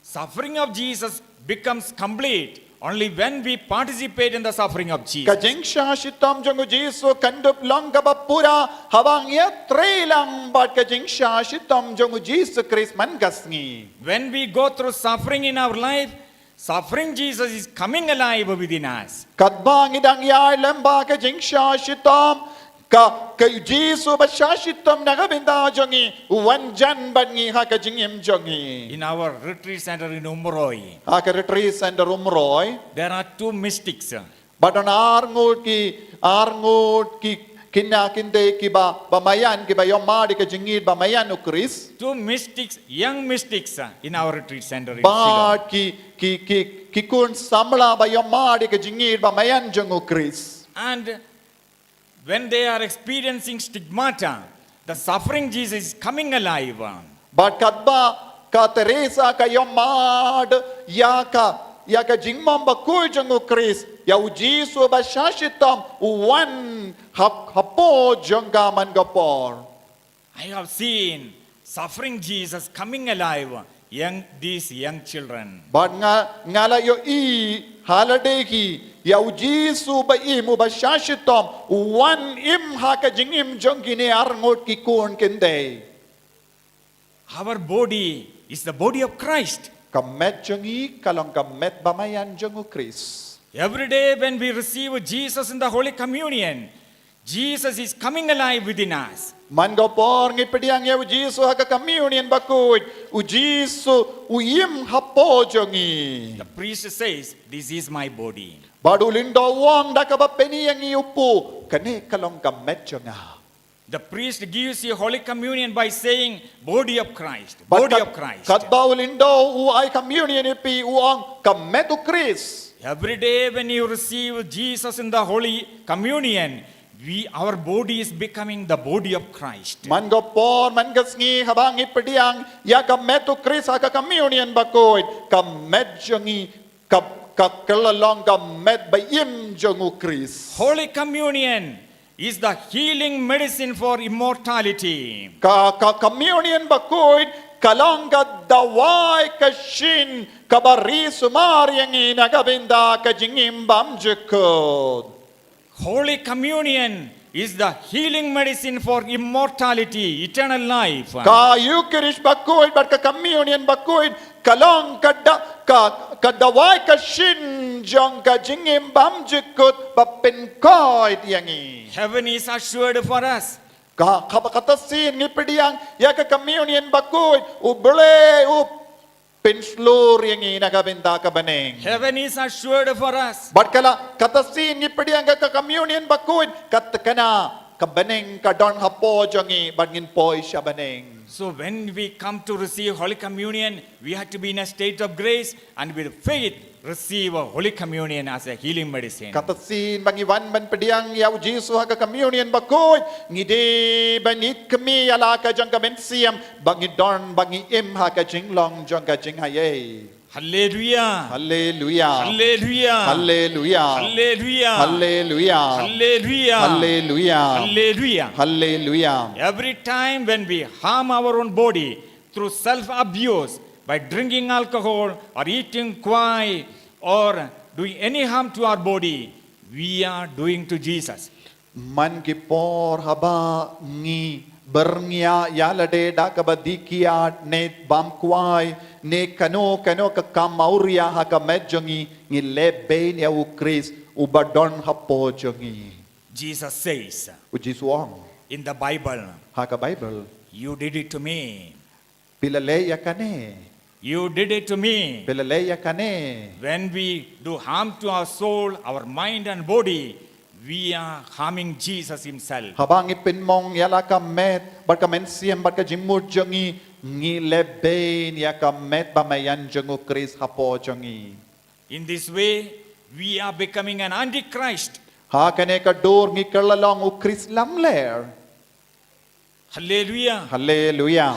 Suffering of Jesus becomes complete only when we participate in the suffering of Jesus. Ka jingshah shitom jong u Jisu kan dup long kaba pura haba ngi ïatrei lang bad ka jingshah shitom jong u Jisu Khrist man ka sngi. When we go through suffering in our life, suffering Jesus is coming alive within us. Katba ngi dang ïaid lem bad ka jingshah shitom, ka, ka Jisu ba shah shitom na ka bynta jong ngi, u wan jan bad ngi ha ka jingim jong ngi. In our retreat center in Umroi, Ha ka retreat center Umroi, there are two mystics. ba don ar ngut ki, ar ngut ki khynnah khyndai kiba, ba maïan, kiba ïohmad ïa ka jingïeit ba maïan u Khrist. Two mystics, young mystics, uh, in our retreat center in Ba Shillong. ki, ki, ki, ki khun samla ba ïohmad ïa ka jingïeit ba maïan jong u Khrist. And when they are experiencing stigmata, the suffering Jesus is coming alive. Bad katba ka Teresa ka ïohmad ïa ka, ïa ka jingmom bakhuid jong u Khrist, ïa u Jisu ba shah shitom u wan hap, hapoh jong ka man ka por. I have seen suffering Jesus coming alive, young, these young children. Bad nga, nga la ïohi ha lade hi ïa u Jisu ba im, u ba shah shitom, u wan im ha ka jingim jong kine ar ngut ki khun khyndai. Our body is the body of Christ. Ka met jong ngi ka long ka met ba maïan jong u Khrist. Every day when we receive Jesus in the Holy Communion, Jesus is coming alive within us. Man ka por ngi pdiang ïa u Jisu ha ka communion bakhuid, u Jisu u im hapoh jong ngi. The priest says, "This is my body." Bad u lyngdoh u ong da kaba pyni ïa ngi u pu, kane ka long ka met jong nga. The priest gives you Holy Communion by saying, "Body of Christ, body of Christ." Katba u lyngdoh u ai communion ïa phi, u ong ka met u Khrist. Every day when you receive Jesus in the Holy Communion, we, our body is becoming the body of Christ. Man ka por, man ka sngi, haba ngi pdiang ïa ka met u Khrist ha ka communion bakhuid, ka met jong ngi ka, ka kylla long ka met ba im jong u Khrist. Holy Communion is the healing medicine for immortality. Ka, ka communion bakhuid ka long ka dawai ka shin kaba ri sumar ïa ngi na ka bynta ka jingim bymjukut. Holy Communion is the healing medicine for immortality, eternal life. Ka Eucharist bakhuid bad ka communion bakhuid ka long ka da-, ka, ka dawai ka shin jong ka jingim bymjukut ba pynkhuid ïa ngi. Heaven is assured for us. Ka, kaba kata sien ngi pdiang ïa ka communion bakhuid, u Blei u pynshlur ïa ngi na ka bynta ka bneng. Heaven is assured for us. Bad kala kata sien ngi pdiang ïa ka communion bakhuid, ka thikna ka bneng ka don hapoh jong ngi bad ngin poi sha bneng. So when we come to receive Holy Communion, we have to be in a state of grace and with faith receive a Holy Communion as a healing medicine. Kata sien ba ngi wan ban pdiang ïa u Jisu ha ka communion bakhuid, ngi dei ban ïit khmih ïa la ka jong ka mynsiem, ba ngi don, ba ngi im ha ka jinglong jong ka jingaiei. Hallelujah. Hallelujah. Every time when we harm our own body through self abuse, by drinking alcohol or eating kwai or doing any harm to our body, we are doing to Jesus. Man ki por haba ngi byrngia ïa lade da kaba dih kiad ne bam kwai ne kano kano ka kam awria ha ka met jong ngi, ngi leh beiñ ïa u Khrist uba don hapoh jong ngi. Jesus says, u Jisu u ong, in the Bible, ha ka Bible, "You did it to me." Phi la leh ïa kane. You did it to me. Phi la leh ïa kane. When we do harm to our soul, our mind and body, we are harming Jesus himself. Haba ngi pynmong ïa la ka met bad ka mynsiem bad ka jingmut jong ngi, ngi leh beiñ ïa ka met ba maïan jong u Khrist hapoh jong ngi. In this way, we are becoming an antichrist. Ha kane ka dur ngi kylla long u Khrist lamler. Hallelujah. Hallelujah.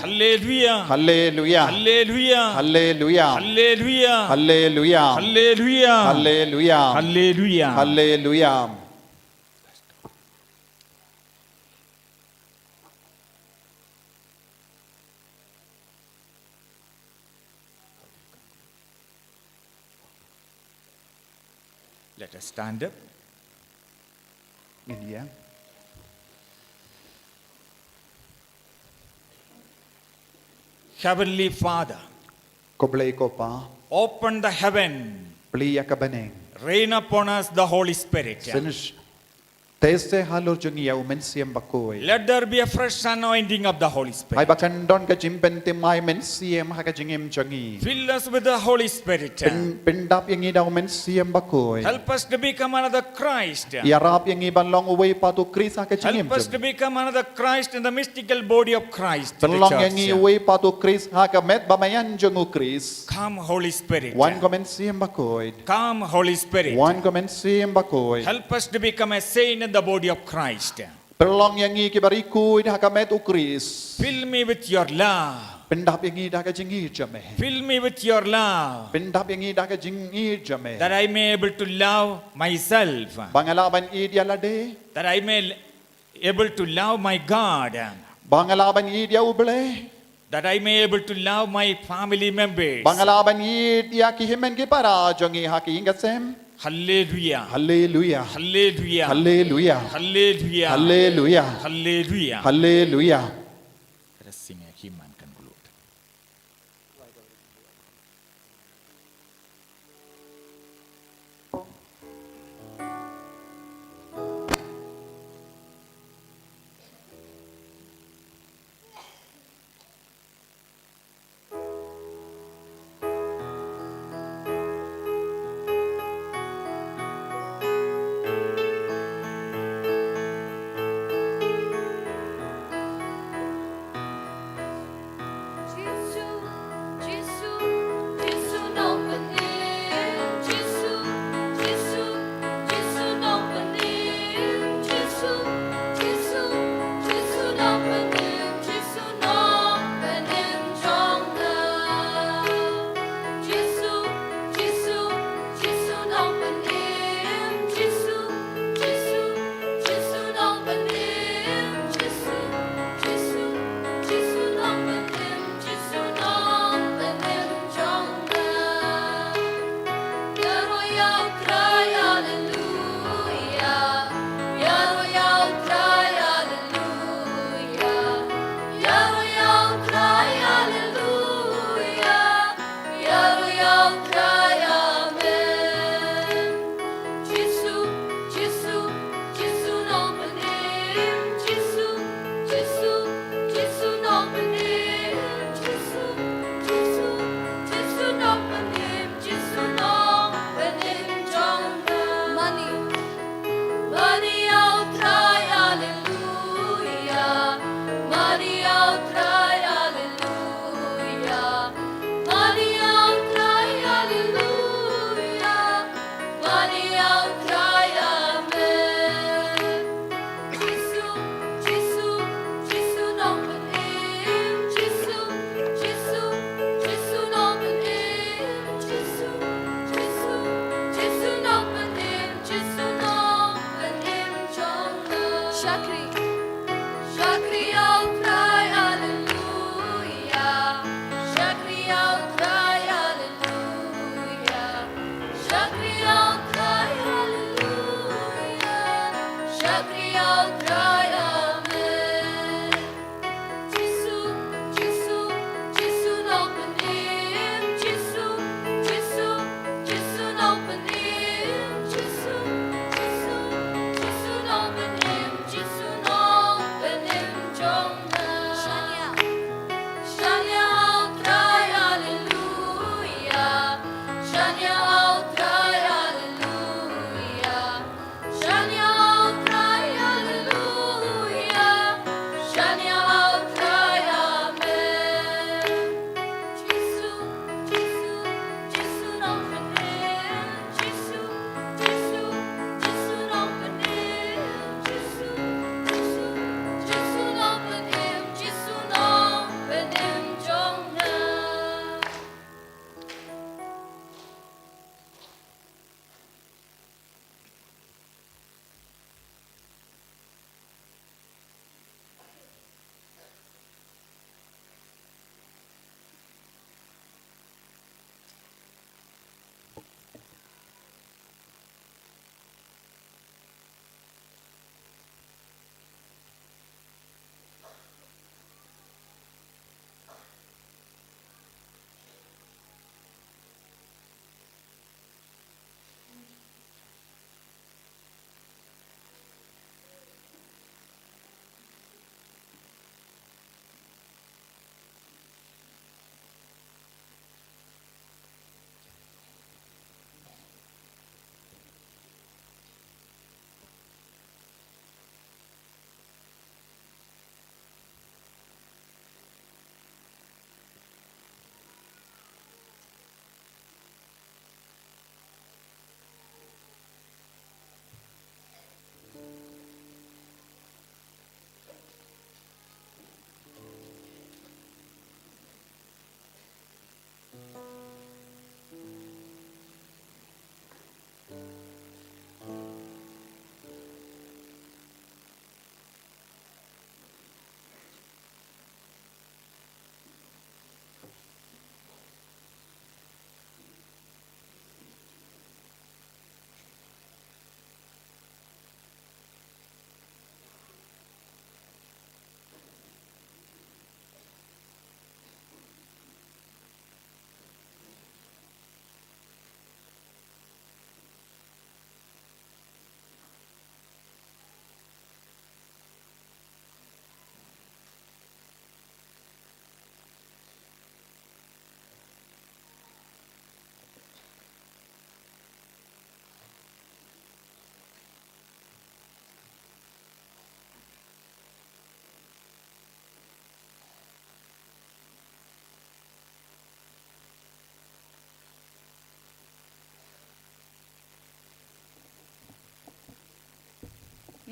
Let us stand up. Ngin ïeng. Heavenly Father, ko Blei ko Pa, open the heaven. Plie ïa ka bneng. Rain upon us the Holy Spirit. Sngewthuh halor jong ngi ïa u Mynsiem Bakhuid. Let there be a fresh anointing of the Holy Spirit. Ai ba kan don ka jingpynthymmai Mynsiem ha ka jingim jong ngi. Fill us with the Holy Spirit. Pyn, pyndap ïa ngi da u Mynsiem Bakhuid. Help us to become another Christ. Ïarap ïa ngi ban long uwei pat u Khrist ha ka jingim jong ngi. Help us to become another Christ in the mystical body of Christ, the church. Pynlong ïa ngi uwei pat u Khrist ha ka met ba maïan jong u Khrist. Come, Holy Spirit. Wan ko Mynsiem Bakhuid. Come, Holy Spirit. Wan ko Mynsiem Bakhuid. Help us to become a saint in the body of Christ. Pynlong ïa ngi kiba ri khuid ha ka met u Khrist. Fill me with your love. Pyndap ïa ngi da ka jingïeit jong me. Fill me with your love. Pyndap ïa ngi da ka jingïeit jong me. That I may able to love myself. Ba nga lah ban ïeit ïa lade. That I may able to love my God. Ba nga lah ban ïeit ïa u Blei. That I may able to love my family members. Ba nga lah ban ïeit ïa ki hynmen ki para jong ngi ha ki ïing ki sem. Hallelujah. Hallelujah. Let us sing a hymn and conclude.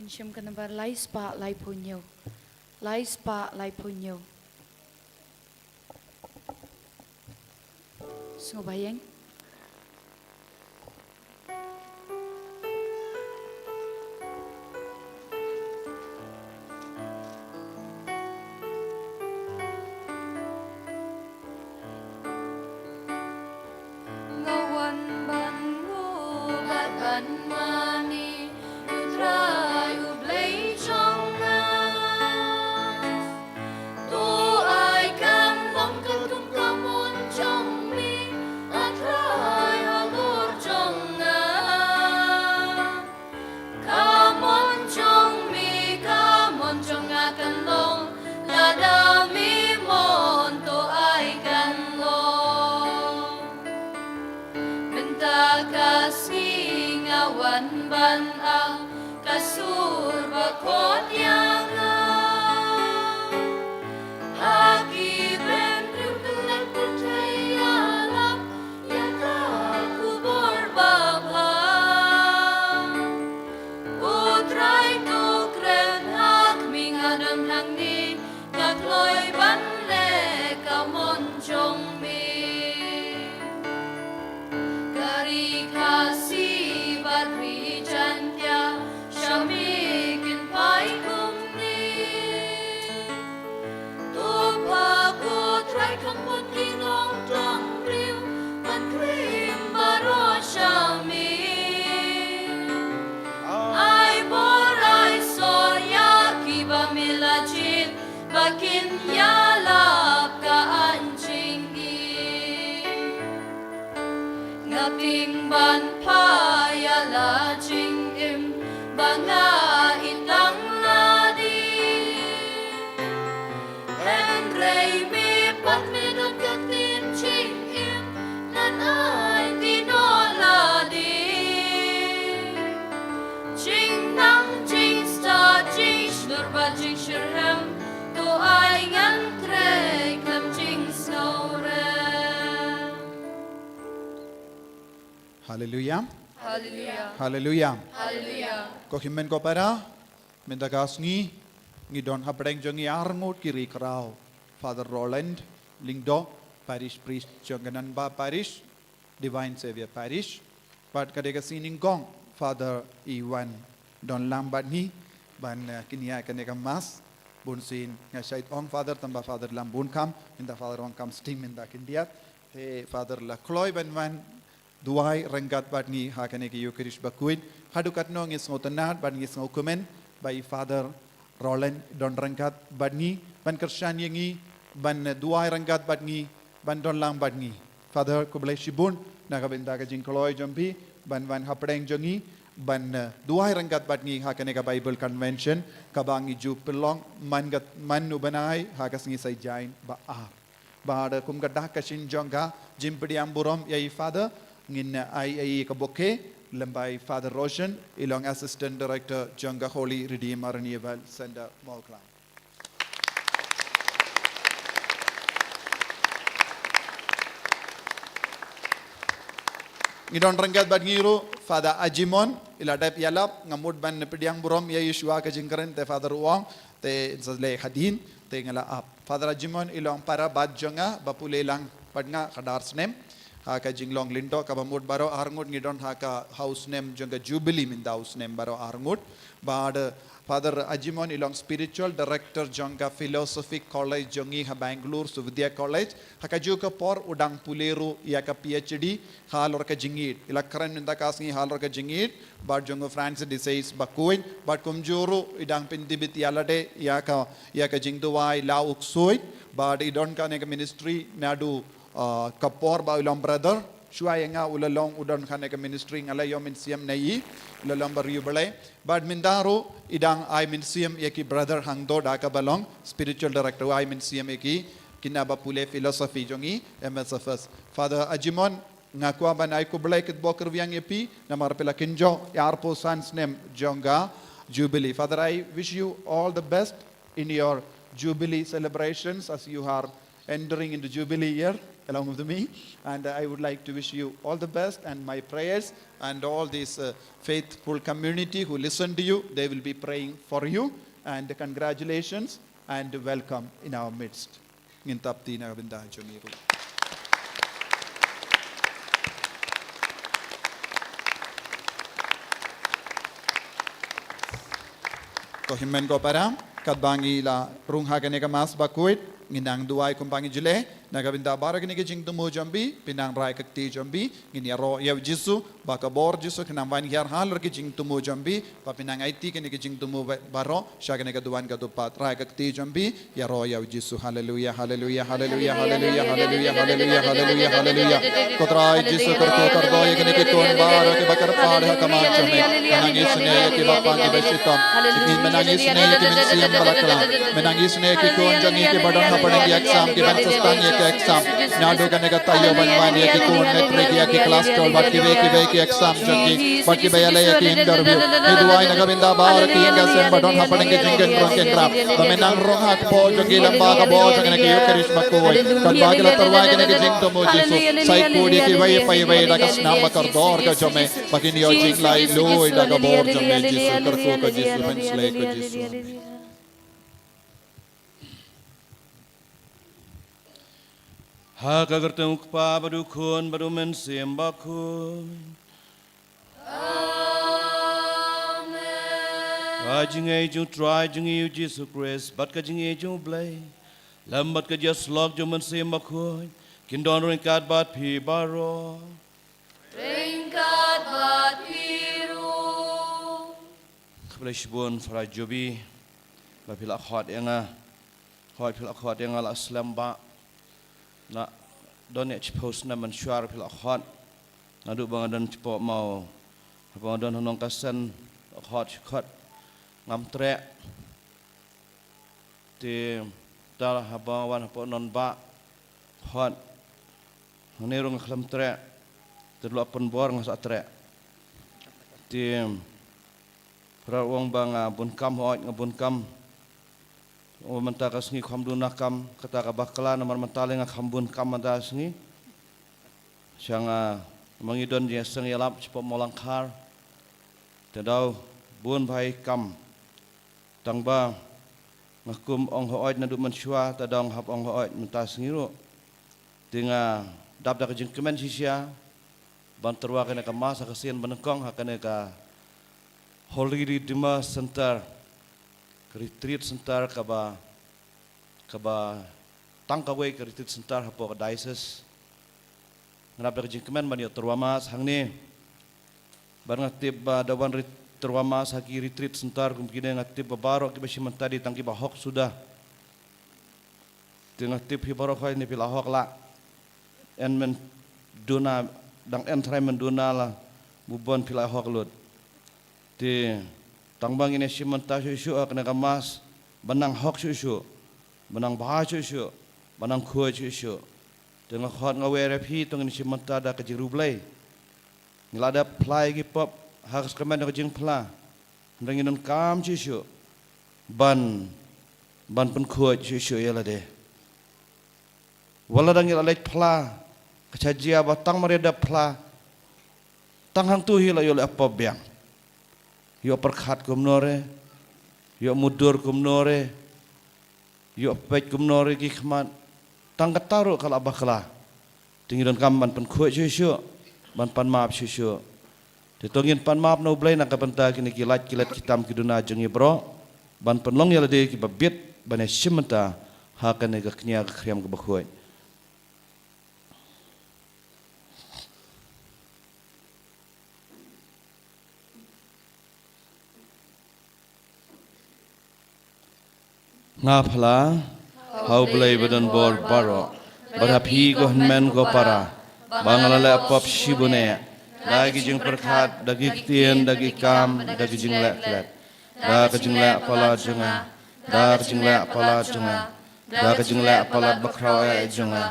Shim ka nambar lai spah laiphew hynñiew. Lai spah laiphew hynñiew. Sngewbha ïeng. Nga wan ban nguh bad ban mane, U Trai U Blei jong nga. To ai kan long katkum ka mon jong me, A Trai halor jong nga. Ka mon jong me, ka mon jong nga kan long, lada me mon to ai kan long. Mynta ka sngi nga wan ban ai ka sur ba khot ïa nga. Ha ki briew kynrad pyrthei ïalap ïa ka khubor babha. U Trai to kren ha khmih, nga don hangne, nga kloi ban leh ka mon jong me. Ka ri Khasi bad ri Jaiñtia, sha me kin phai kumne. To phah ko Trai kham bun ki nongtong briew ban krim baroh sha me. Ai bor ai sor ïa kiba me la jied ba kin ïalap ka aiñ jingim. Nga tieng ban phah ïa la jingim ba nga i tang lade. Hynrei me pat me don ka ktien jingim, ngan ai ti noh lade. Jingnang jingstad jingshlur bad jingshitrhem, to ai ngan trei khlem jingsngewrem. Haleluia. Haleluia. Haleluia. Haleluia. Ko hynmen ko para, mynta ka sngi ngi don hapdeng jong ngi arngut ki ri khraw. Father Roland Lyngdoh, Parish Priest jong ka Nanba Parish, Divine Saviour Parish. Bad ka dei ka sngi nyngkong Father i wan don lang bad ngi ban, eh, kynnoh kane ka Mass. Bun sien nga shait ong Father, tangba Father lam bun kam, mynta Father ong kam sting mynta khyndiat. Te Father la kloi ban wan duwai ryngkat bad ngi ha kane ka Eucharist bakhuid. Haduh katno ngi sngewtynnad bad ngi sngewkmen ba i Father Roland don ryngkat bad ngi, ban kyrshan ïa ngi, ban duwai ryngkat bad ngi, ban don lang bad ngi. Father, khublei shibun na ka bynta ka jingkloi jong phi ban wan hapdeng jong ngi, ban, eh, duwai ryngkat bad ngi ha kane ka Bible Convention kaba ngi ju pynlong man ka, man u bnai ha ka sngi Saitjaiñ ba ar. Bad kum ka dak ka shin jong ka jingpdiang burom ïa i Father, ngin ai ïa i ka bouquet lem bad i Father Roshan, i long Assistant Director jong ka Holy Redeemer Renewal Center Mawklam. Ngi don ryngkat bad ngi ruh Father Ajimon, i la dep ïalap, nga mut ban pdiang burom ïa i shuwa ka jingkren, te Father u ong te in sa leh hadien, te nga la ap. Father Ajimon i long para bat jong nga ba pule lang bad nga khadar snem ha ka jinglong Lyngdoh, kaba mut baroh arngut ngi don ha ka ha u snem jong ka Jubilee mynta u snem baroh arngut. Bad, eh, Father Ajimon i long Spiritual Director jong ka Philosophy College jong ngi ha Bangalore, Suvidya College. Ha kajuh ka por u dang pule ruh ïa ka P H D halor ka jingïeid. I la kren mynta ka sngi halor ka jingïeid bad jong u Francis de Sales bakhuid, bad kumjuh ruh i dang pyntbit ïa lade ïa ka, ïa ka jingduwai la u ksuid, bad i don kane ka ministry naduh, ah, ka por ba u long brother. Shuwa ïa nga u la long, u don kane ka ministry, nga la ïoh mynsiem na i, u la long briew Blei. Bad mynta ruh i dang ai mynsiem ïa ki brother hangto da kaba long spiritual director, u ai mynsiem ïa ki kine ba pule philosophy jong i M S F S. Father Ajimon, nga kwah ban ai khublei kyrpad kyrwiang ïa phi namar phi la kynjoh ïa arphew san snem jong ka Jubilee. Father, I wish you all the best in your Jubilee celebrations as you are entering into Jubilee year along with me. And I would like to wish you all the best, and my prayers, and all this uh, faithful community who listen to you, they will be praying for you. And congratulations and welcome in our midst. Ngin tap ti na ka bynta jong i ruh. Ko hynmen ko para, katba ngi la rung ha kane ka Mass bakhuid, ngin nang duwai kumba ngi ju leh. Na ka bynta baroh kine ki jingthmu jong phi, phin nang rai ka kti jong phi, ngin ïaroh ïa u Jisu, ba ka bor Jisu kan nang wan hiar halor ki jingthmu jong phi, ba phin nang aiti kine ki jingthmu ba-, baroh sha kane ka duwan ka dupat. Rai ka kti jong phi, ïaroh ïa u Jisu. Haleluya, haleluya, haleluya, haleluya, haleluya, haleluya, haleluya, haleluya. Ko Trai Jisu, kyrkhu kyrdoh ïa kine ki khun baroh kiba kyrpad ha khmat jong me. Men nang isynei ïa kiba pang kiba shitom. Ki men nang isynei ïa ki mynsiem ba la khlad. Men nang isynei ïa ki khun jong ngi kiba don hapdeng ki exam, kiban sa sdang ïa ki exam. Naduh kane ka taïew ban wan ïa ki khun matric, ïa ki class twelve bad kiwei kiwei ki exam jong ki, bad kiba ïaleh ïa ki interview. Ngi duwai na ka bynta baroh ki ïing ki sem ba don hapdeng ki jingkynrong kynrap, ba men nang rung ha ka bor jong ki lyngba ka bor jong kane ka Eucharist bakhuid. Katba ki la tyrwa ïa kane ka jingthmu Jisu, sa khuid ïa kiwei pa kiwei da ka snam ba kordor ka jong me, ba kin ïoh jinglaitluid da ka bor jong me Jisu. Kyrkhu ko Jisu, pynshlei ko Jisu. Amen. Ha ka kyrteng u Kpa bad u Khun bad u Mynsiem Bakhuid. Amen. Ka jingïeit jong u Trai jong ngi u Jisu Khrist bad ka jingïeit jong u Blei, lem bad ka jingïasyllok jong u Mynsiem Bakhuid, kin don ryngkat bad phi baroh. Ryngkat bad phi ruh. Khublei shibun para Jobi, ba phi la khot ïa nga. Hooid, phi la khot ïa nga la slem ba la don ïa shiphew snem mynshuwa phi la khot. Naduh ba nga don shapoh maw, haba nga don ha Nongkasen, la khot shi khot, ngam treh. Te ta haba nga wan hapoh Nonbah, khot, hangne ruh nga khlem treh. Te la pynbor nga sa treh. Te para ong ba nga bun kam, hooid nga bun kam. Ong mynta ka sngi kham duna kam, kata ka bakla, namar mynta lei nga kham bun kam mynta ka sngi. Sha nga, ma ngi don jingïaseng ïalap shapoh Mawlangkhar. Te daw bun bha i kam. Tang ba nga kum ong hooid naduh mynshuwa, te daw nga hap ong hooid mynta ka sngi ruh. Te nga dap da ka jingkmen shisha ban tyrwa kane ka Mass ha ka sien ba nyngkong ha kane ka Holy Redeemer Center, ka retreat center kaba, kaba tang kawei ka retreat center hapoh ka diocese. Nga dap da ka jingkmen ban ïoh tyrwa Mass hangne. Bad nga tip ba da wan rit-, tyrwa Mass ha ki retreat center kum kine, nga tip ba baroh kiba shim mynta dei tang kiba hok suda. Te nga tip hi baroh hi ne phi la hok lah. Yn men duna, dang yn trai men duna la, bun phi la hok lut. Te tang ba ngin ïa shim mynta shuh shuh ha kane ka Mass, ba nang hok shuh shuh, ba nang bha shuh shuh, ba nang khuid shuh shuh. Te nga khot nga wer ïa phi, to ngin shim mynta da ka jingriewblei. Ngi la dep phla ïa ki pop ha ka sakramen ka jingphla. Hynrei ngin donkam shuh shuh ban, ban pynkhuid shuh shuh ïa lade. Wat la dang ngi la leit phla, ka jia ba tang mar ïa dep phla, tang hangtu hi la ïoh leh pop biang. Ïoh pyrkhat kumno re, ïoh mutdur kumno re, ïoh peit kumno re ki khmat, tang kata ruh ka la bakla. Te ngi donkam ban pynkhuid shuh shuh, ban pan map shuh shuh. Te to ngin pan map na U Blei na ka bynta kine ki lait ki let ki tam ki duna jong ngi baroh, ban pynlong ïa lade kiba bit ban ïa shim mynta ha kane ka kñia ka khriam kaba khuid. Nga phla ha U Blei ba don bor baroh, bad ha phi ko hynmen ko para, ba nga la leh pop shibun eh, da ki jingpyrkhat, da ki ktien, da ki kam, da ki jingleh klet, da ka jingleh palat jong nga, da ka jingleh palat jong nga, da ka jingleh palat bakhraw eh jong nga.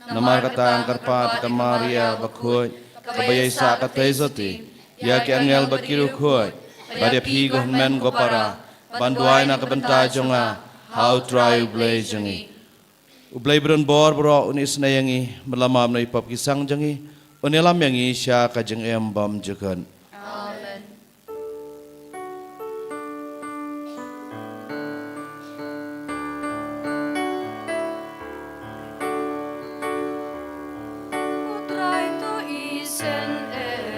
Namar kata nga kyrpad ïa ka Maria bakhuid, kaba ïai sah katei shatei, ïa ki angel bad ki riewkhuid, bad ïa phi ko hynmen ko para, ban duwai na ka bynta jong nga ha U Trai U Blei jong ngi. U Blei ba don bor baroh un isynei ïa ngi, bad lem bad ïa ki pop ki sang jong ngi, un ïalam ïa ngi sha ka jingim bymjukut. Amen. Ko Trai to isynei.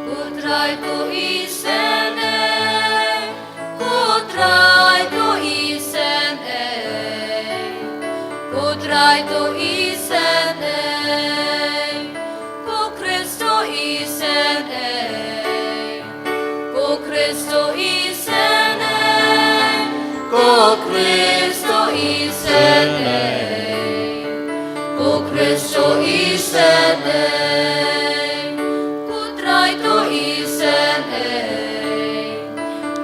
Ko Trai to isynei. Ko Trai to isynei. Ko Trai to isynei. Ko Khrist to isynei. Ko Khrist to isynei. Ko Khrist to isynei. Ko Khrist to isynei. Ko Trai to isynei.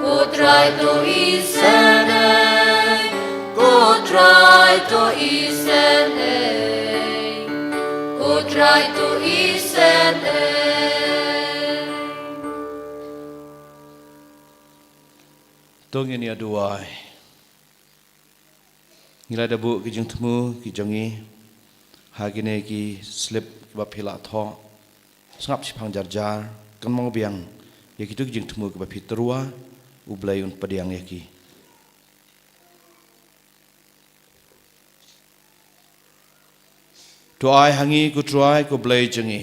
Ko Trai to isynei. Ko Trai to isynei. Ko Trai to isynei. To ngin ïa duwai. Ngi la da buh ki jingthmu ki jong ngi ha kine ki slip kiba phi la thoh. Sngap shiphang jar jar, kynmaw biang ïa kito ki jingthmu kiba phi tyrwa, U Blei un pdiang ïa ki. To ai ha ngi, ko Trai, ko Blei jong ngi,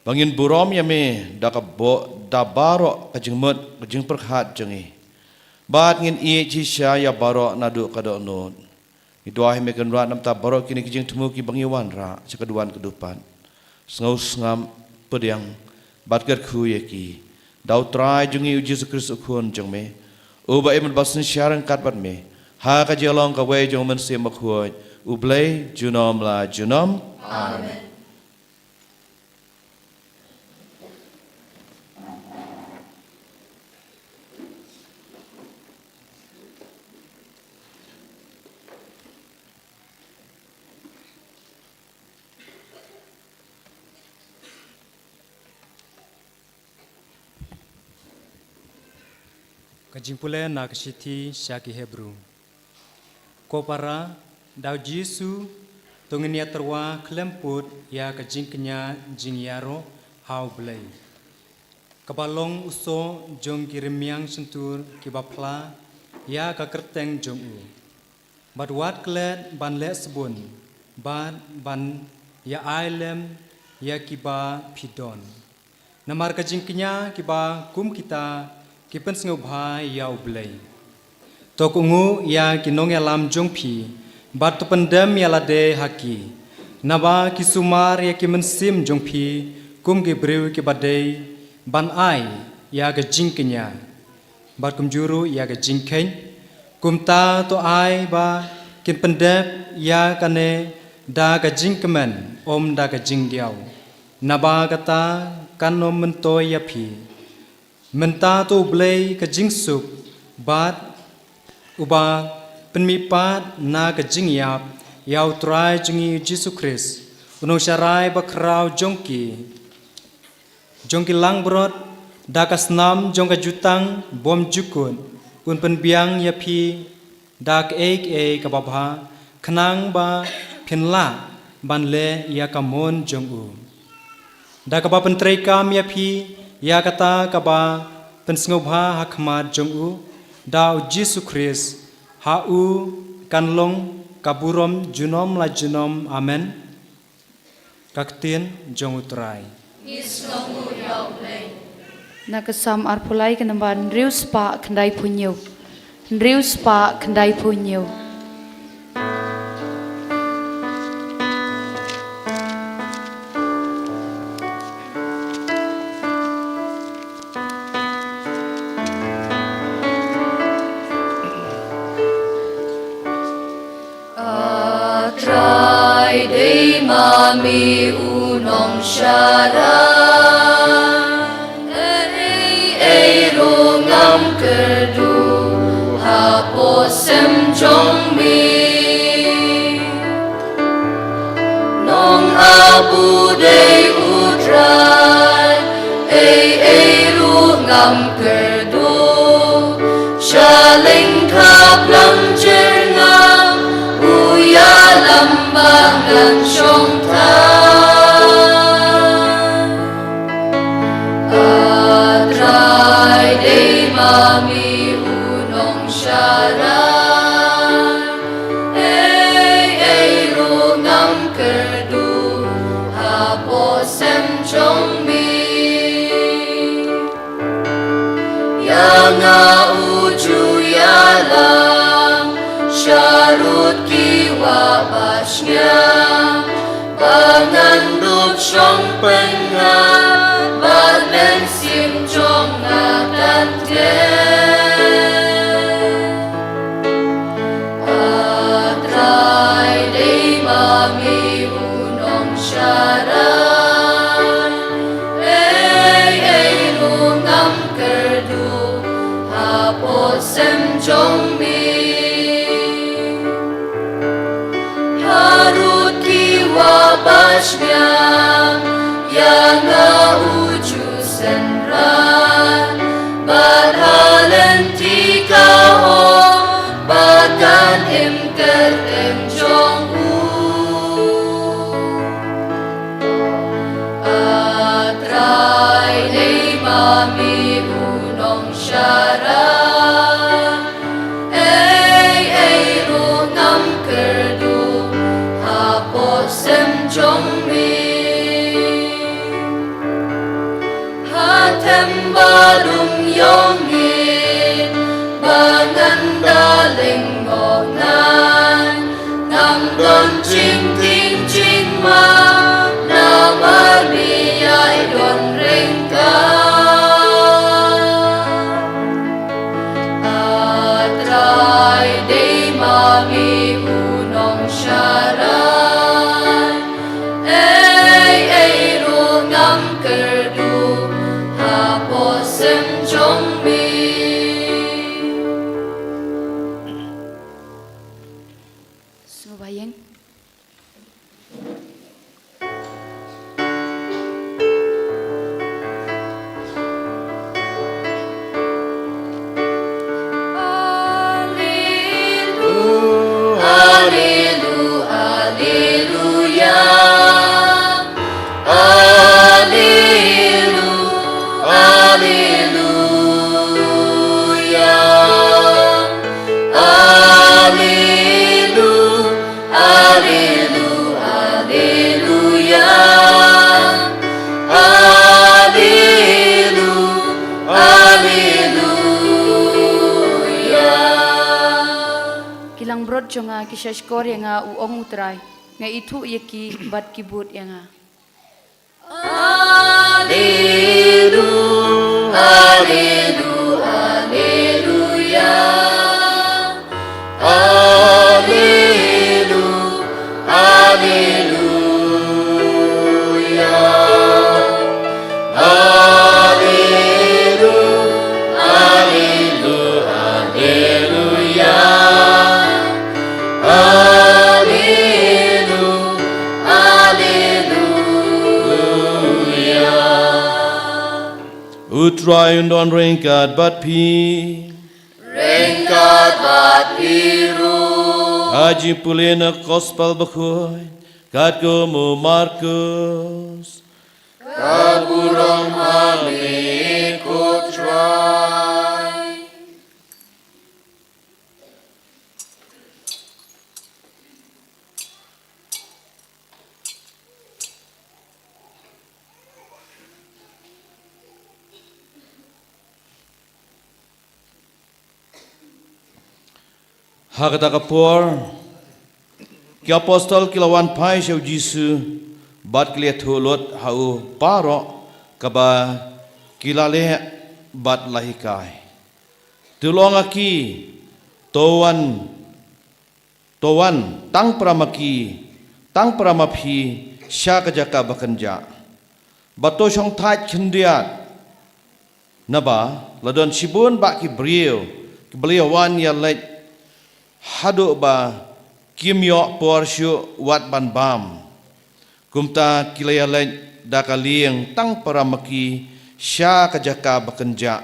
ba ngin burom ïa me da ka bo-, da baroh ka jingmut, ka jingpyrkhat jong ngi. Bad ngin ïeit shisha ïa baroh naduh ka dohnud. Ngi duwai ha me, Kynrad, namar baroh kine ki jingthmu kiba ngi wanrah sha ka duwan ka dupat, sngewsngap, pdiang bad kyrkhu ïa ki da U Trai jong ngi U Jisu Khrist U Khun jong me, uba im bad synshar ryngkat bad me ha ka jinglong kawei jong U Mynsiem Bakhuid, U Blei junom la junom. Amen. Ka jingpule na ka shithi sha ki Hebru. Ko para, da U Jisu to ngin ïa tyrwa khlem pud ïa ka jingkñia jingïaroh ha U Blei, kaba long u soh jong ki rmiang shyntur kiba phla ïa ka kyrteng jong u. Bad wat klet ban leh sbun, bad ban ïa ai lem ïa kiba phi don. Namar ka jingkñia kiba kum kita ki pynsngewbha ïa U Blei. To kohnguh ïa ki nongïalam jong phi, bad to pyndem ïa lade ha ki. Naba ki sumar ïa ki mynsiem jong phi kum ki briew kiba dei ban ai ïa ka jingkñia, bad kumjuh ruh ïa ka jingkheiñ. Kumta to ai ba kin pyndep ïa kane da ka jingkmen, ym da ka jingdiaw, naba kata kan ym myntoi ïa phi. Mynta to U Blei ka jingsuk, bad uba pynmihpat na ka jingïap ïa U Trai jong ngi U Jisu Khrist, u nongsharai bakhraw jong ki jong ki langbrot, da ka snam jong ka jutang bymjukut, un pynbiang ïa phi da kaei kaei kaba bha, khnang ba phin lah ban leh ïa ka mon jong u. Da kaba pyntreikam ïa phi ïa kata kaba pynsngewbha ha khmat jong u, da U Jisu Khrist, ha u kan long ka burom junom la junom. Amen. Ka ktien jong U Trai. Ngi sngewbha ïa U Blei. Na ka Salm arphew lai, ka nambar hynriew spah khyndaiphew hynñiew. Hynriew spah khyndaiphew hynñiew. A Trai, dei ma me u nongsharai. Ei ei ruh ngam kyrduh hapoh sem jong me. Nong ap u dei U Trai, ei ei ruh ngam kyrduh. Sha lyngkha plang jyrngam u jong pynngap bad mynsiem jong nga kan teh. A Trai, dei ma me u nongsharai. Ei ei ruh ngam kyrduh hapoh sem jong me. Harud ki wah ba shniang ïa nga u Jisu Synran, bad ha lynti ka hok ba kan im kyrteng jong u. A Trai, dei ma me u nongsharai. Ei ei ruh ngam kyrduh hapoh sem jong me. Ha them ba dum ïong ngin ba ngan da lyngngoh ngan, ngam don jingtieng jingmap namar me ïai don ryngkat. A Trai, dei ma me u nongsharai. Ei ei ruh ngam kyrduh hapoh sem jong me. Sngewbha ïeng. Alleluia, alleluia, alleluia. Allelu-, alleluia. Allelu-, allelu-, alleluia. Allelu-, alleluia. Ki langbrot jong nga ki shahshkor ïa nga, u ong U Trai, nga ithuh ïa ki bad ki bud ïa nga. Allelu-, allelu-, alleluia. Allelu-, alleluia. Allelu-, allelu-, alleluia. Allelu-, alleluia. U Trai un don ryngkat bad phi. Ryngkat bad phi ruh. Ka jingpule na Gospel Bakhuid katkum u Markus. Ka burom ha me ko Trai. Ha kata ka por, ki apostol ki la wan phai sha u Jisu, bad ki la ïathuh lut ha u baroh kaba ki la leh bad la hikai. Te u la ong ha ki, to wan, to wan, tang para ma ki, tang para ma phi, sha ka jaka ba kynjah. Bad to shongthait khyndiat. Naba, la don shibun bah ki briew, kiba la ïa wan ïa leit, haduh ba kim ïoh por shuh wat ban bam. Kumta ki la ïa leit da ka lieng tang para ma ki sha ka jaka ba kynjah.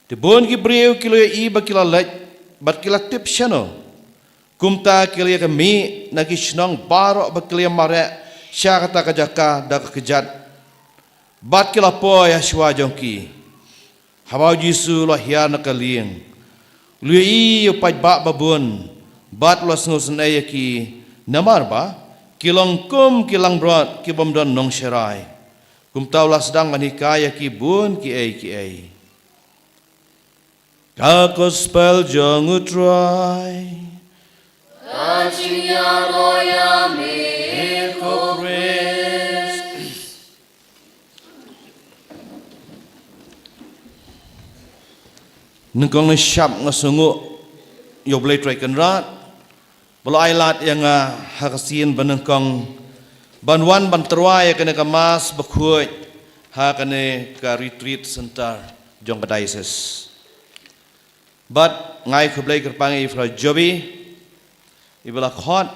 Te bun ki briew ki la ïohi ba ki la leit, bad ki la tip shano. Kumta ki la ïa ka mih na ki shnong baroh ba ki la ïa mareh sha kata ka jaka da ka kjat. Bad ki la poi ha shuwa jong ki. Haba u Jisu u la hiar na ka lieng, u la ïohi ïa u paidbah babun, bad u la sngewsynei ïa ki, namar ba ki long kum ki langbrot ki bym don nongsharai. Kumta u la sdang ban hikai ïa ki bun kiei kiei. Ka Gospel jong U Trai. Ka jingïaroh ïa me ko Khrist. Nyngkong nyngshap nga sngewnguh ïa U Blei Trai Kynrad ba la ai lad ïa nga ha ka sien ba nyngkong ban wan ban tyrwa ïa kane ka Mass bakhuid ha kane ka Retreat Center jong ka Diocese. Bad nga ai khublei kyrpang ïa i Fra Jobi, i ba la khot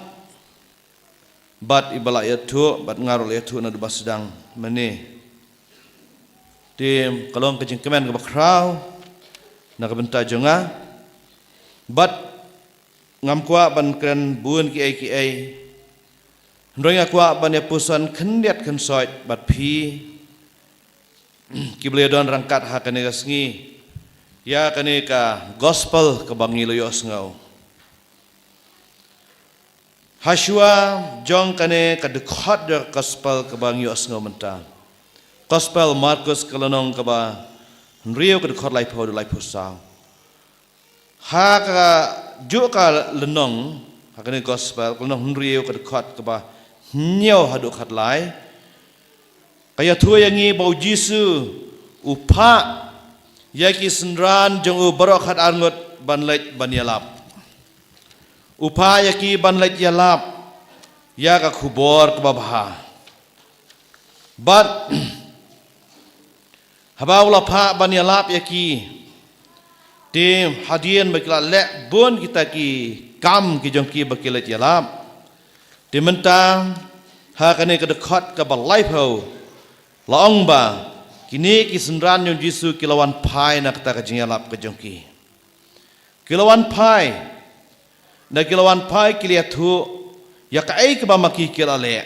bad i ba la ïathuh, bad nga ruh la ïathuh naduh ba sdang mynne. Te ka long ka jingkmen kaba khraw na ka bynta jong nga. Bad ngam kwah ban kren bun kiei kiei. Hynrei nga kwah ban ïa puson khyndiat khynsoit bad phi kiba la ïadon ryngkat ha kane ka sngi ïa kane ka gospel kaba ngi la ïohsngew. Hashwa jong kane ka dkhot jong ka gospel kaba ngi ïohsngew mynta, gospel Markus ka lynnong kaba hynriew, ka dkhot laiphew haduh laiphew saw. Ha kajuh ka lynnong ha kane gospel, ka lynnong hynriew, ka dkhot kaba hynñiew haduh khatlai, ka ïathuh ïa ngi ba U Jisu u phah ïa ki synran jong u baroh khatar ngut ban leit ban ïalap. U phah ïa ki ban leit ïalap ïa ka khubor kaba bha. Bad haba u la phah ban ïalap ïa ki, te hadien ba ki la leh bun kita ki kam ki jong ki ba ki leit ïalap, te mynta ha kane ka dkhot kaba laiphew la ong ba kine ki synran jong U Jisu ki la wan phai na kata ka jingïalap ka jong ki. Ki la wan phai, da ki la wan phai ki la ïathuh ïa kaei kaba ma ki ki la leh.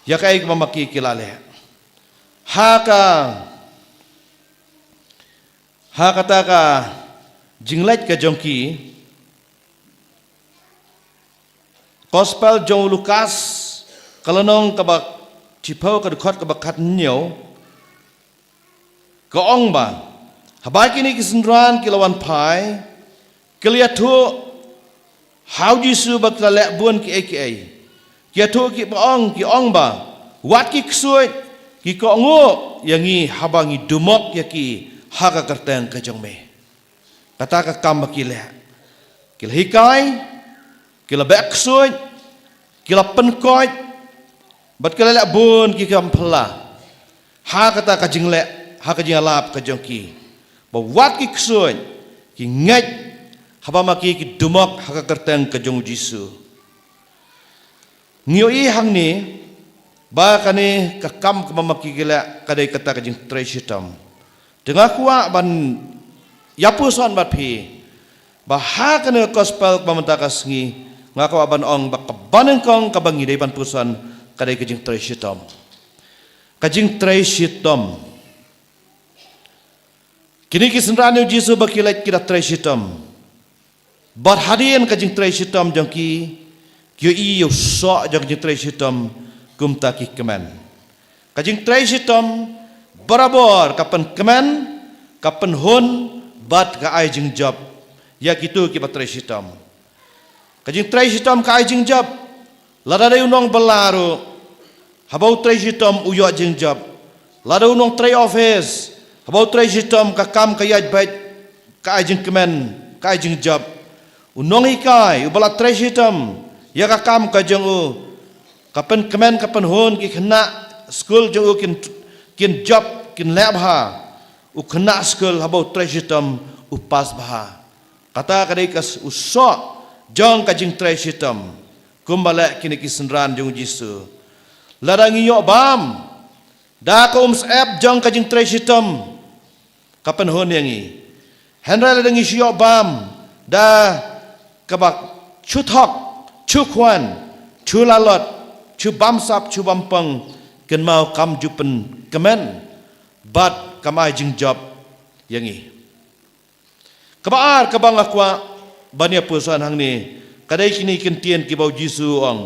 Ïa kaei kaba ma ki ki la leh ha ka, ha kata ka jingleit ka jong ki. Gospel jong u Lukas ka lynnong kaba shiphew, ka dkhot kaba khathynñiew, ka ong ba haba kine ki synran ki la wan phai, ki la ïathuh ha U Jisu ba ki la leh bun kiei kiei. Ki ïathuh, ki ba ong, ki ong ba, wat ki ksuid, ki kohnguh ïa ngi haba ngi dumok ïa ki ha ka kyrteng ka jong me. Kata ka kam ba ki leh, ki la hikai, ki la beh ksuid, ki la pynkoit, bad ki la leh bun ki kam phylla ha kata ka jingleh, ha ka jingïalap ka jong ki, ba wat ki ksuid, ki ngeit haba ma ki ki dumok ha ka kyrteng ka jong U Jisu. Ngi ïohi hangne ba kane ka kam kaba ma ki ki leh ka dei kata ka jingtrei shitom. Te nga kwah ban ïa puson bad phi ba ha kane ka gospel kaba mynta ka sngi, nga kwah ban ong ba kaba nyngkong kaba ngi dei ban puson ka dei ka jingtrei shitom. Ka jingtrei shitom. Kine ki synran U Jisu ba ki leit ki da trei shitom. Bad hadien ka jingtrei shitom jong ki, ki ïohi ïa u soh jong ka jingtrei shitom kumta ki kmen. Ka jingtrei shitom barabor ka pynkmen, ka pynhun, bad ka ai jingjop ïa kito kiba trei shitom. Ka jingtrei shitom ka ai jingjop. Lada dei u nongbylla ruh, haba u trei shitom u ïoh jingjop. Lada u nongtrei office, haba u trei shitom ka kam ka ïaid beit, ka ai jingkmen, ka ai jingjop. U nonghikai uba la trei shitom ïa ka kam ka jong u, ka pynkmen ka pynhun, ki khynnah skul jong u kin, kin jop, kin leh bha. U khynnah skul haba u trei shitom u pass bha. Kata ka dei ka s-, u soh jong ka jingtrei shitom. Kumba leh kine ki synran jong U Jisu. Lada ngi ïoh bam da ka umsyep jong ka jingtrei shitom, ka pynhun ïa ngi. Hynrei lada ngi shu ïoh bam da kaba shu thok, shu khwan, shu lalot, shu bamsap, shu bampong, kynmaw kam ju pynkmen bad kam ai jingjop ïa ngi. Kaba ar kaba nga kwah ban ïa puson hangne, ka dei kine ki ktien kiba U Jisu u ong.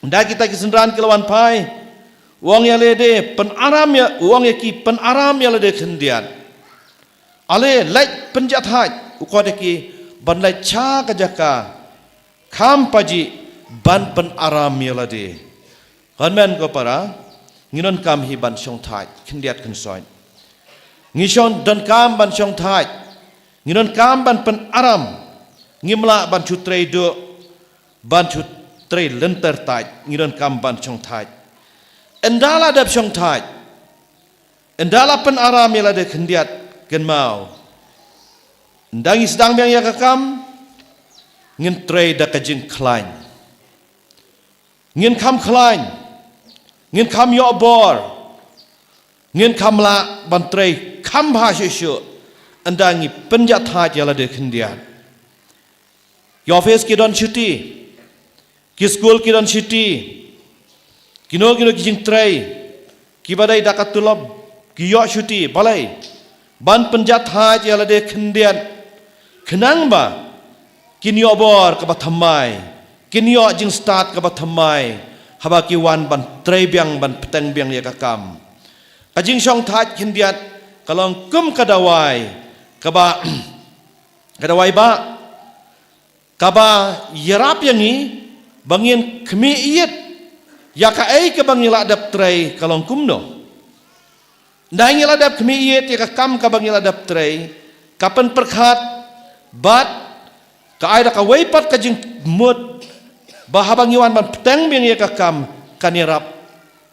Ynda kita ki synran ki la wan phai, u ong ïa lade, pynaram ïa, u ong ïa ki, pynaram ïa lade khyndiat. Ale, leit pynjahthait, u khot ïa ki ban leit sha ka jaka kham pajih ban pynaram ïa lade. Hynmen ko para, ngin ym kam hi ban shongthait khyndiat khynsoit. Ngi shong donkam ban shong thait. Ngi donkam ban pynaram. Ngim lah ban shu trei duh, ban shu trei lynter thait. Ngi donkam ban shong thait. Ynda la dep shong thait, ynda la pynaram ïa lade khyndiat, kynmaw, ynda ngi sdang biang ïa ka kam, ngin trei da ka jingkhlaiñ. Ngin kham khlaiñ, ngin kham ïoh bor, ngin kham lah ban trei kham bha shuh shuh, ynda ngi pynjah thait ïa lade khyndiat. Ki office ki don shuti, ki skul ki don shuti, kino kino ki jingtrei kiba dei da ka tulop ki ïoh shuti, balei? Ban pynjah thait ïa lade khyndiat, khnang ba kin ïoh bor kaba thymmai, kin ïoh jingstad kaba thymmai, haba ki wan ban trei biang, ban bteng biang ïa ka kam. Ka jingshong thait khyndiat ka long kum ka dawai, kaba, ka dawai ba, kaba ïarap ïa ngi ba ngin khmih ïit ïa kaei kaba ngi la dep trei, ka long kumno. Ynda ngi la dep khmih ïit ïa ka kam kaba ngi la dep trei, ka pynpyrkhat bad ka ai da kawei pat ka jingmut ba haba ngi wan ban bteng biang ïa ka kam, kan ïarap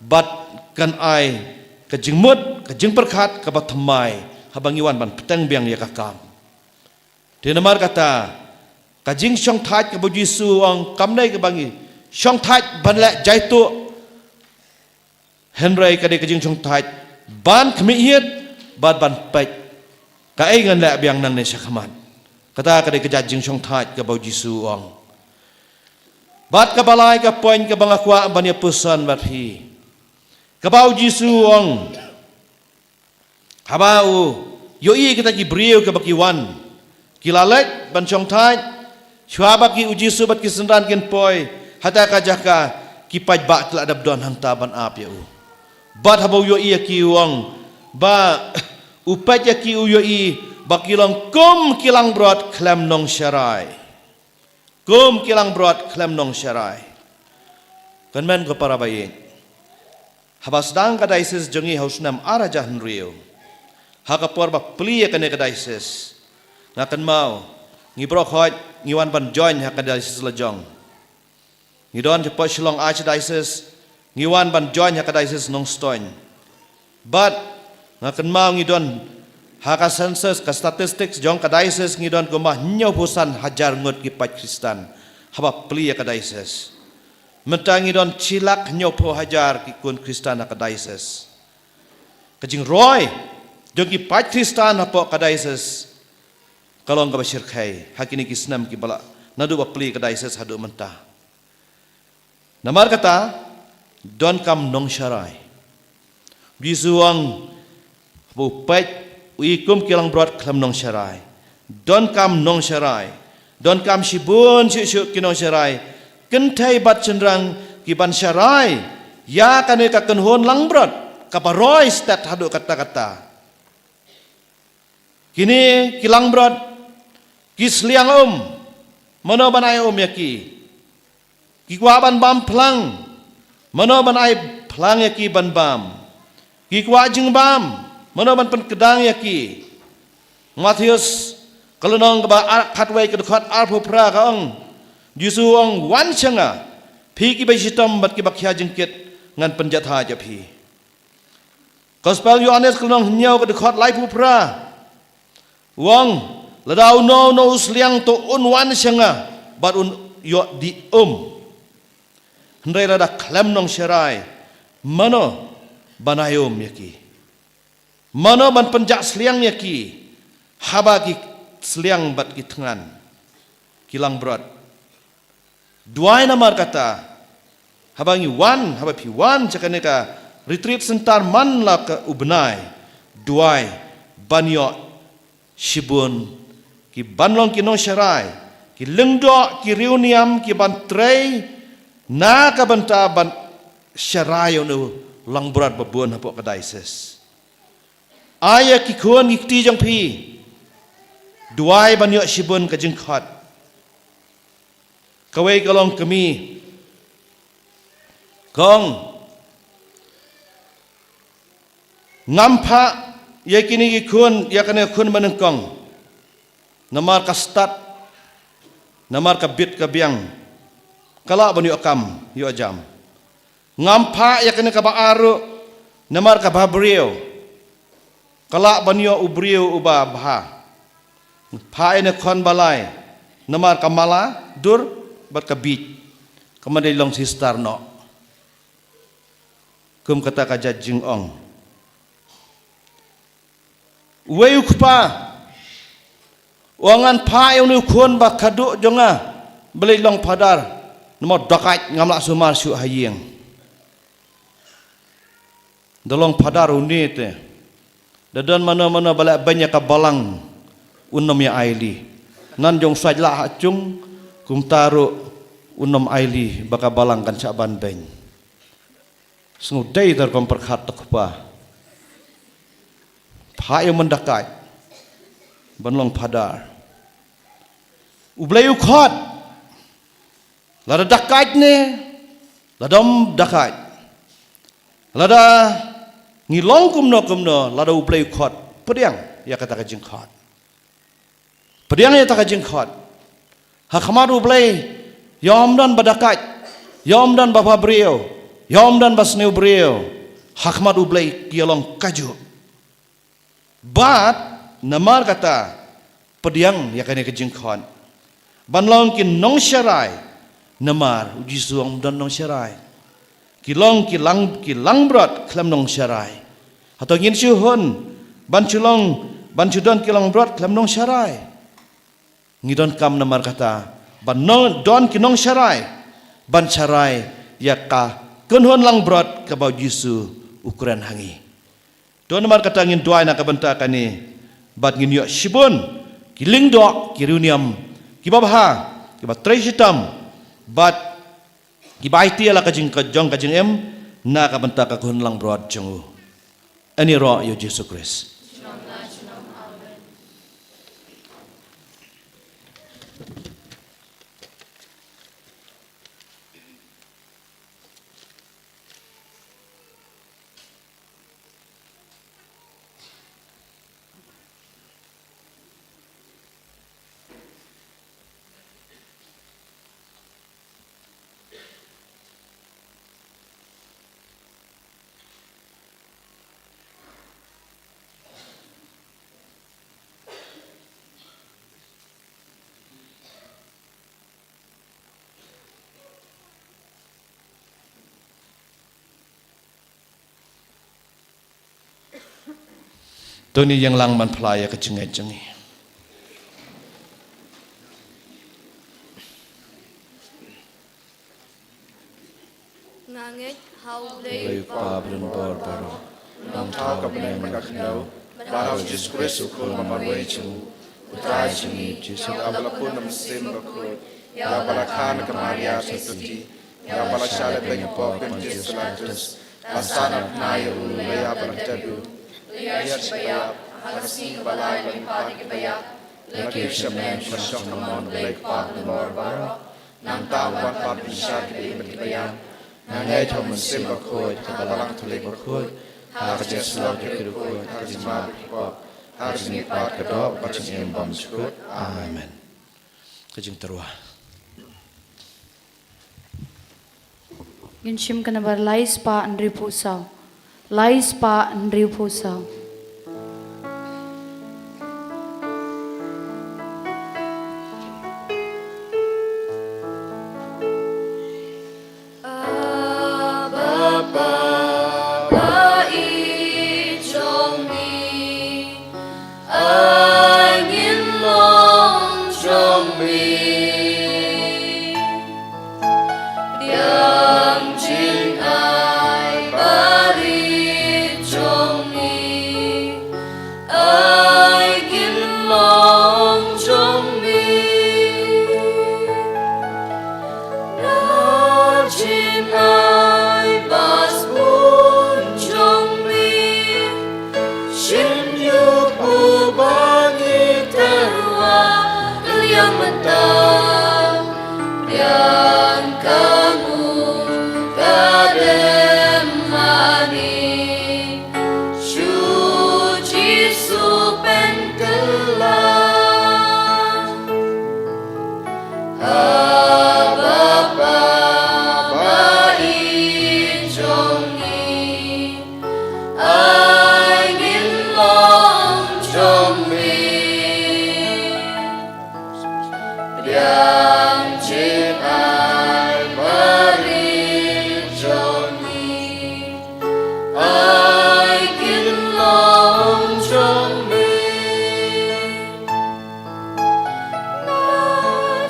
bad kan ai ka jingmut, ka jingpyrkhat kaba thymmai haba ngi wan ban bteng biang ïa ka kam. Te namar kata, ka jingshong thait kaba u Jisu u ong kam dei kaba ngi shong thait ban leh jaituh, hynrei ka dei ka jingshong thait ban khmih ïit bad ban peit kaei ngan leh biang nangne shakhmat. Kata ka dei ka jait jingshong thait kaba u Jisu u ong. Bad kaba lai ka point kaba nga kwah ban ïa puson bad phi, kaba u Jisu u ong, haba u ïohi kita ki briew kaba ki wan, ki la leit ban shong thait, shuwa ba ki, u Jisu bad ki synran kin poi hata ka jaka, ki paidbah ki la dep don hangta ban ap ïa u. Bad haba u ïohi ïa ki, u ong ba u peit ïa ki, u ïohi ba ki long kum ki langbrot khlem nongsharai. Kum ki langbrot khlem nongsharai. Kynmaw ko para baieit, haba sdang ka diocese jong ngi ha u snem ar hajar hynriew, ha ka por ba plie ïa kane ka diocese, nga kynmaw, ngi baroh khoit ngi wan ban join ha ka diocese la jong. Ngi don shapoh Shillong Archdiocese, ngi wan ban join ha ka diocese Nongstoiñ. Bad nga kynmaw ngi don ha ka census, ka statistics jong ka diocese, ngi don kumba hynñiewphew san hajar ngut ki paid Khristan haba plie ïa ka diocese. Mynta ngi don shi lak hynñiewphew hajar ki khun Khristan ha ka diocese. Ka jingroi jong ki paid Khristan hapoh ka diocese ka long kaba shyrkhei ha kine ki snem kiba la, naduh ba plie ka diocese haduh mynta. Namar kata, donkam nongsharai. U Jisu u ong, haba u peit, u i kum ki langbrot khlem nongsharai. Donkam nongsharai. Donkam shibun shuh shuh ki nongsharai, kynthei bad shynrang, ki ban sharai ïa kane ka kynhun langbrot kaba roi stet haduh katta katta. Kine ki langbrot ki sliang um, mano ban ai um ïa ki? Ki kwah ban bam phlang, mano ban ai phlang ïa ki ban bam? Ki kwah jingbam, mano ban pynkdang ïa ki? Mathaios ka lynnong kaba ar, khatwei, ka dkhot arphew phra ka ong, Jisu u ong, wan sha nga, phi kiba shitom bad kiba khia jingkit, ngan pynjahthait ïa phi. Gospel Ïoannis ka lynnong hynñiew, ka dkhot laiphew phra, u ong, lada uno uno u sliang to un wan sha nga bad un ïoh dih um. Hynrei lada khlem nongsharai, mano ban ai um ïa ki? Mano ban pynjah sliang ïa ki haba ki sliang bad ki thngan, ki langbrot? Duwai namar kata, haba ngi wan, haba phi wan sha kane ka retreat center man la ka u bnai, duwai ban ïoh shibun ki ban long ki nongsharai, ki lyngdoh, ki riewniam, ki ban trei na ka bynta ban sharai ïa une u langbrot ba bun hapoh ka diocese. Ai ïa ki khun ki kti jong phi, duwai ban ïoh shibun ka jingkhot. Kawei ka long kmie, ka ong, ngam phah ïa kine ki khun, ïa kane ka khun banyngkong, namar ka stad, namar ka bit ka biang, ka lah ban ïoh kam ïoh jam. Ngam phah ïa kane kaba ar ruh, namar kaba briew, ka lah ban ïoh u briew uba bha. Phah ïa kane ka khon ba lai, namar ka mala dur bad ka bieit, ka man dei long sister noh. Kum kata ka jait jingong. Uwei u kpa u ong, ngan phah ïa une u khun ba khadduh jong nga, balei long phadar, namar dakait, ngam lah sumar shuh ha ïing. Da long phadar une te, da don mano mano ba lah ban ïa ka balang, un ym ïa ailad. Nan jong u sait lah ha chung, kumta ruh un ym ailad ba ka balang kan shah ban beiñ. Sngewdei tang kum pyrkhat u kpa. Phah ïa u man dakait ban long phadar. U Blei u khot. Lada dakait ne, lada ym dakait, lada ngi long kumno kumno, lada U Blei u khot, pdiang ïa kata ka jingkhot. Pdiang ïa kata ka jingkhot. Ha khmat U Blei, ïa ym don ba dakait, ïa ym don ba bhabriew, ïa ym don ba sniew briew, ha khmat U Blei ki ïa long kajuh. Bad namar kata, pdiang ïa kane ka jingkhot ban long ki nongsharai, namar U Jisu u ong ym don nongsharai. Ki long ki lang, ki langbrot khlem nongsharai. Hato ngin shu hun ban shu long, ban shu don ki langbrot khlem nongsharai? Ngi donkam namar kata ban nong, don ki nongsharai, ban sharai ïa ka kynhun langbrot kaba U Jisu u kren ha ngi. To namar kata ngin duwai na ka bynta kane, bad ngin ïoh shibun ki lyngdoh, ki riewniam kiba bha, kiba trei shitom, bad kiba aiti ïa la ka jingkajong ka jingim na ka bynta ka kynhun langbrot jong u. Ani roh ïa U Jisu Khrist. To ngin ïeng lang ban phla ïa ka jingngeit jong ngi. Nga ngeit ha U Blei, Blei u Kpa badonbor baroh, u nongthaw ka bneng bad ka khyndew, bad ha U Jisu Khrist u Khun ba marwei jong u, u Trai jong ngi, Jisu, ïa ba la pun na u Mynsiem Bakhuid, ïa ba la kha na ka Maria Theisotti, ïa ba la shah leh beiñ hapoh u Pontius Pilatus, la sahnarphna ïa u, la ïap bad la tep ïa u, la ïaid sha ki ba ïap, ha ka sngi kaba lai la leit pat ïa ki ba ïap, la kiew sha bneng, la shong ha ka mon U Blei u Kpa badonbor baroh. Nangta u wan pat ban bishar ïa ki ba im bad ki ba ïap. Nga ngeit ha u Mynsiem Bakhuid, ha ka Balang Katholik bakhuid, ha ka jingïasyllok jong ki riewkhuid, ha ka jingmap ki pop, ha ka jingmihpat ka doh bad ka jingim bymjukut. Amen. Ka jingtyrwa. Ngin shim ka nambar lai spah hynriewphew saw. Lai spah hynriewphew saw. Abba, Baba, i jong ngi, ai ngin long jong me. Pdiang jingai barit jong me, ai ngin long jong me. Na jingai ba sbun jong me, shim ïa u ba ngi tyrwa, ka liang mynta, pdiang ka mut ka dem ha ngi. Shu ji Biang jingaiñ barit jong ngi, ai kin long jong me. Na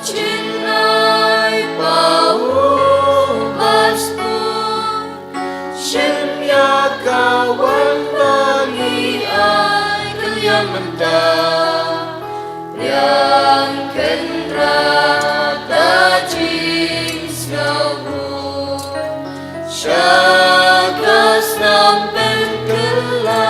jingaiñ ba u Pastor, shim ïa ka waiñ ba ngi ai kylliang mynta. Biang Kynrad da jingsngewnguh sha ka snam pynkylla.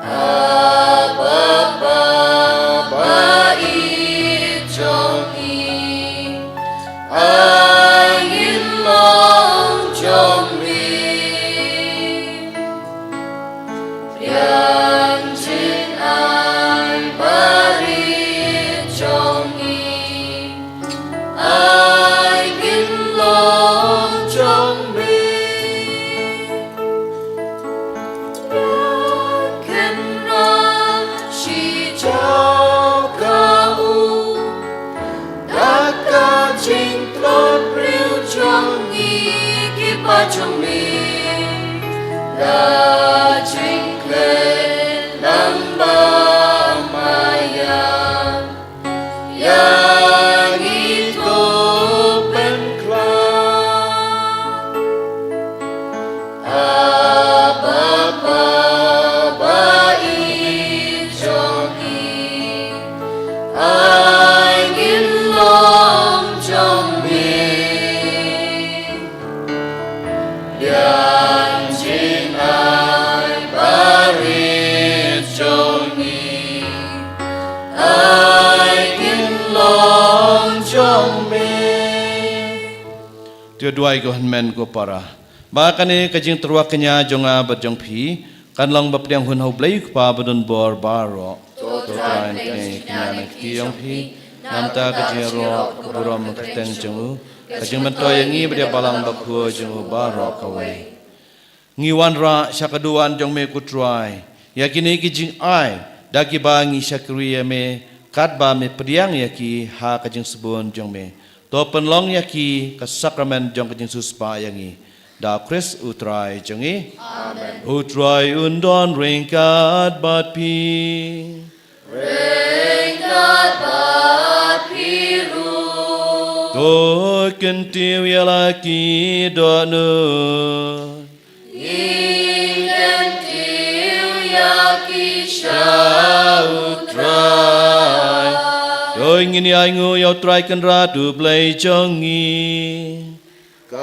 Abba Baba, i jong i, ai ngin long jong me. Biang jingaiñ barit jong i, ai ngin long jong me. Biang Kynrad shi jaw ka u, da ka jingtlot briew jong ngi ki paid jong me, da jingkhlaiñ lang ba maïan ïa ngi to pynkylla. Abba Baba, i jong i, ai ngin long jong me. Biang jingaiñ barit jong ngi, ai ngin long jong me. To duwai ko hynmen ko para, ba kane ka jingtyrwa kñia jong nga bad jong phi kan long ba pdiang hun ha U Blei U Kpa badonbor baroh. To Trai, pdiang kñia na kti jong phi, namar ka jingïaroh, ka burom, ka kyrteng jong u, ka jingmyntoi ïa ngi bad ïa Balang Bakhuid jong u baroh kawei. Ngi wanrah sha ka duwan jong me ko Trai ïa kine ki jingai da kiba ngi shakri ïa me, katba me pdiang ïa ki ha ka jingsbun jong me. To pynlong ïa ki ka sakramen jong ka jingsiewspah ïa ngi. Da U Khrist U Trai jong ngi. Amen. U Trai un don ryngkat bad phi. Ryngkat bad phi ruh. To kyntiew ïa la ki dohnud. Ngin kyntiew ïa ki sha U Trai. To ngin ïa ainguh ïa U Trai Kynrad U Blei jong ngi. Ka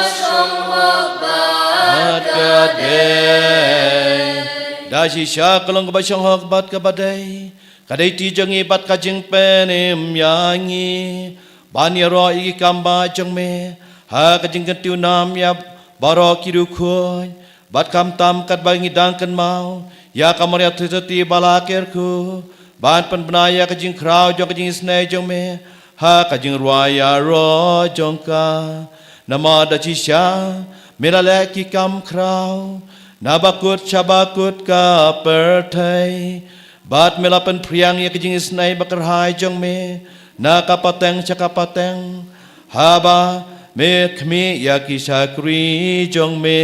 shong hok bad ka dei. Da shisha ka long kaba shong hok bad kaba dei, ka dei kti jong ngi bad ka jingpynim ïa ngi ban ïaroh ïa ki kam bah jong me ha ka jingkyntiew nam ïa baroh ki riewkhuid, bad khamtam katba ngi dang kynmaw ïa ka Maria Theisotti ba la kyrkhu, ban pynbna ïa ka jingkhraw jong ka jingisynei jong me ha ka jingrwai ïaroh jong ka. Namar da shisha me la leh ki kam khraw na bakut sha bakut ka pyrthei, bad me la pynphriang ïa ka jingisynei ba kyrhai jong me na ka pateng sha ka pateng, haba me khmih ïa ki shakri jong me.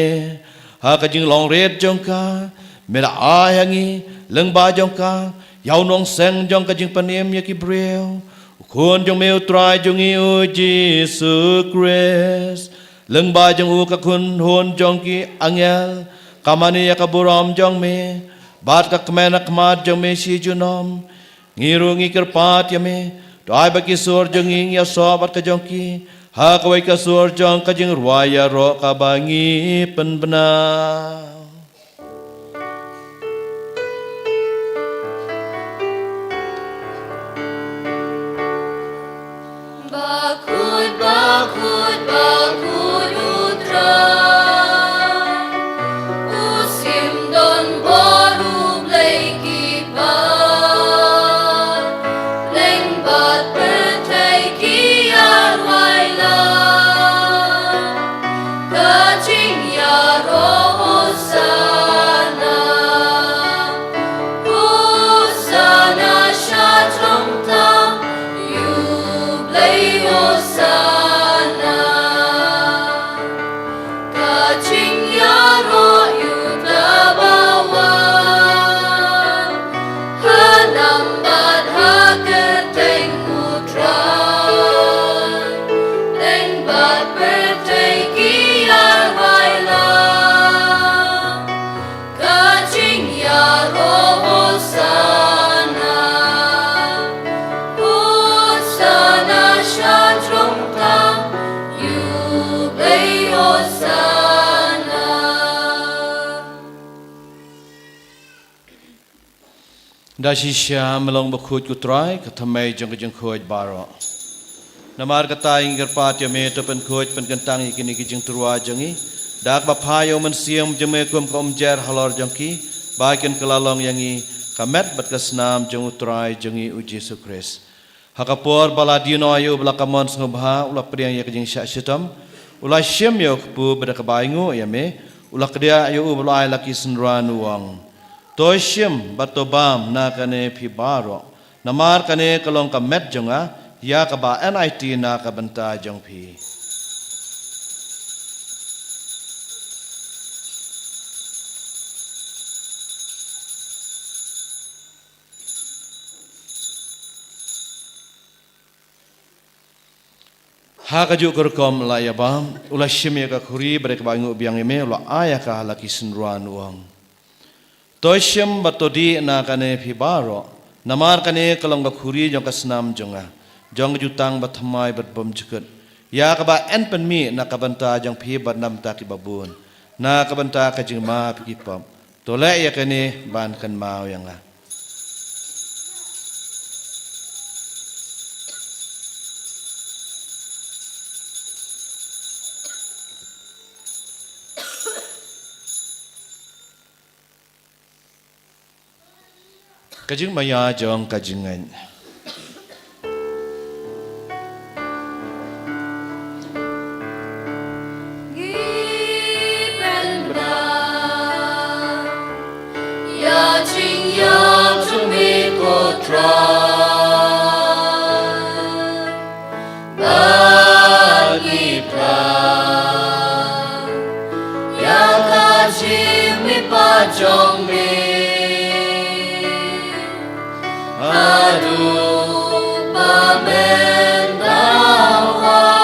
Ha ka jinglong rit jong ka, me la ai ha ngi lyngba jong ka ïa u nongseng jong ka jingpynim ïa ki briew, u Khun jong me U Trai jong ngi U Jisu Khrist. Lyngba jong u ka kynhun jong ki angel ka mane ïa ka burom jong me, bad ka kmen ha khmat jong me shi junom. Ngi ruh ngi kyrpad ïa me, to ai ba ki sur jong ngi ngi ïasoh bad ka jong ki ha kawei ka sur jong ka jingrwai ïaroh kaba ngi pynbna. Bakhuid, bakhuid, bakhuid U Trai, u shim don bor, u Blei ki paid, leng bad pyrthei ki ïarwai lang. Ka jingïaroh Ka teng U Trai, teng bad pyrthei ki ai wai la. Ka jingïaroh Hosanna, Hosanna sha jrong tam, ïa U Blei Hosanna. Da shisha me long bakhuid ko Trai, ka thymmei jong ka jingkhuid baroh. Namar kata ngi kyrpad ïa me, to pynkhuid pynkyntang ïa kine ki jingtyrwa jong ngi da kaba phah ïa U Mynsiem jong me kum ka umjer halor jong ki, ba kin kylla long ïa ngi ka met bad ka snam jong U Trai jong ngi U Jisu Khrist. Ha ka por ba la die noh ïa u, ba la ka mon sngewbha, u la pdiang ïa ka jingshah shitom, u la shim ïa u kpu, bad da kaba ainguh ïa me, u la kdiah ïa u, bad u la ai la ki synran, u ong: To shim bad to bam na kane phi baroh, namar kane ka long ka met jong nga, ïa kaba yn aiti na ka bynta jong phi. Ha kajuh ka rukom la ïa bam, u la shim ïa ka khuri, bad da kaba ainguh biang ïa me, u la ai ïa ka ha la ki synran, u ong: To shim bad to dih na kane phi baroh, namar kane ka long ka khuri jong ka snam jong nga, jong ka jutang bathymmai bad bymjukut, ïa kaba yn pynmih na ka bynta jong phi bad na ka bynta ki babun, na ka bynta ka jingmap ki pop. To leh ïa kane ban kynmaw ïa nga. Ka jingmaïa jong ka jingngeit. Ngi pynbna ïa jingïap jong me ko Trai. Ba ngi phla ïa ka jingmihpat jong me haduh ba men da wan,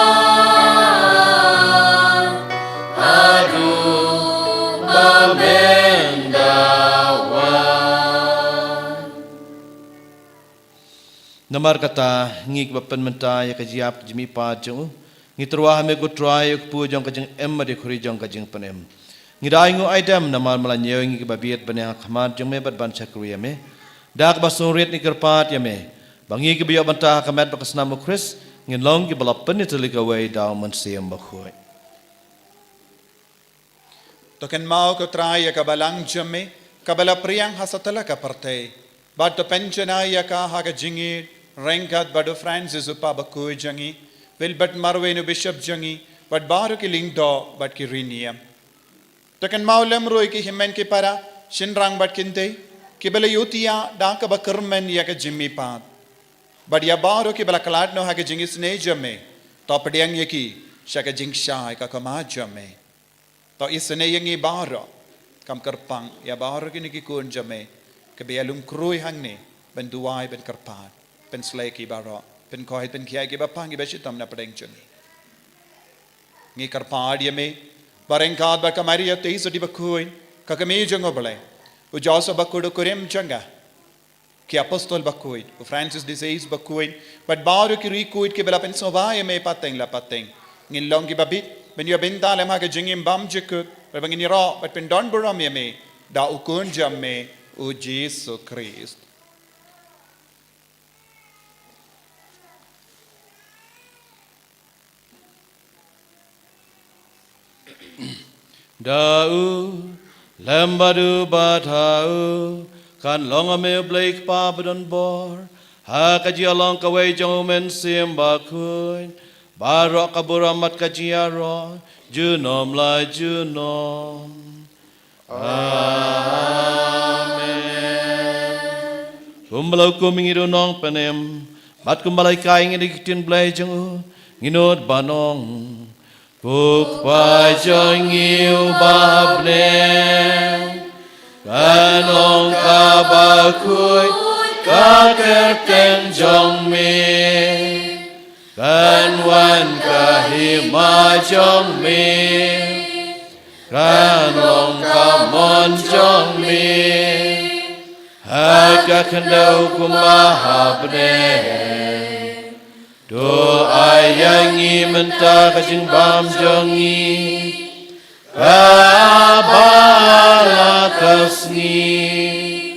haduh ba men da wan. Namar kata, ngi kiba pynmynta ïa ka jingïap ka jingmihpat jong u, ngi tyrwa ha me ko Trai, ïa u kpu jong ka jingim bad ïa ka khuri jong ka jingpynim. Ngi da ainguh aidem namar me la ñiew ïa ngi kiba bit ban ïeng ha khmat jong me bad ban shakri ïa me. Da kaba sngewrit ngi kyrpad ïa me ba ngi kiba ïoh bynta ha ka met bad ka snam U Khrist ngin long kiba la pynïatylli kawei da U Mynsiem Bakhuid. To kynmaw ko Trai ïa ka balang jong me kaba la pdiang ha satlak ka pyrthei, bad to pynjanai ïa ka ha ka jingïeit ryngkat bad u Francis u Papa bakhuid jong ngi, Wilbert Marwein u Bishop jong ngi, bad baroh ki lyngdoh bad ki riewniam. To kynmaw lem ruh ïa ki hynmen ki para, shynrang bad kynthei kiba la ïohthiah da kaba kyrmen ïa ka jingmihpat, bad ïa baroh kiba la khlad noh ha ka jingisynei jong me. To pdiang ïa ki sha ka jingshai ka khmat jong me. To isynei ïa ngi baroh, kam kyrpang ïa baroh kine ki khun jong me kiba ïalum khrui hangne ban duwai, ban kyrpad, pynslei ïa ki baroh, pynkhuid pynkhiah ïa ki bapang, ïa ki bashitom na pdeng jong me. Ngi kyrpad ïa me ba ryngkat bad ka Maria Theisotti bakhuid, ka kmie jong U Blei, u Joseph bakhuid u kurim jong ka, ki apostol bakhuid, u Francis de Assisi bakhuid, bad baroh ki riewkhuid kiba la pynsngewbha ïa me pateng la pateng, ngin long kiba bit ban ïoh bynta lem ha ka jingim bymjukut, bad ba ngin ïaroh bad pyndonburom ïa me da u Khun jong me u Jisu Khrist. Da u, lem bad u bad ha u, kan long ha me U Blei Kpa badonbor, ha ka jingïalong kawei jong U Mynsiem Bakhuid, baroh ka burom bad ka jingïaroh junom la junom. Amen. Kumba la hukum ïa ngi da u Nongpynim, bad kumba la hikai ïa ngi da ki ktien blei jong u, ngin nud ban ong: Ko Kpa jong ngi uba ha bneng, kan long kaba khuid, ka kyrteng jong me, kan wan ka hima jong me, kan long ka mon jong me ha ka khyndew kumba ha bneng. To ai ïa ngi mynta ka jingbam jong ngi kaba la ka sngi.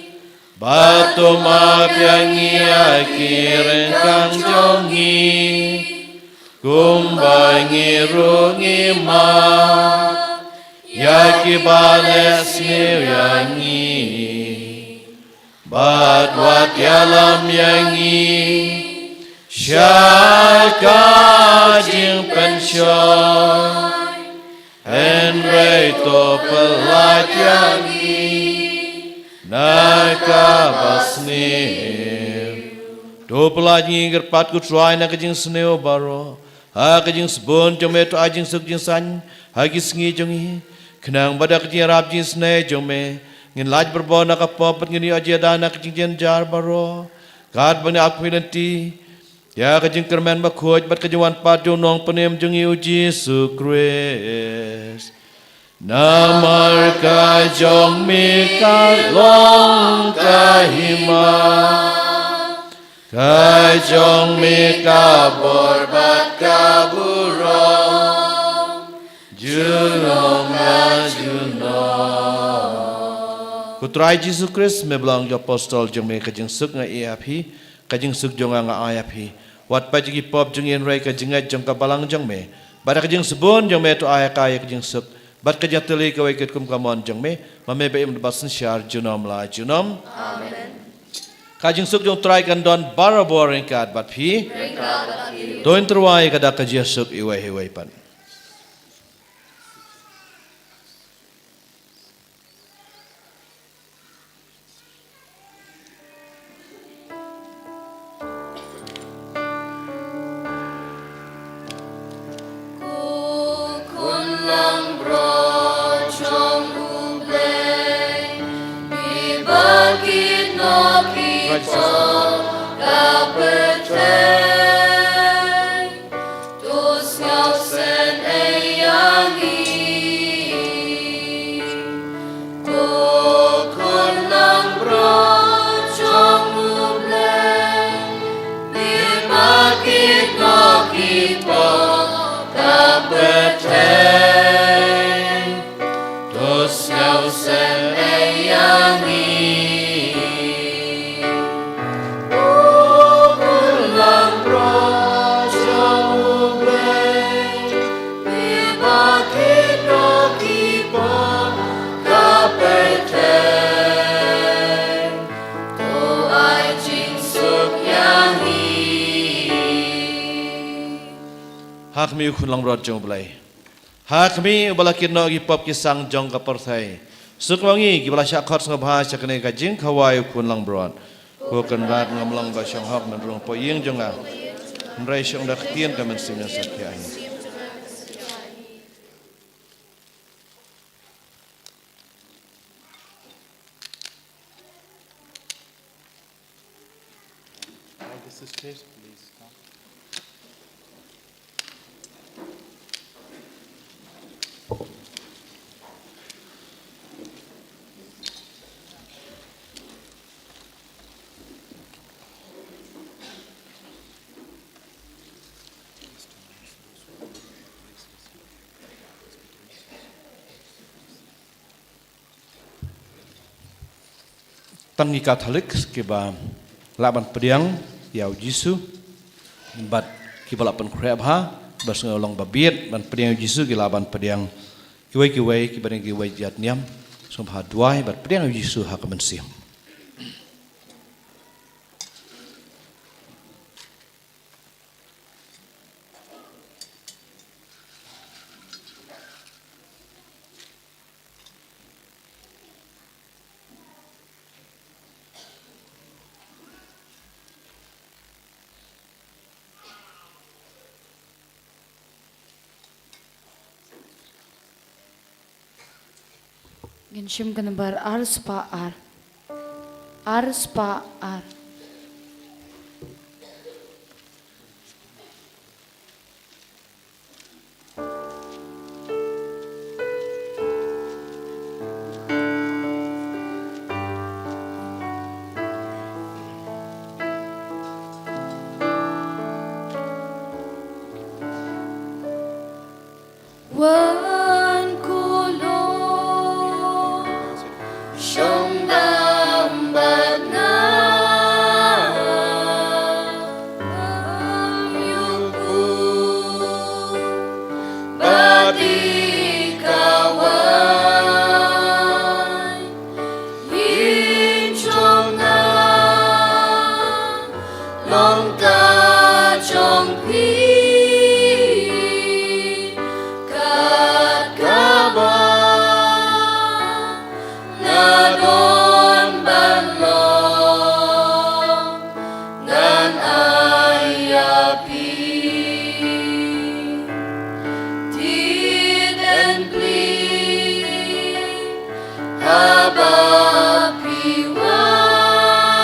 Bad to map ïa ngi ïa ki ryngkang jong ngi, kumba ngi ruh ngi map ïa kiba leh sniew ïa ngi. Bad wat ïalam ïa ngi sha ka jingpynshoi, hynrei to pyllait ïa ngi na kaba sniew. To pyllait ngi kyrpad ko Trai na ka jingsniew baroh, ha ka jingsbun jong me to ai jingsuk jingsaiñ ha ki sngi jong ngi, khnang ba da ka jingïarap jingsnei jong me ngin lait barabor na ka pop bad ngin ïoh jingïada na ka jingjynjar baroh. Katba ngi ap khmih lynti ïa ka jingkyrmen bakhuid bad ka jingwan pat jong u Nongpynim jong ngi u Jisu Khrist. Namar ka jong me ka long ka hima, ka jong me ka bor bad ka burom, junom la junom. Ko Trai Jisu Khrist, me ba la ong ïa ki apostol jong me, ka jingsuk nga ai ïa phi, ka jingsuk jong nga nga ai ïa phi. Wat peit ïa ki pop jong ngi hynrei ka jingngeit jong ka balang jong me, bad ka jingsbun jong me to ai ïa ka ïa ka jingsuk bad ka jingtylli kawei katkum ka mon jong me, ma me ba im bad ba synshar junom la junom. Amen. Ka jingsuk jong u Trai kan don barabor ryngkat bad phi. Ryngkat bad phi. To ngin tyrwa ïa ka dak ka jingsuk iwei iwei pat. Ko khun langbrot jong U Blei, me ba kit noh ki pop ka pyrthei, to sngewsynei ïa ngi. Ko khun langbrot jong U Blei, me ba kit noh ki pop ka pyrthei, to sngewsynei ïa ngi. Ko khun langbrot jong U Blei, me ba kit noh ki pop ka pyrthei, to ai jingsuk ïa ngi. Ha khmih, ko khun langbrot jong U Blei. Ha khmih, uba la kit noh ki pop ki sang jong ka pyrthei. Suk ma ngi kiba la shah khot sngewbha sha kane ka jingkhawai u khun langbrot. Ko Kynrad, ngam long ba shong hok men rung hapoh ïing jong nga, hynrei shong da ka ktien ka mynsiem, ïa sakhi ïa ngi. All the sisters, please come. Tang ki Katholik kiba lah ban pdiang ïa u Jisu, bad kiba lah pynkhreh bha, ba sngewlong ba bieit ban pdiang ïa u Jisu, ki lah ban pdiang. Iwei kiwei kiba dang kiwei jait niam, sngewbha duwai bad pdiang ïa u Jisu ha ka mynsiem. Ngin shim ka nambar ar spah ar. Ar spah ar. Ong ka jong phi kat kaba nga don ban long, ngan ai ïa phi. Tied plie haba phi wan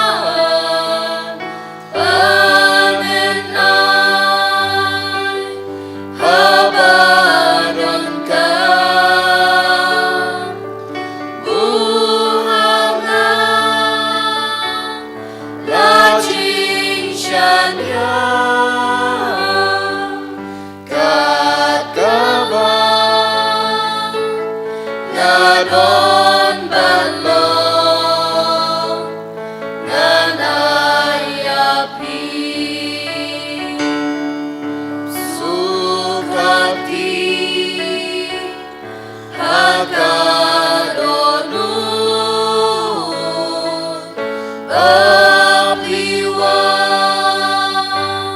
ban ai, haba don ka buhanga la jingshaniah. Kat kaba nga don ban long, ngan ai ïa phi. Suk hati ha ka dohnud ba phi wan.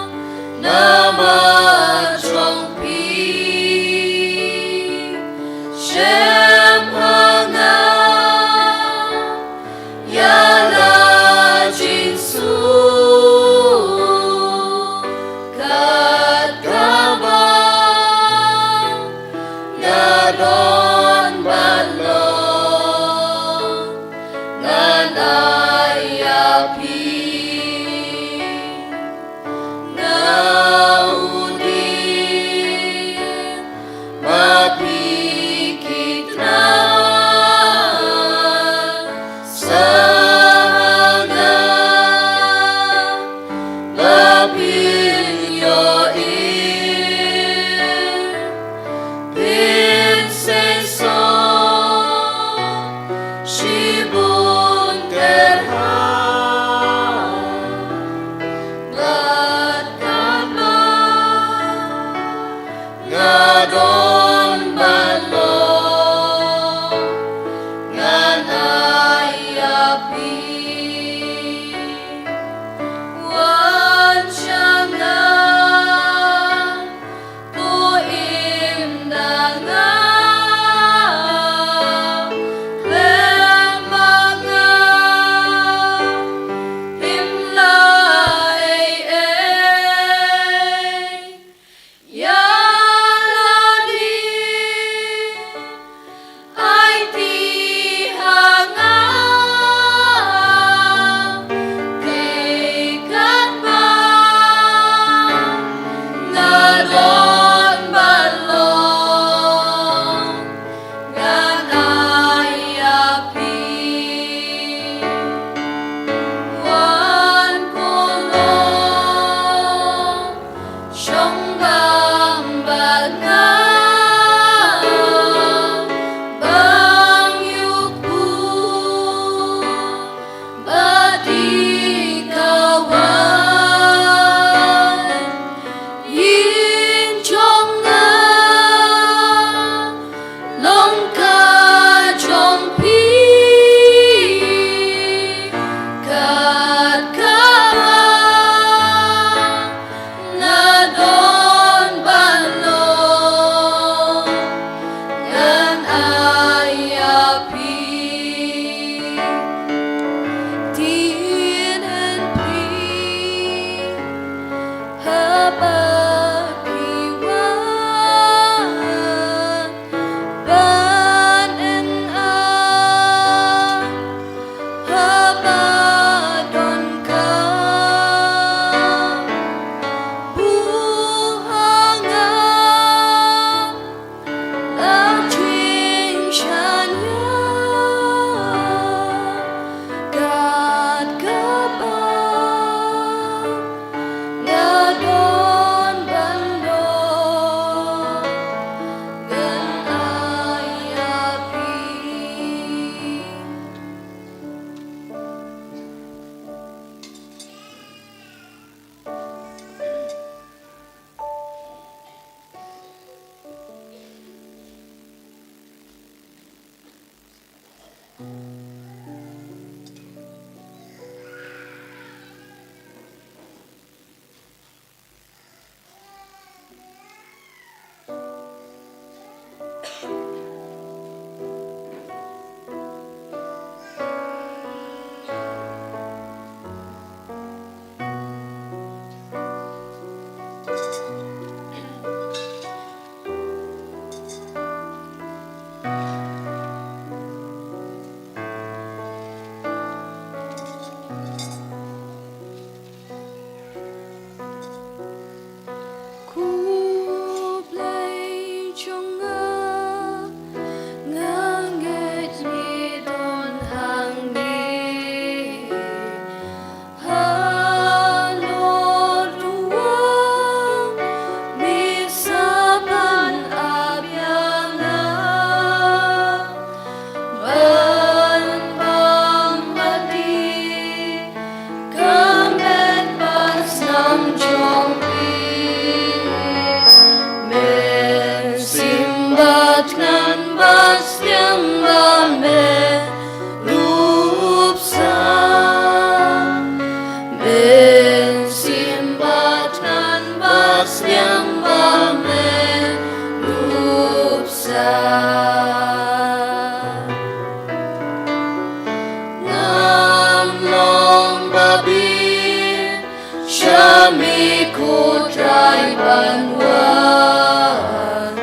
Mi ko Trai ban wan,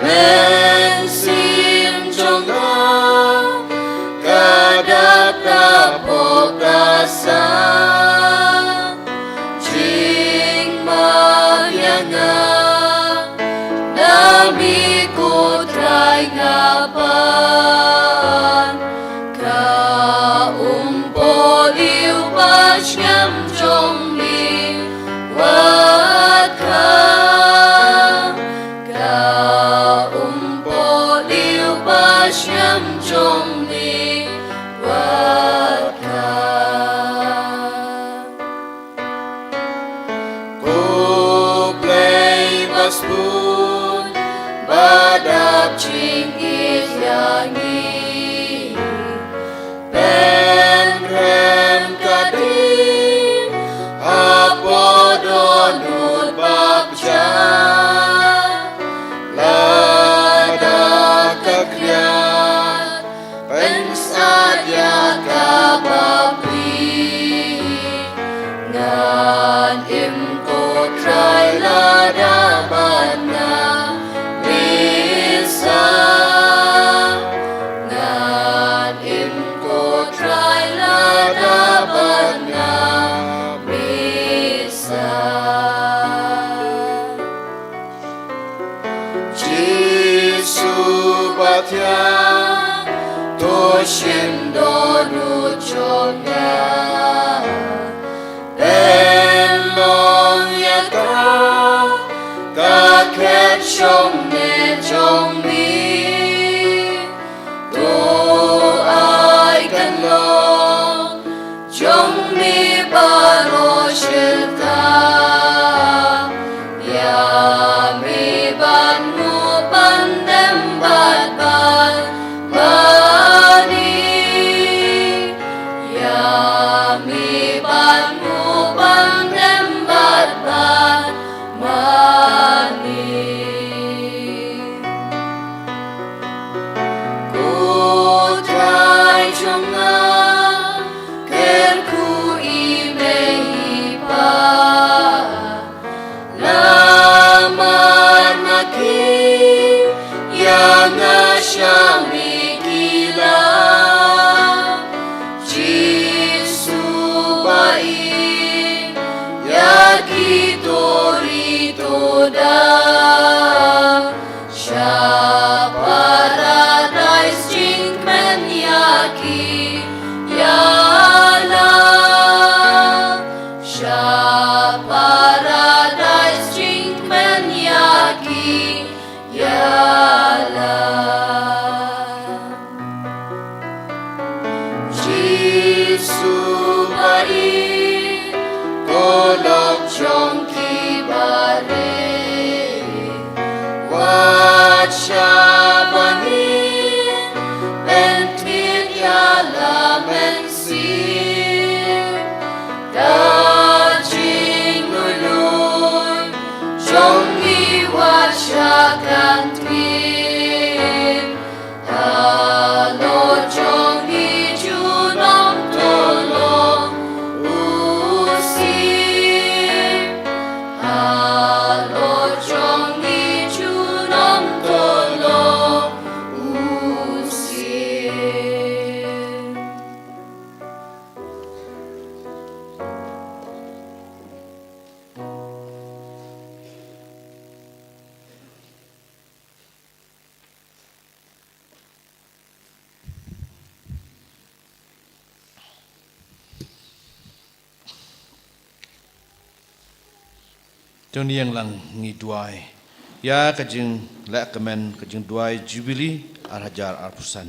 mynsiem jong nga ka dap ka pop ka sah. Jingmap ïa nga na mi ko Trai nga pan. Ka umpohliew ba sngewbha jong mi wat ka. Ka umpohliew ba sngewbha jong mi wat ka. Ko Blei ba sbun ba dap jingïeit ïa ngi. Pynrem ka ding hapoh dohnud bapjah. Lada ka khriat pynsad ïa ka bapli. Ngan im ko Trai lada bad nga misa. Ngan im ko Trai lada bad nga misa. Jisu ba thiang, to shim dohnud jong nga. Pynlong ïa ka ka khet shongne jong mi. To ai kan long jong mi baroh shata. Ïa mi ban mu ban dem bad ban mane. Ïa mi ban mu ban dem bad ban mane. Ko Trai jong nga, kyrkhu ïa me i Pa. Namar ma ki ïa nga sha mi ki la. Jisu ba ïeit ïa ki to ri to da. Sha paradais jingkmen ïa ki ïa la. Sha paradais jingkmen ïa ki ïa la. Jisu ba ïeit, ko lok jong ki ba rit. Wat shaba ngi pynthied ïa la mynsiem. Da jingluilui jong ngi wat sha kan thied. Halor jong ngi junom to long u Syiem. Halor jong ngi junom to long u Syiem. Jong ngi ïa lang ngi duwai ïa ka jinglehkmen ka jingduwai Jubili ar hajar arphew san.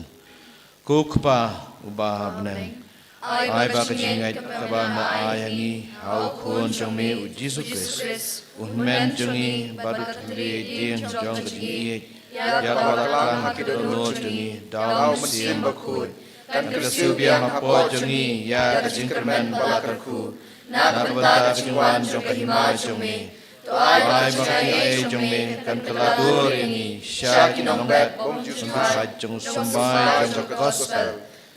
Ko Kpa uba ha bneng, ai ba ka jingngeit kaba me ai ha ngi ha u Khun jong me u Jisu Khrist, u Hynmen jong ngi bad u Thylliej Dieng jong ka jingïeit, ïa kaba la klang ha ki dohnud jong ngi da u Mynsiem Bakhuid, kan kyrsiew biang hapoh jong ngi ïa ka jingkyrmen ba la kyrkhu na ka bynta ka jingwan jong ka Hima jong me. To ai ba ka jingaiei jong me kan kylla dur ïa ngi sha ki nongbet bymjukut jong u symbai jong ka gospel.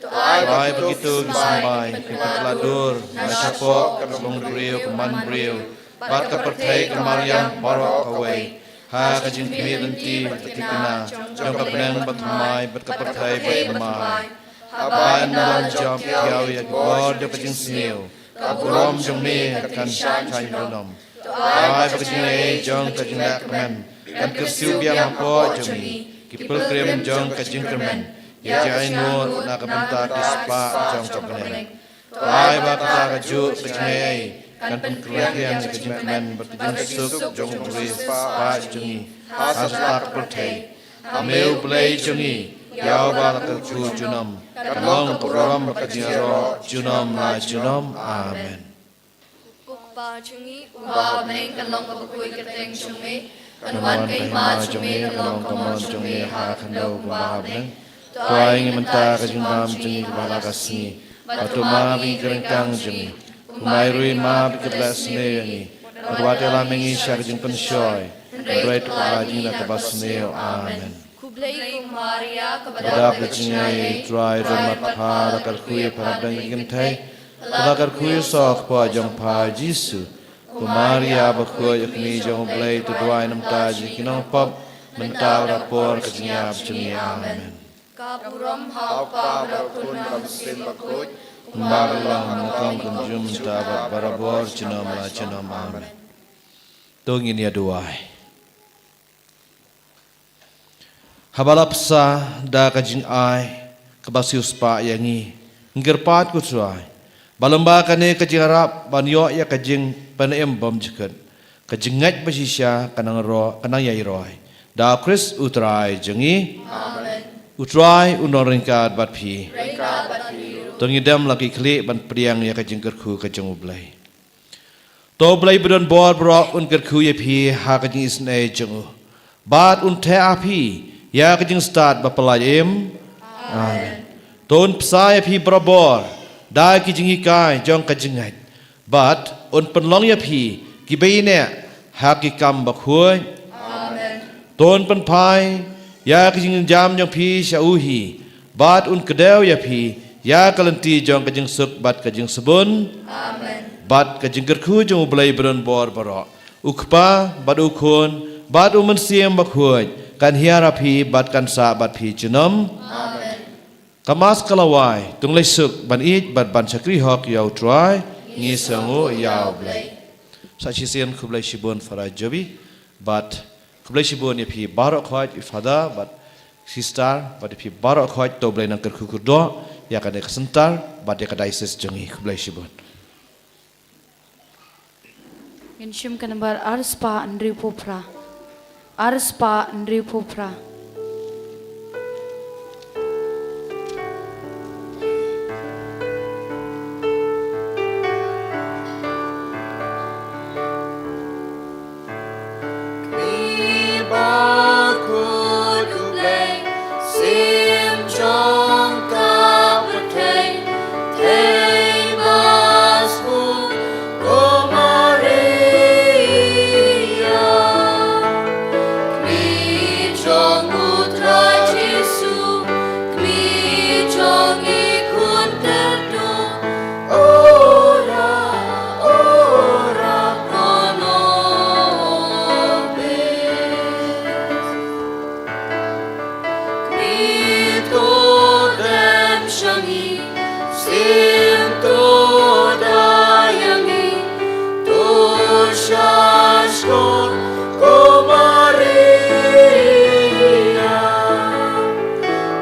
To ai ba kito ki symbai kan kylla dur na shapoh ka longbriew ka manbriew bad ka pyrthei ka mariang baroh kawei, ha ka jingkhmih lynti bad ka thikna jong ka bneng bathymmai bad ka pyrthei bathymmai. Haba yn long jop ïa ki bor jong ka jingsniew, ka burom jong me kan shaiñ junom. To ai ba ka jingaiei jong ka jingleh kmen kan kyrsiew biang hapoh jong ngi, ki pilgrim jong ka jingkyrmen, ïa ki ainguh na ka bynta ki spah jong ka bneng. To ai ba kata kajuh ka jingaiei kan pynkylleng ïa ka jingkmen bad ka jingsuk jong U Blei spah jong ngi ha satlak pyrthei. A me U Blei jong ngi, ïa uba la kyrkhu junom, kan long ka burom bad ka jingïaroh junom la junom. Amen. Ko Kpa jong ngi uba ha bneng, kan long ka bakhuid kyrteng jong me, kan wan ka hima jong me, kan long ka mon jong me ha khyndew kumba ha bneng. To ai ngi mynta ka jingbam jong ngi kaba la ka sngi, bad to map ïa ki ryngkang jong ngi, kumba ngi ruh map ïa kiba la sniew ïa ngi. Bad wat ïalam ïa ngi sha ka jingpynshoi, hynrei to ai jong ngi na kaba sniew. Amen. Khublei ko Maria, kaba dap da ka jingaiei, U Trai u don bad pha, la kyrkhu ïa pha hapdeng ki kynthei, la kyrkhu ïa u soh kpoh jong pha Jisu. Ko Maria bakhuid, U Kmie jong U Blei, to duwai namar jong ngi ki nongpop, mynta bad ha por ka jingïap jong ngi. Amen. Ka burom ha U Kpa bad ha U Khun bad ha U Mynsiem Bakhuid, kumba ka la long mynta, kumjuh mynta bad barabor, junom la junom. Amen. To ngin ïa duwai. Haba la bsa da ka jingai kaba siewspah ïa ngi, ngi kyrpad ko Trai ba lyngba kane ka jingïarap ban ïoh ïa ka jingpynim bymjukut, ka jingngeit bashisha ka nang ro-, ka nang ïai roi. Da U Khrist U Trai jong ngi. Amen. U Trai un nang ryngkat bad phi. Ryngkat bad phi ruh. To ngin dem la ki khlieh ban pdiang ïa ka jingkyrkhu ka jong U Blei. To U Blei badonbor baroh un kyrkhu ïa phi ha ka jingisynei jong u, bad un theh ha phi ïa ka jingstad baphylla im. Amen. To un bsa ïa phi barabor da ki jinghikai jong ka jingngeit, bad un pynlong ïa phi kiba ïaineh ha ki kam bakhuid. Amen. To un pynphai ïa ka jingjynjar jong phi sha u hi, bad un kdew ïa phi ïa ka lynti jong ka jingsuk bad ka jingsbun. Amen. Bad ka jingkyrkhu jong U Blei badonbor baroh, U Kpa bad U Khun bad U Mynsiem Bakhuid, kan hiar ha phi bad kan sah bad phi junom. Amen. Ka Mass ka la wai, to ngin suk ban ïeit bad ban shakri hok ïa U Trai. Ngi sngewnguh ïa U Blei. Sa shisien khublei shibun Father Joby, bad khublei shibun ïa phi baroh khoit, i Father bad Sister, bad ïa phi baroh khoit. To U Blei nang kyrkhu kyrdoh ïa kane ka center bad ïa ka diocese jong ngi. Khublei shibun. Ngin shim ka nambar ar spah hynriewphew phra. Ar spah hynriewphew phra. Kmie bakhuid U Blei, Syiem jong ka pyrthei, thei ba sbun ko Maria. Kmie jong U Trai Jisu, kmie jong i khun kyrduh, ora, ora pro nobis. Kmie to dem sha ngi, Syiem to da ïa ngi, to shahshkor ko Maria.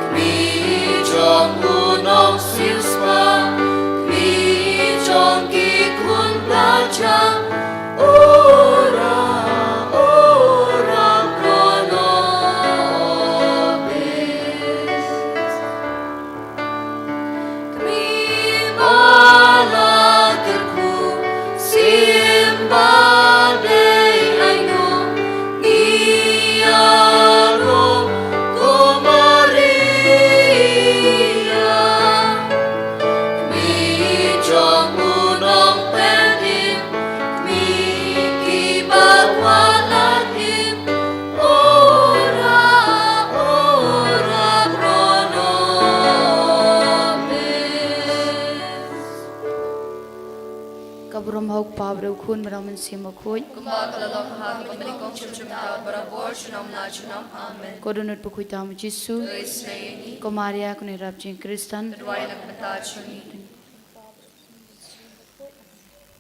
Kmie jong u nongsiewspah, kmie jong ki khun blajam, ora, ora pro nobis. Kmie ba la kyrkhu, Syiem ba dei ainguh, ngi ïaroh ko Maria. Kmie jong u nongpynim, Hok pa bro khun bro men sim khun. Kumba ka la long ha ka nyngkong, shym shym ta barabor, junom la junom. Amen. Ko donut bakhuid tam Jisu. Ko Maria ko nirap jing Kristan. Duwai na ka bynta jong ngi.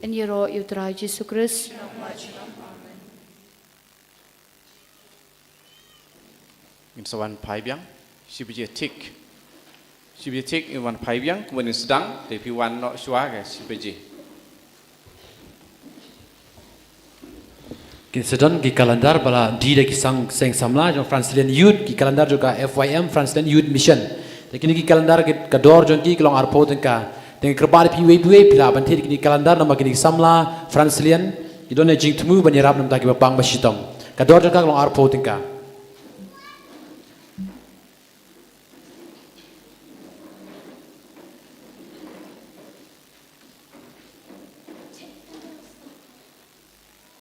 En ïaroh ïa u Trai Jisu Krist. Ngin sa wan phai biang shi baje thik. Shi baje thik ngin wan phai biang, kumba ngin sdang, te phi wan noh shuwa ka shi baje. Kin sa don ki calendar ba la die da ki sang seng samla jong Franciscan Youth, ki calendar jong ka F Y M Franciscan Youth Mission. Te kine ki calendar ki, ka dor jong ki ka long arphew tyngka. Te nga kyrpad ïa phi uwei pa uwei phi lah ban thied kine ki calendar namar kine ki samla Franciscan ki don ïa jingthmu ban ïarap na ka bynta kiba pang ba shitom. Ka dor jong ka ka long arphew tyngka.